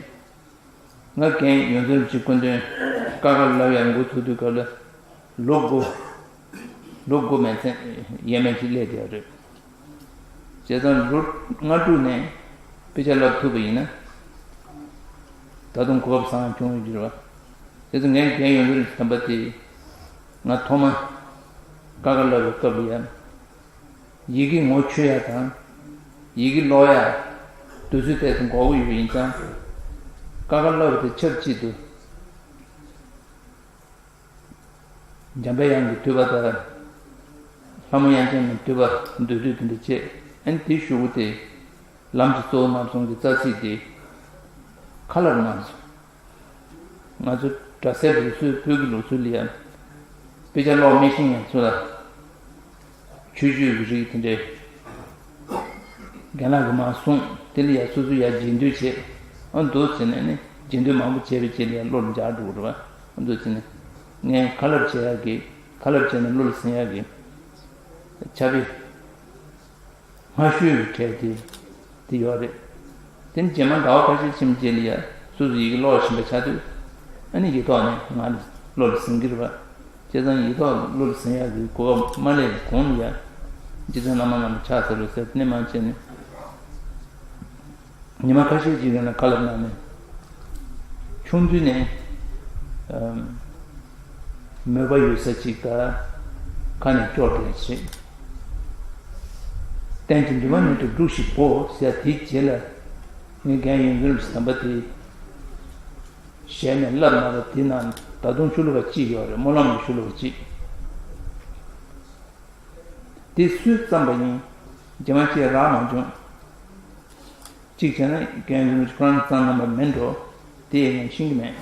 ང་རྒན་ཡོངས་འཛིན་རིན་པོ་ཆེ་སྐུ་མདུན་ཀ་ཁ་བསླབ་ཡར་འགོ་ཚུགས་དུས་སྐབས་ལ་ལོ་དགུ། ལོ་དགུ་མན་ཚད་ཡས་མས་ཅིག་སླེབས་བསྡད་ཡོད་རེད། བྱས་ཙང་ལོ་ལྔ་དྲུག་ནས་དཔེ་ཆ་བསླབ་ཐུབ་པ་ཡིན་ན། ད་དུང་གོ་སྐབས་བཟང་བྱུང་ཡོད་ཀྱི་རེད་བ། དེ་ཚོ་ངས་རྒན་ཡོངས་འཛིན་རིན་པོ་ཆེ་དམ་པ་དེས་ང་ཐོག་མ་ཀ་ཁ་བསླབ་པའི་སྐབས་ལ་ཡང་། ཡི་གེ་ངོ་ཆོད་ཡ་དང་། ཡི་གེ་ཀློག་ཡ། དུས་ཚོད་ཏོག་ཙམ་འགོར་གྱི་ཡོད་པ་ཡིན་ཙང་། ཀ་ཁ་བསླབ་པ་དེ་ཆབས་ཅིག་ཏུ། འཇམ་པའི་དབྱངས་ཀྱི་བསྟོད་པ་དང་། ལྷ་མོ་དབྱངས་ཅན་གྱི་བསྟོད་པ་མདོར་བསྡུས་དེ་འདྲ་བྱས། ཨ་ནི་དེའི་གཞུག་གུ་དེ། ལམ་གྱི་གཙོ་བོ་རྣམ་གསུམ་གྱི་རྩ་ཚིག་དེ། ཁ་སླབ་གནང་སོང་། ང་ཚོ་གྲྭ་སའི་ལུགས་སྲོལ་བོད་ཀྱི་ལུགས་སྲོལ་ལ་ཡང་། དཔེ་ཆ་ཀློག་མི་ཤེས་མཁན་ཚོ་ལ། ཆོས་སྤྱོད་ཀྱི་རིགས་དེ་འདྲའི་རྒན་ལགས་ཀྱིས་མར་གསུངས། དེ་ལ་ཡ་སོ་སོ་ཡ་རྗེས་ཟློས་བྱས། ཨ་འདུག་ཟེར་ནས་ནི་རྗེས་ཟློས་མང་པོ་བྱས་པའི་རྗེས་ལ་ཡ་བློ་ལ་འཇགས་འགྲོ་གི་རེད་བ། ཨ་འདུག་ཟེར་ནས་ངས་ཁ་སླབ་བྱེད་ཡག་གི། ཁ་སླབ་བྱས་ནས་བློ་ལ་ཟིན་ཡག་གི་ཕྱག་དཔེ་སྔ་ཤོས་ཀྱི་གྲས་དེ་དེ་ཡོད་རེད། དེ་ནི་རྗེས་མ་ཟླ་བ་ཁ་ཤས་ཕྱིན་རྗེས་ལ་ཡ་སོ་སོ་ཡི་གེ་ཀློག་བཞིན་པ་ཆགས་དུས། ཨ་ནི་ཡིག་ཐོག་ནས་ང་ནི་བློ་ལ་ཟིན་གྱི་རེད་བ། བྱས་ཙང་ཡིག་ཐོག་བློ་ལ་ཟིན་ཡག་གི་གོ་སྐབས་མ་སླེབས་གོང་ལ་ཡ། རྗེ་བཙུན་བླ་མ་རྣམས་ལ་ཕྱག་འཚལ་ལོ་ཟེར་ནས་མ་བྱས་ནས། ཉི་མ་ཁ་ཤས་ཅིག་རིང་ལ་ཁ་སླབ་གནང་ནས། ཆུང་དུས་ནས་ཨམ། མོས་པ་ཡོད་ས་ཅིག་དང་། ཁ་ནས་སྐྱོར་དེ་བྱེད། གཏན་གྱི་འདུན་མ་ཉིད་དུ་སྒྲུབས་ཤིག་གོ་ཟེར་དེའི་རྗེས་ལ། ངའི་རྒན་ཡོངས་འཛིན་རིན་པོ་ཆེ་དམ་པ་དེས་ཞལ་ནས་བསླབ་གནང་བ་དེ་རྣམས་ད་དུང་ཤོ་ལོ་ཀ་གཅིག་ཡོད་རེད། སྨོན་ལམ་གྱི་ཤོ་ལོ་ཀ་གཅིག་དེ་སུས་བརྩམས་པ་ཡིན། རྗེས་མ་ཅིག་རག་མ་བྱུང་། གཅིག་བྱས་ན་རྒན་ཡོངས་འཛིན་རིན་པོ་ཆེ་ཁོ་རང་བརྩམས་གནང་པ་མིན་འགྲོ། དེ་ཡིན་ན་ཤེས་ཀྱི་མེད།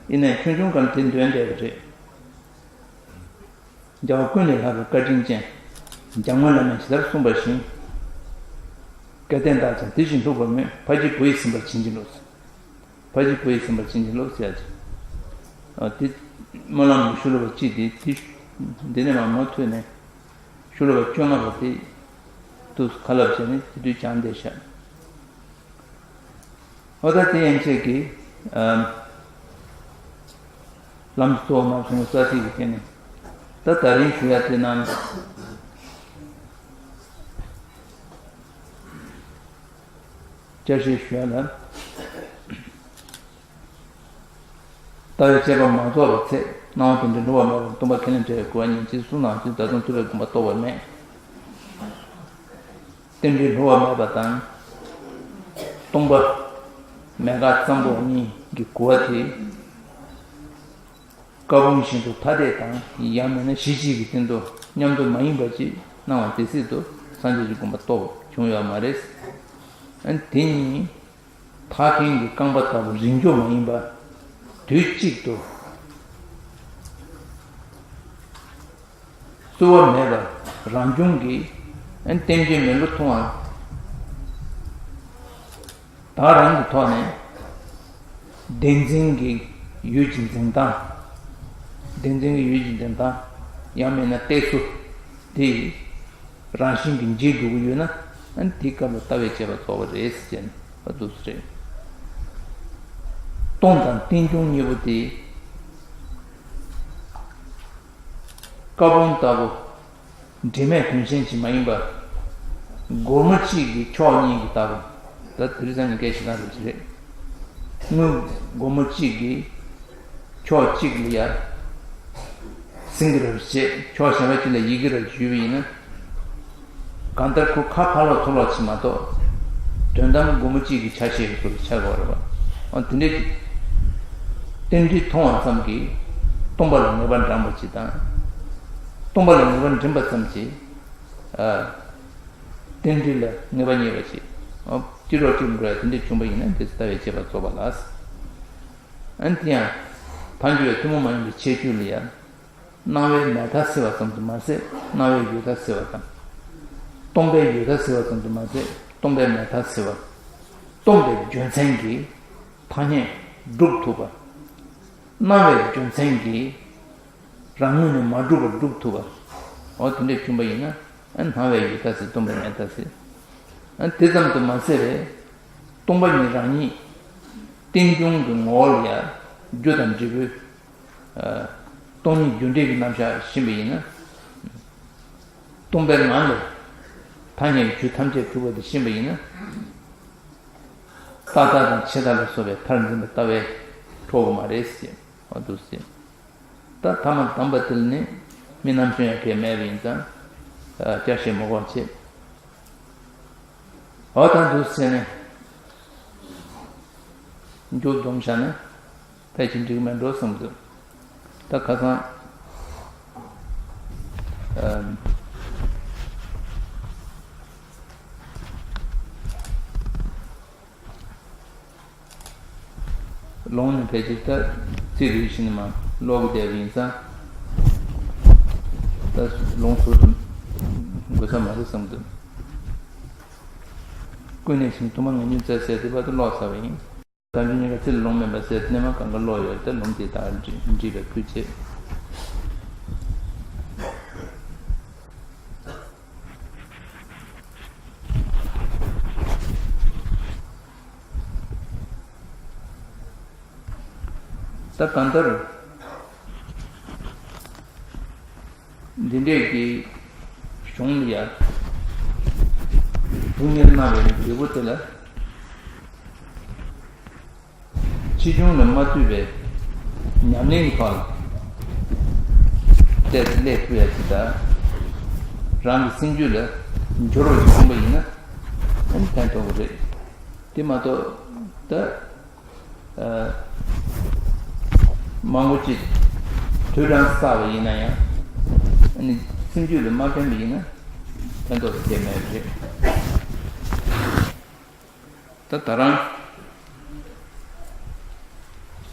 ཡིན་ནའི་ཆུང་ཆུང་སྒང་དེ་འདོན་བསྡད་པ་རེད། རྒྱལ་བ་ཀུན་ལས་ལྷག་པའི་བཀའ་དྲིན་ཅན། འཇམ་མགོན་བླ་མས་ཇི་ལྟར་གསུངས་པ་བཞིན། སྐལ་ལྡན་བདག་ཀྱང་དེ་བཞིན་ལྷུག་པར་སྨོན། ཕ་གཅིག་བུ་ཡིས་ཟིན་པར་བྱིན་གྱིས་རློབས། ཕ་གཅིག་བུ་ཡིས་ཟིན་པར་བྱིན་གྱིས་རློབས་ཟེར་ཡ་ཅིག་ཨ་དེ་སྨོན་ལམ་གྱི་ཤོ་ལོ་ཀ་གཅིག་དེ་དེ་འདི་ནས་མར་མུ་མཐུད་ནས་ཤོ་ལོ་ཀ་བཅོ་ལྔ་པ་དེ་དུས་སུ་ཁ་སླབ་བྱས་ནས་དེ་དུས་བྱུང་བསྡད་ཤག་འོ་ད་དེ་ཡན་ཆད་ཀྱི་ཨ་ལམ་གཙོ་བོ་རྣམ་གསུམ་གྱི་རྩ་ཚིག་གི་སྟེང་ནས། ད་ད་རིང་ཞུ་ཡ་དེ་རྣམས་བསྐྱར་ཞིབ་ཞུ་ཡ་ལ། ལྟ་བའི་དཔྱད་པ་མ་རྫོགས་པའི་ཚེ། སྣང་བ་དེ་འདྲའི་སླུ་བ་མེད་པར་སྟོང་པ་ཁས་ལེན་བྲལ་བའི་གོ་བ་ཉིད་ཅེས་གསུངས་ནའང་ཅི། ད་དུང་ཐུབ་པའི་དགོངས་པ་རྟོགས་པ་མེད། རྟེན་འབྲེལ་སླུ་བ་མེད་པ་དང་། སྟོང་པ་ མེད་དགག་ཙམ་པོ་གཉིས་ཀྱི་གོ་བ་དེ། བཀའ་འབུམ་བཞིན་དུ་ཐ་དད་དང་ཡང་མིན་ན་གཞི་གཅིག་གི་སྟེང་དུ་མཉམ་དུ་མ་ཡིན་པ་ཅིག་སྣང་བ་དེ་སྲིད་དུ་སངས་རྒྱས་ཀྱི་དགོངས་པ་རྟོགས་བྱུང་ཡོད་མ་རེད། ཨ་ནི་དེ་གཉིས་ཐག་རིང་གི་རྐང་པ་ལྟ་བུ་རིང་རྒྱུ་མ་ཡིན་པ། དུས་གཅིག་ཏུ་རྩོལ་བ་མེད་པར་རང་བྱུང་གི་ཨ་ནི་རྟེན་འབྲེལ་མི་བསླུ་མཐོང་བ། ད་རང་གི་ཐོག་ནས་བདེན་འཛིན་གྱི་ཡུལ་གྱི་འཛིན་སྟངས། བདེན་འཛིན་གྱི་ཡུལ་གྱི་འཛིན་སྟངས། ཡང་མིན་ན་གཏད་ཚུལ་དེ་རང་བཞིན་གྱིས་འཇིག་འགྲོ་གི་ཡོད་ན། ཨ་ནི་དེའི་སྐབས་ལ་ལྟ་བའི་དཔྱད་པ་རྫོགས་པ་རེད་ཟེར་ནས་འདུག་སེ་རེད། སྟོང་དང་རྟེན་འབྱུང་གཉིས་པོ་དེ། བཀའ་འབུམ་ལྟ་བུ་འབྲེལ་མེད་དོན་ཆེན་ཞིག་མ་ཡིན་པ། སྒོར་མོ་གཅིག་གི་ཕྱོགས་གཉིས་ཀྱི་ལྟ་བུ། ད་དེ་རིང་སང་ཉིན་སྐད་ཆ་ནང་རེ་ཞིག་རེད། དངུལ་སྒོར་མོ་གཅིག་གི་ཕྱོགས་གཅིག་ལ་ཡ་སིང་གི་རབ་བྱེད། ཕྱོགས་གཞན་པ་གཅིག་ལ་ཡི་གེ་རབ་ཞུས་པ་ཡིན་ན། གང་ལྟར་ཁོ་ཁ་ཕར་ལོག་ཚུར་ལོག་ཆེ་མ་གཏོགས། དོན་དམ་སྒོར་མོ་གཅིག་གི་ཆ་ཤས་ཀྱི་ཚུལ་དུ་ཆགས་དགོས་རེད་པ། འོ་དེ་འདྲའི་རྟེན་འབྲེལ་མཐོང་བ་ཙམ་གྱིས་སྟོང་པ་ལ་ངེས་པ་འདྲེན་པ་ཅིག་དང་། སྟོང་པ་ལ་ངེས་པ་འདྲེན་པ་ཙམ་གྱིས། ཨ། རྟེན་འབྲེལ་ལ་ངེས་པ་རྙེད་པ་ཅིག་འོ་སྤྱི་རོགས་གཅིག་འགྲོ་ཡ་དེ་འདྲ་བྱུང་པ་ཡིན་ན་དེ་ཚོ་ལྟ་བའི་དཔྱད་པ་རྫོགས་པ་ལགས། ཨ་ནི་དེ་ཡང་ཐལ་འགྱུར་བའི་ཐུན་མོང་མ་ཡིན་པའི་ཁྱད་ཆོས་ལ་ཡང་། སྣང་བའི་མེད་མཐའ་སེལ་བ་ཙམ་དུ་མ་ཟད་སྣང་བའི་ཡོད་མཐའ་སེལ་བ་དང་། སྟོང་པའི་ཡོད་མཐའ་སེལ་བ་ཙམ་དུ་མ་ཟད་སྟོང་པའི་མེད་མཐའ་སེལ་བ། སྟོང་པའི་རྒྱུ་མཚན་གྱིས་ཐ་སྙད་སྒྲུབ་ཐུབ་པ། སྣང་བའི་རྒྱུ་མཚན་གྱིས་རང་ངོས་ནས་མ་གྲུབ་པར་སྒྲུབ་ཐུབ་པ། འོ་དེ་འདྲ་བྱུང་པ་ཡིན་ན། ཨ་སྣང་བའི་ཡོད་མཐའ་སེལ། སྟོང་པའི་མེད་མཐའ་སེལ། ཨ་དེ་ཙམ་དུ་མ་ཟད་པའི་སྟོང་པ་ཉིད་རང་ཉིད་རྟེན་འབྱུང་གི་ངོ་བོ་ལ་ཡང་རྒྱུ་དང་འབྲས་བུའི། ཨ་སྟོང་ཉིད་རྒྱུ་འབྲས་ཀྱི་རྣམ་གཞག་ཤེས་པ་ཡིན་ན། སྟོང་པའི་ངང་ལས་ཐ་སྙད་ཀྱི་ཆོས་ཐམས་ཅད་གྲུབ་པ་དེ་ཤེས་པ་ཡིན་ན། རྟག་མཐའ་དང་ཆད་མཐའ་ལ་སོགས་པའི་མཐར་འཛིན་པ་ལྟ་བས་འཕྲོག་གི་མ་རེད་ཟེར་བ་འདུག་ཟེར། ད་ཐ་མ་དམ་པ་དེ་ལ་ནི་མི་རྣམ་གཞག་ཡང་གལ་མེད་པ་ཡིན་ཙང་། ཨ་བསྐྱར་བཤད་མི་དགོས་བྱས། འོ་ད་འདུག་ཟེར་ནས་མཇུག་བསྡོམས་བཞག་ན་ཕལ་ཆེར་འགྲིག་མེད་འགྲོ་བསམ་འདུག་ད་ཁ་སང་། ཨམ། ལུང་ནི་ཕལ་ཆེར་ད་རྩིས་རིག་བཞིན་མ་ཀློག་གི་བསྡད་པ་ཡིན་ཙང་། ད་ལུང་ཟུར་དུ་དགོས་ས་མ་རེད་བསམ་འདུག་ཀུན་ནས་བཞིན་དུ་མ་ང་ཉིད་བཙལ་ཟེར་དེ་བར་དུ་ཀློག་ཚར་བ་ཡིན། དམ་ཆོས་ཉེན་ཁ་ཚེ་ལ་ལུང་མེད་པ་ཟེར་སྣེ་མ་གང་ག་ཀློག་ཡོད་དེ། ལུང་དེ་དག་འགྲིག་པའི་ཁུལ་བྱེད། ད་གང་ལྟར། འདི་འདྲས་ཀྱི་གཞུང་ལ་ཡང་སྡུག་བསྔལ་སྣང་བའི་འབྲས་བུ་དེ་ལ། ཕྱིས་འབྱུང་ལ་མ་ལྟོས་པའི་ཉམས་ལེན་གྱི་ཐོག་ལ་བལྟས་ཏེ་སླེབས་ཐུབ་ཡ་ཅིག་དང་། རང་གི་སེམས་རྒྱུད་ལ་འབྱོར་བ་ཞིག་བྱུང་བ་ཡིན་ན་ཨ་ནི་ཕན་ཐོགས་ཀྱི་རེད། དེ་མ་གཏོགས་ད། ཨ། མང་པོ་ཅིག་ཐོས་གྲངས་བསགས་པ་ཡིན་ན་ཡང་། ཨ་ནི་སེམས་རྒྱུད་ལ་མ་ཕན་པ་ཡིན་ན་ཕན་ཐོགས་སྐྱེ་མེད་པ་རེད། ད་ད་རང་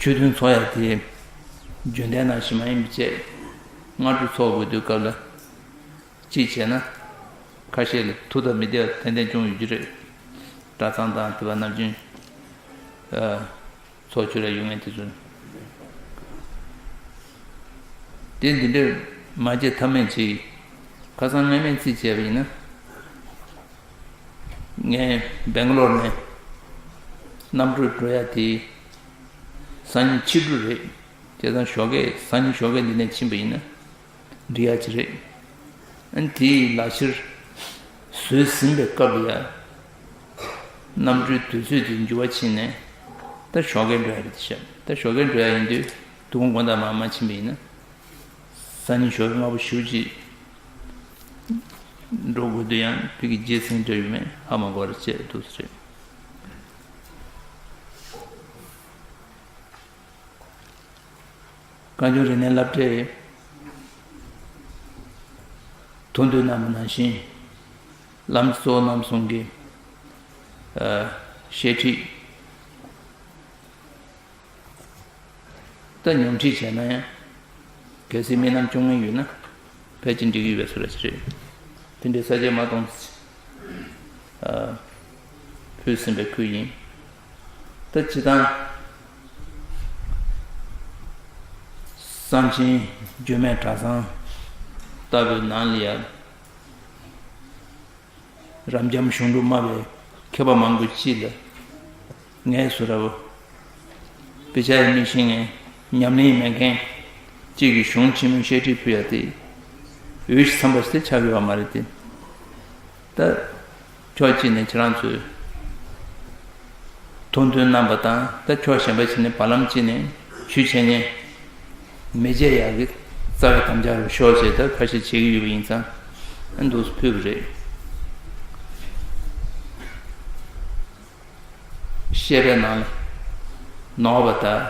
ཆོས་མཐུན་ཚོགས་ཡ་དེ་རྒྱུན་ལྡན་ནང་བཞིན་མ་ཡིན་པ་བྱས། སྔ་དྲོ་ཚོགས་དགོས་དུས་སྐབས་ལ། གཅིག་བྱས་ན། ཁ་ཤས་ལ་ཐུགས་དང་མི་བདེ་བ་ཏན་ཏན་བྱུང་ཡོད་ཀྱི་རེད། གྲྭ་ཚང་དང་དེ་བ་ནམ་རྒྱུན། ཨ། ཚོགས་ཆོས་ར་ཡོང་མཁན་དེ་ཚོ། དེ་འདི་འདྲ་མ་བྱེད་ཐབས་མེད་ཅིག་ཁ་སང་སྔ་མའི་རྩིས་བྱས་པ་ཡིན་ན། ངས་སྦེང་ལོར་ནས་གནམ་གྲུ་འགྲོ་ཡ་དེ་སང་ཉིན་ཕྱི་དྲོ་རེད། བྱས་ཙང་ཞོགས་ཀས་སང་ཉིན་ཞོགས་ཀས་འདི་ནས་ཕྱིན་པ་ཡིན་ན། འགྲིག་ཡ་ཅིག་རེད། ཨ་ནི་དེའི་ལག་ཁྱེར་བཟོས་ཟིན་པའི་སྐབས་ལ་ཡ། གནམ་གྲུའི་དུས་ཚོད་དེ་འགྱུར་བ་ཕྱིན་ནས་ད་ཞོགས་ཀས་འགྲོ་ཡ་རེད་ཤག་ད་ཞོགས་ཀས་འགྲོ་ཡ་ཡིན་དུས་དོ་དགོང་དག་མར་མ་ཕྱིན་པ་ཡིན་ན། སང་ཉིན་ཞོགས་ཀས་སྔ་པོ་ཞེ་པོ་ཅིག་འགྲོ་དགོས་དུས་ཡང་ཕ་གི་རྗེས་ཟིན་འདྲ་ཡོད་མེད་ཧ་མ་གོ་བར་བྱས་འདུག་སེ་རེད། རང་བྱུང་རིག་གནས་སློབ་གྲྭས་ཐུགས་འདུན་གནང་བ་ནང་བཞིན། ལམ་གཙོ་བོ་རྣམ་གསུམ་གྱི་ཨ་བཤད་ཁྲིད། ད་ཉམས་ཁྲིད་བྱས་ན་ཡང་། གལ་སྲིད་མི་རྣམས་སྐྱོང་མཁན་ཡོད་ན། ཕལ་ཆེར་འགྲིག་གི་ཡོད་པའི་བཟོ་འདྲ་ཞིག་རེད། དེ་འདྲའི་ས་བཅད་མ་གཏོང་། ཨ་ཕུལ་ཟིན་པའི་ཁུལ་ཡིན། ད་སྤྱིར་བཏང་། བསམ་ཆེན་འགྱུར་མེད་གྲྭ་ཚང་ལྟ་བུའི་ནང་ལ་ཡང་། རབ་འབྱམས་གཞུང་ལུགས་སྨྲ་བའི་མཁས་པ་མང་པོ་ཅིག་ལ་ངལ་གསོ་འདྲ་བོ། དཔེ་ཆ་ཡང་མི་ཤེས་མཁན། ཉམས་ལེན་མེད་མཁན་གཅིག་གིས་གཞུང་ཆེན་མོའི་བཤད་ཁྲིད་ཕུལ་ཡ་དེ། འོས་ཤིང་འཚམས་པ་ཞིག་དེ་ཆགས་ཡོད་པ་མ་རེད་དེ། ད་ཕྱོགས་གཅིག་ནས་ཁྱེད་རང་ཚོས་ཐུགས་འདུན་གནང་བ་དང་། ད་ཕྱོགས་གཞན་པ་ཞིག་ནས་བར་ལམ་གཅིག་ནས་ཇུས་འཆད་མཁན་མི་བྱེད་ཡག་གི་རྩ་བའི་དམ་བཅའ་རུ་ཤོག་ཅེས་ད་ཁ་ཤས་བྱེད་ཀྱི་ཡོད་པ་ཡིན་ཙང་། ཨ་འདུག་སེ་ཕུལ་བ་རེད། བཤད་པའི་ནང་ལ་ནོར་བ་དང་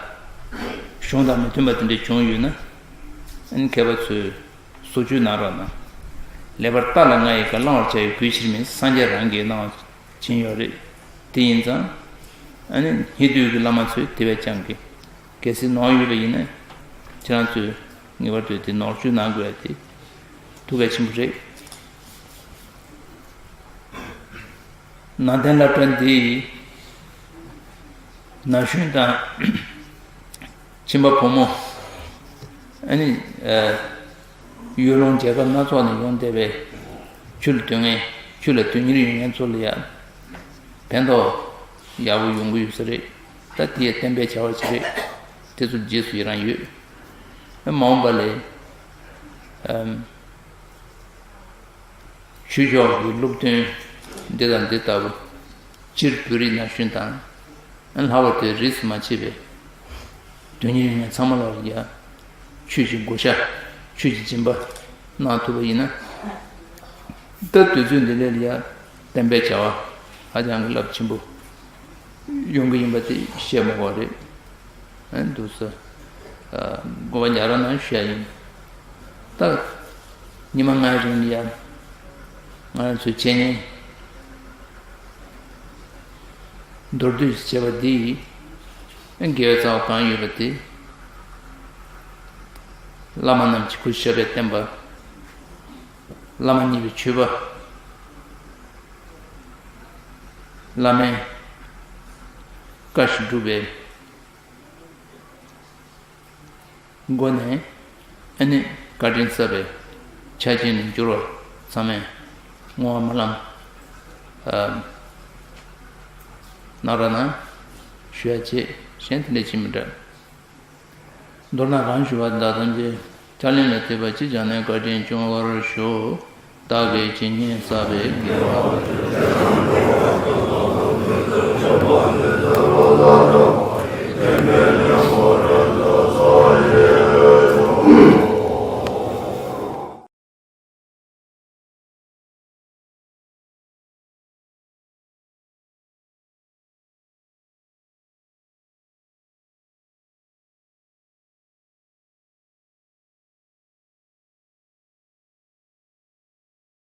གཞུང་དང་མི་མཐུན་པ་དེ་འདྲ་བྱུང་ཡོད་ན། ཨ་ནི་མཁས་པ་ཚོས་བཟོ་བཅོས་གནང་རོགས་གནང་། ལེགས་པར་ལྟ་ལ་ང་ཡི་བཀའ། བླང་བར་བྱ་ཡི་གུས་ཕྱིར་མིན། སངས་རྒྱས་རང་གིས་གནང་བ་བྱིན་ཡོད་རེད། དེ་ཡིན་ཙང་། ཨ་ནི་སྙིགས་དུས་ཀྱི་བླ་མ་ཚོས་དེ་བས་ཀྱང་གི། གལ་སྲིད་ནོར་ཡོད་པ་ཡིན་ན། ཁྱེད་རང་ཚོས་ངེས་པར་དུ་དེ་ནོར་བཅོས་གནང་དགོས་ཡ་དེ་ཐུགས་གལ་ཆེན་པོ་རེད། ནང་བསྟན་སློབ་གྲྭ་འདིའི་ན་གཞོན་དང་། ཁྱིམ་པ་ཕོ་མོ། ཨ་ནི་ཨ་ཡུལ་ལུང་རྒྱལ་ཁབ་སྣ་ཚོགས་ནས་ཡོང་བསྡད་པའི་ཆོས་ལ་དོན་ངན། ཆོས་ལ་དོན་གཉེར་ཡོད་མཁན་ཚོ་ལ་ཡང་ཕན་ཐོགས་ཡག་པོ་ཡོང་གི་ཡོད་ས་རེད། ད་དེ་ཡང་བསྟན་པའི་བྱ་བ་ཞིག་རེད། དེ་ཚོ་རྗེས་སུ་ཡི་རང་ཡོད། ཨ་མ་འོངས་པ་ལ་ཨམ། ཆོས་ཕྱོགས་ཀྱི་སློབ་སྟོན་འདི་དང་འདི་ལྟ་བུ། སྤྱིར་བོད་རིགས་ན་གཞོན་དང་། ལྷག་པར་དུ་རིས་སུ་མ་ཆད་པའི་དོན་གཉེར་ཡོད་མཁན་ཚང་མ་ལ་ཡ་ཆོས་ཀྱི་བགོ་བཤའ། ཆོས་ཀྱི་སྦྱིན་པ་གནང་ཐུབ་པ་ཡིན་ན། ད་དུས་ཚོད་འདི་འདྲ་ལ་ཡ་བསྟན་པའི་བྱ་བ་ཧ་ཅང་གི་རླབས་ཆེན་པོ་ཡོང་གི་ཡིན་པ་དེ་བཤད་མ་དགོས་རེད། ཨ་འདུག་སེ། ཨ་དགོངས་པ་འཇགས་རོགས་གནང་ཞུ་ཡ་ཡིན། ད་ཉི་མ་ལྔའི་རིང་ལ་ཡ་ང་རང་ཚོའི་འཆད་ཉན་མདོར་བསྡུས་བྱས་པ་འདི་ཡིས། ཨ་དགེ་བའི་རྩ་བ་གང་ཡོད་པ་དེ། བླ་མ་རྣམས་ཀྱི་སྐུ་ཞབས་པད་བརྟན་པ། བླ་མ་མཉེས་པའི་མཆོད་པ། བླ་མའི་བཀའ་བཞིན་སྒྲུབ་པའི་སྒོ་ནས། ཨ་ནི་བཀའ་དྲིན་གསབ་པའི་ཆ་རྐྱེན་ལ་འགྱུར་བ་ཚང་མས་བསྔོ་བ་སྨོན་ལམ་ཨ་གནང་རོགས་གནང་ཞུ་ཡ་བྱེད། གཞན་དེ་འདྲ་བྱེད་མི་འདྲ། མདོར་ན་རང་ཞུ་བ་བདག་ཐམས་ཅད་ཕྱག་ལེན་ལ་འཐད་པ་སྤྱི་བྱང་ནས་བཀའ་དྲིན་སྐྱོང་བར་ཞུ། བདག་གིས་ཇི་སྙེད་བསགས་པའི་དགེ་བ།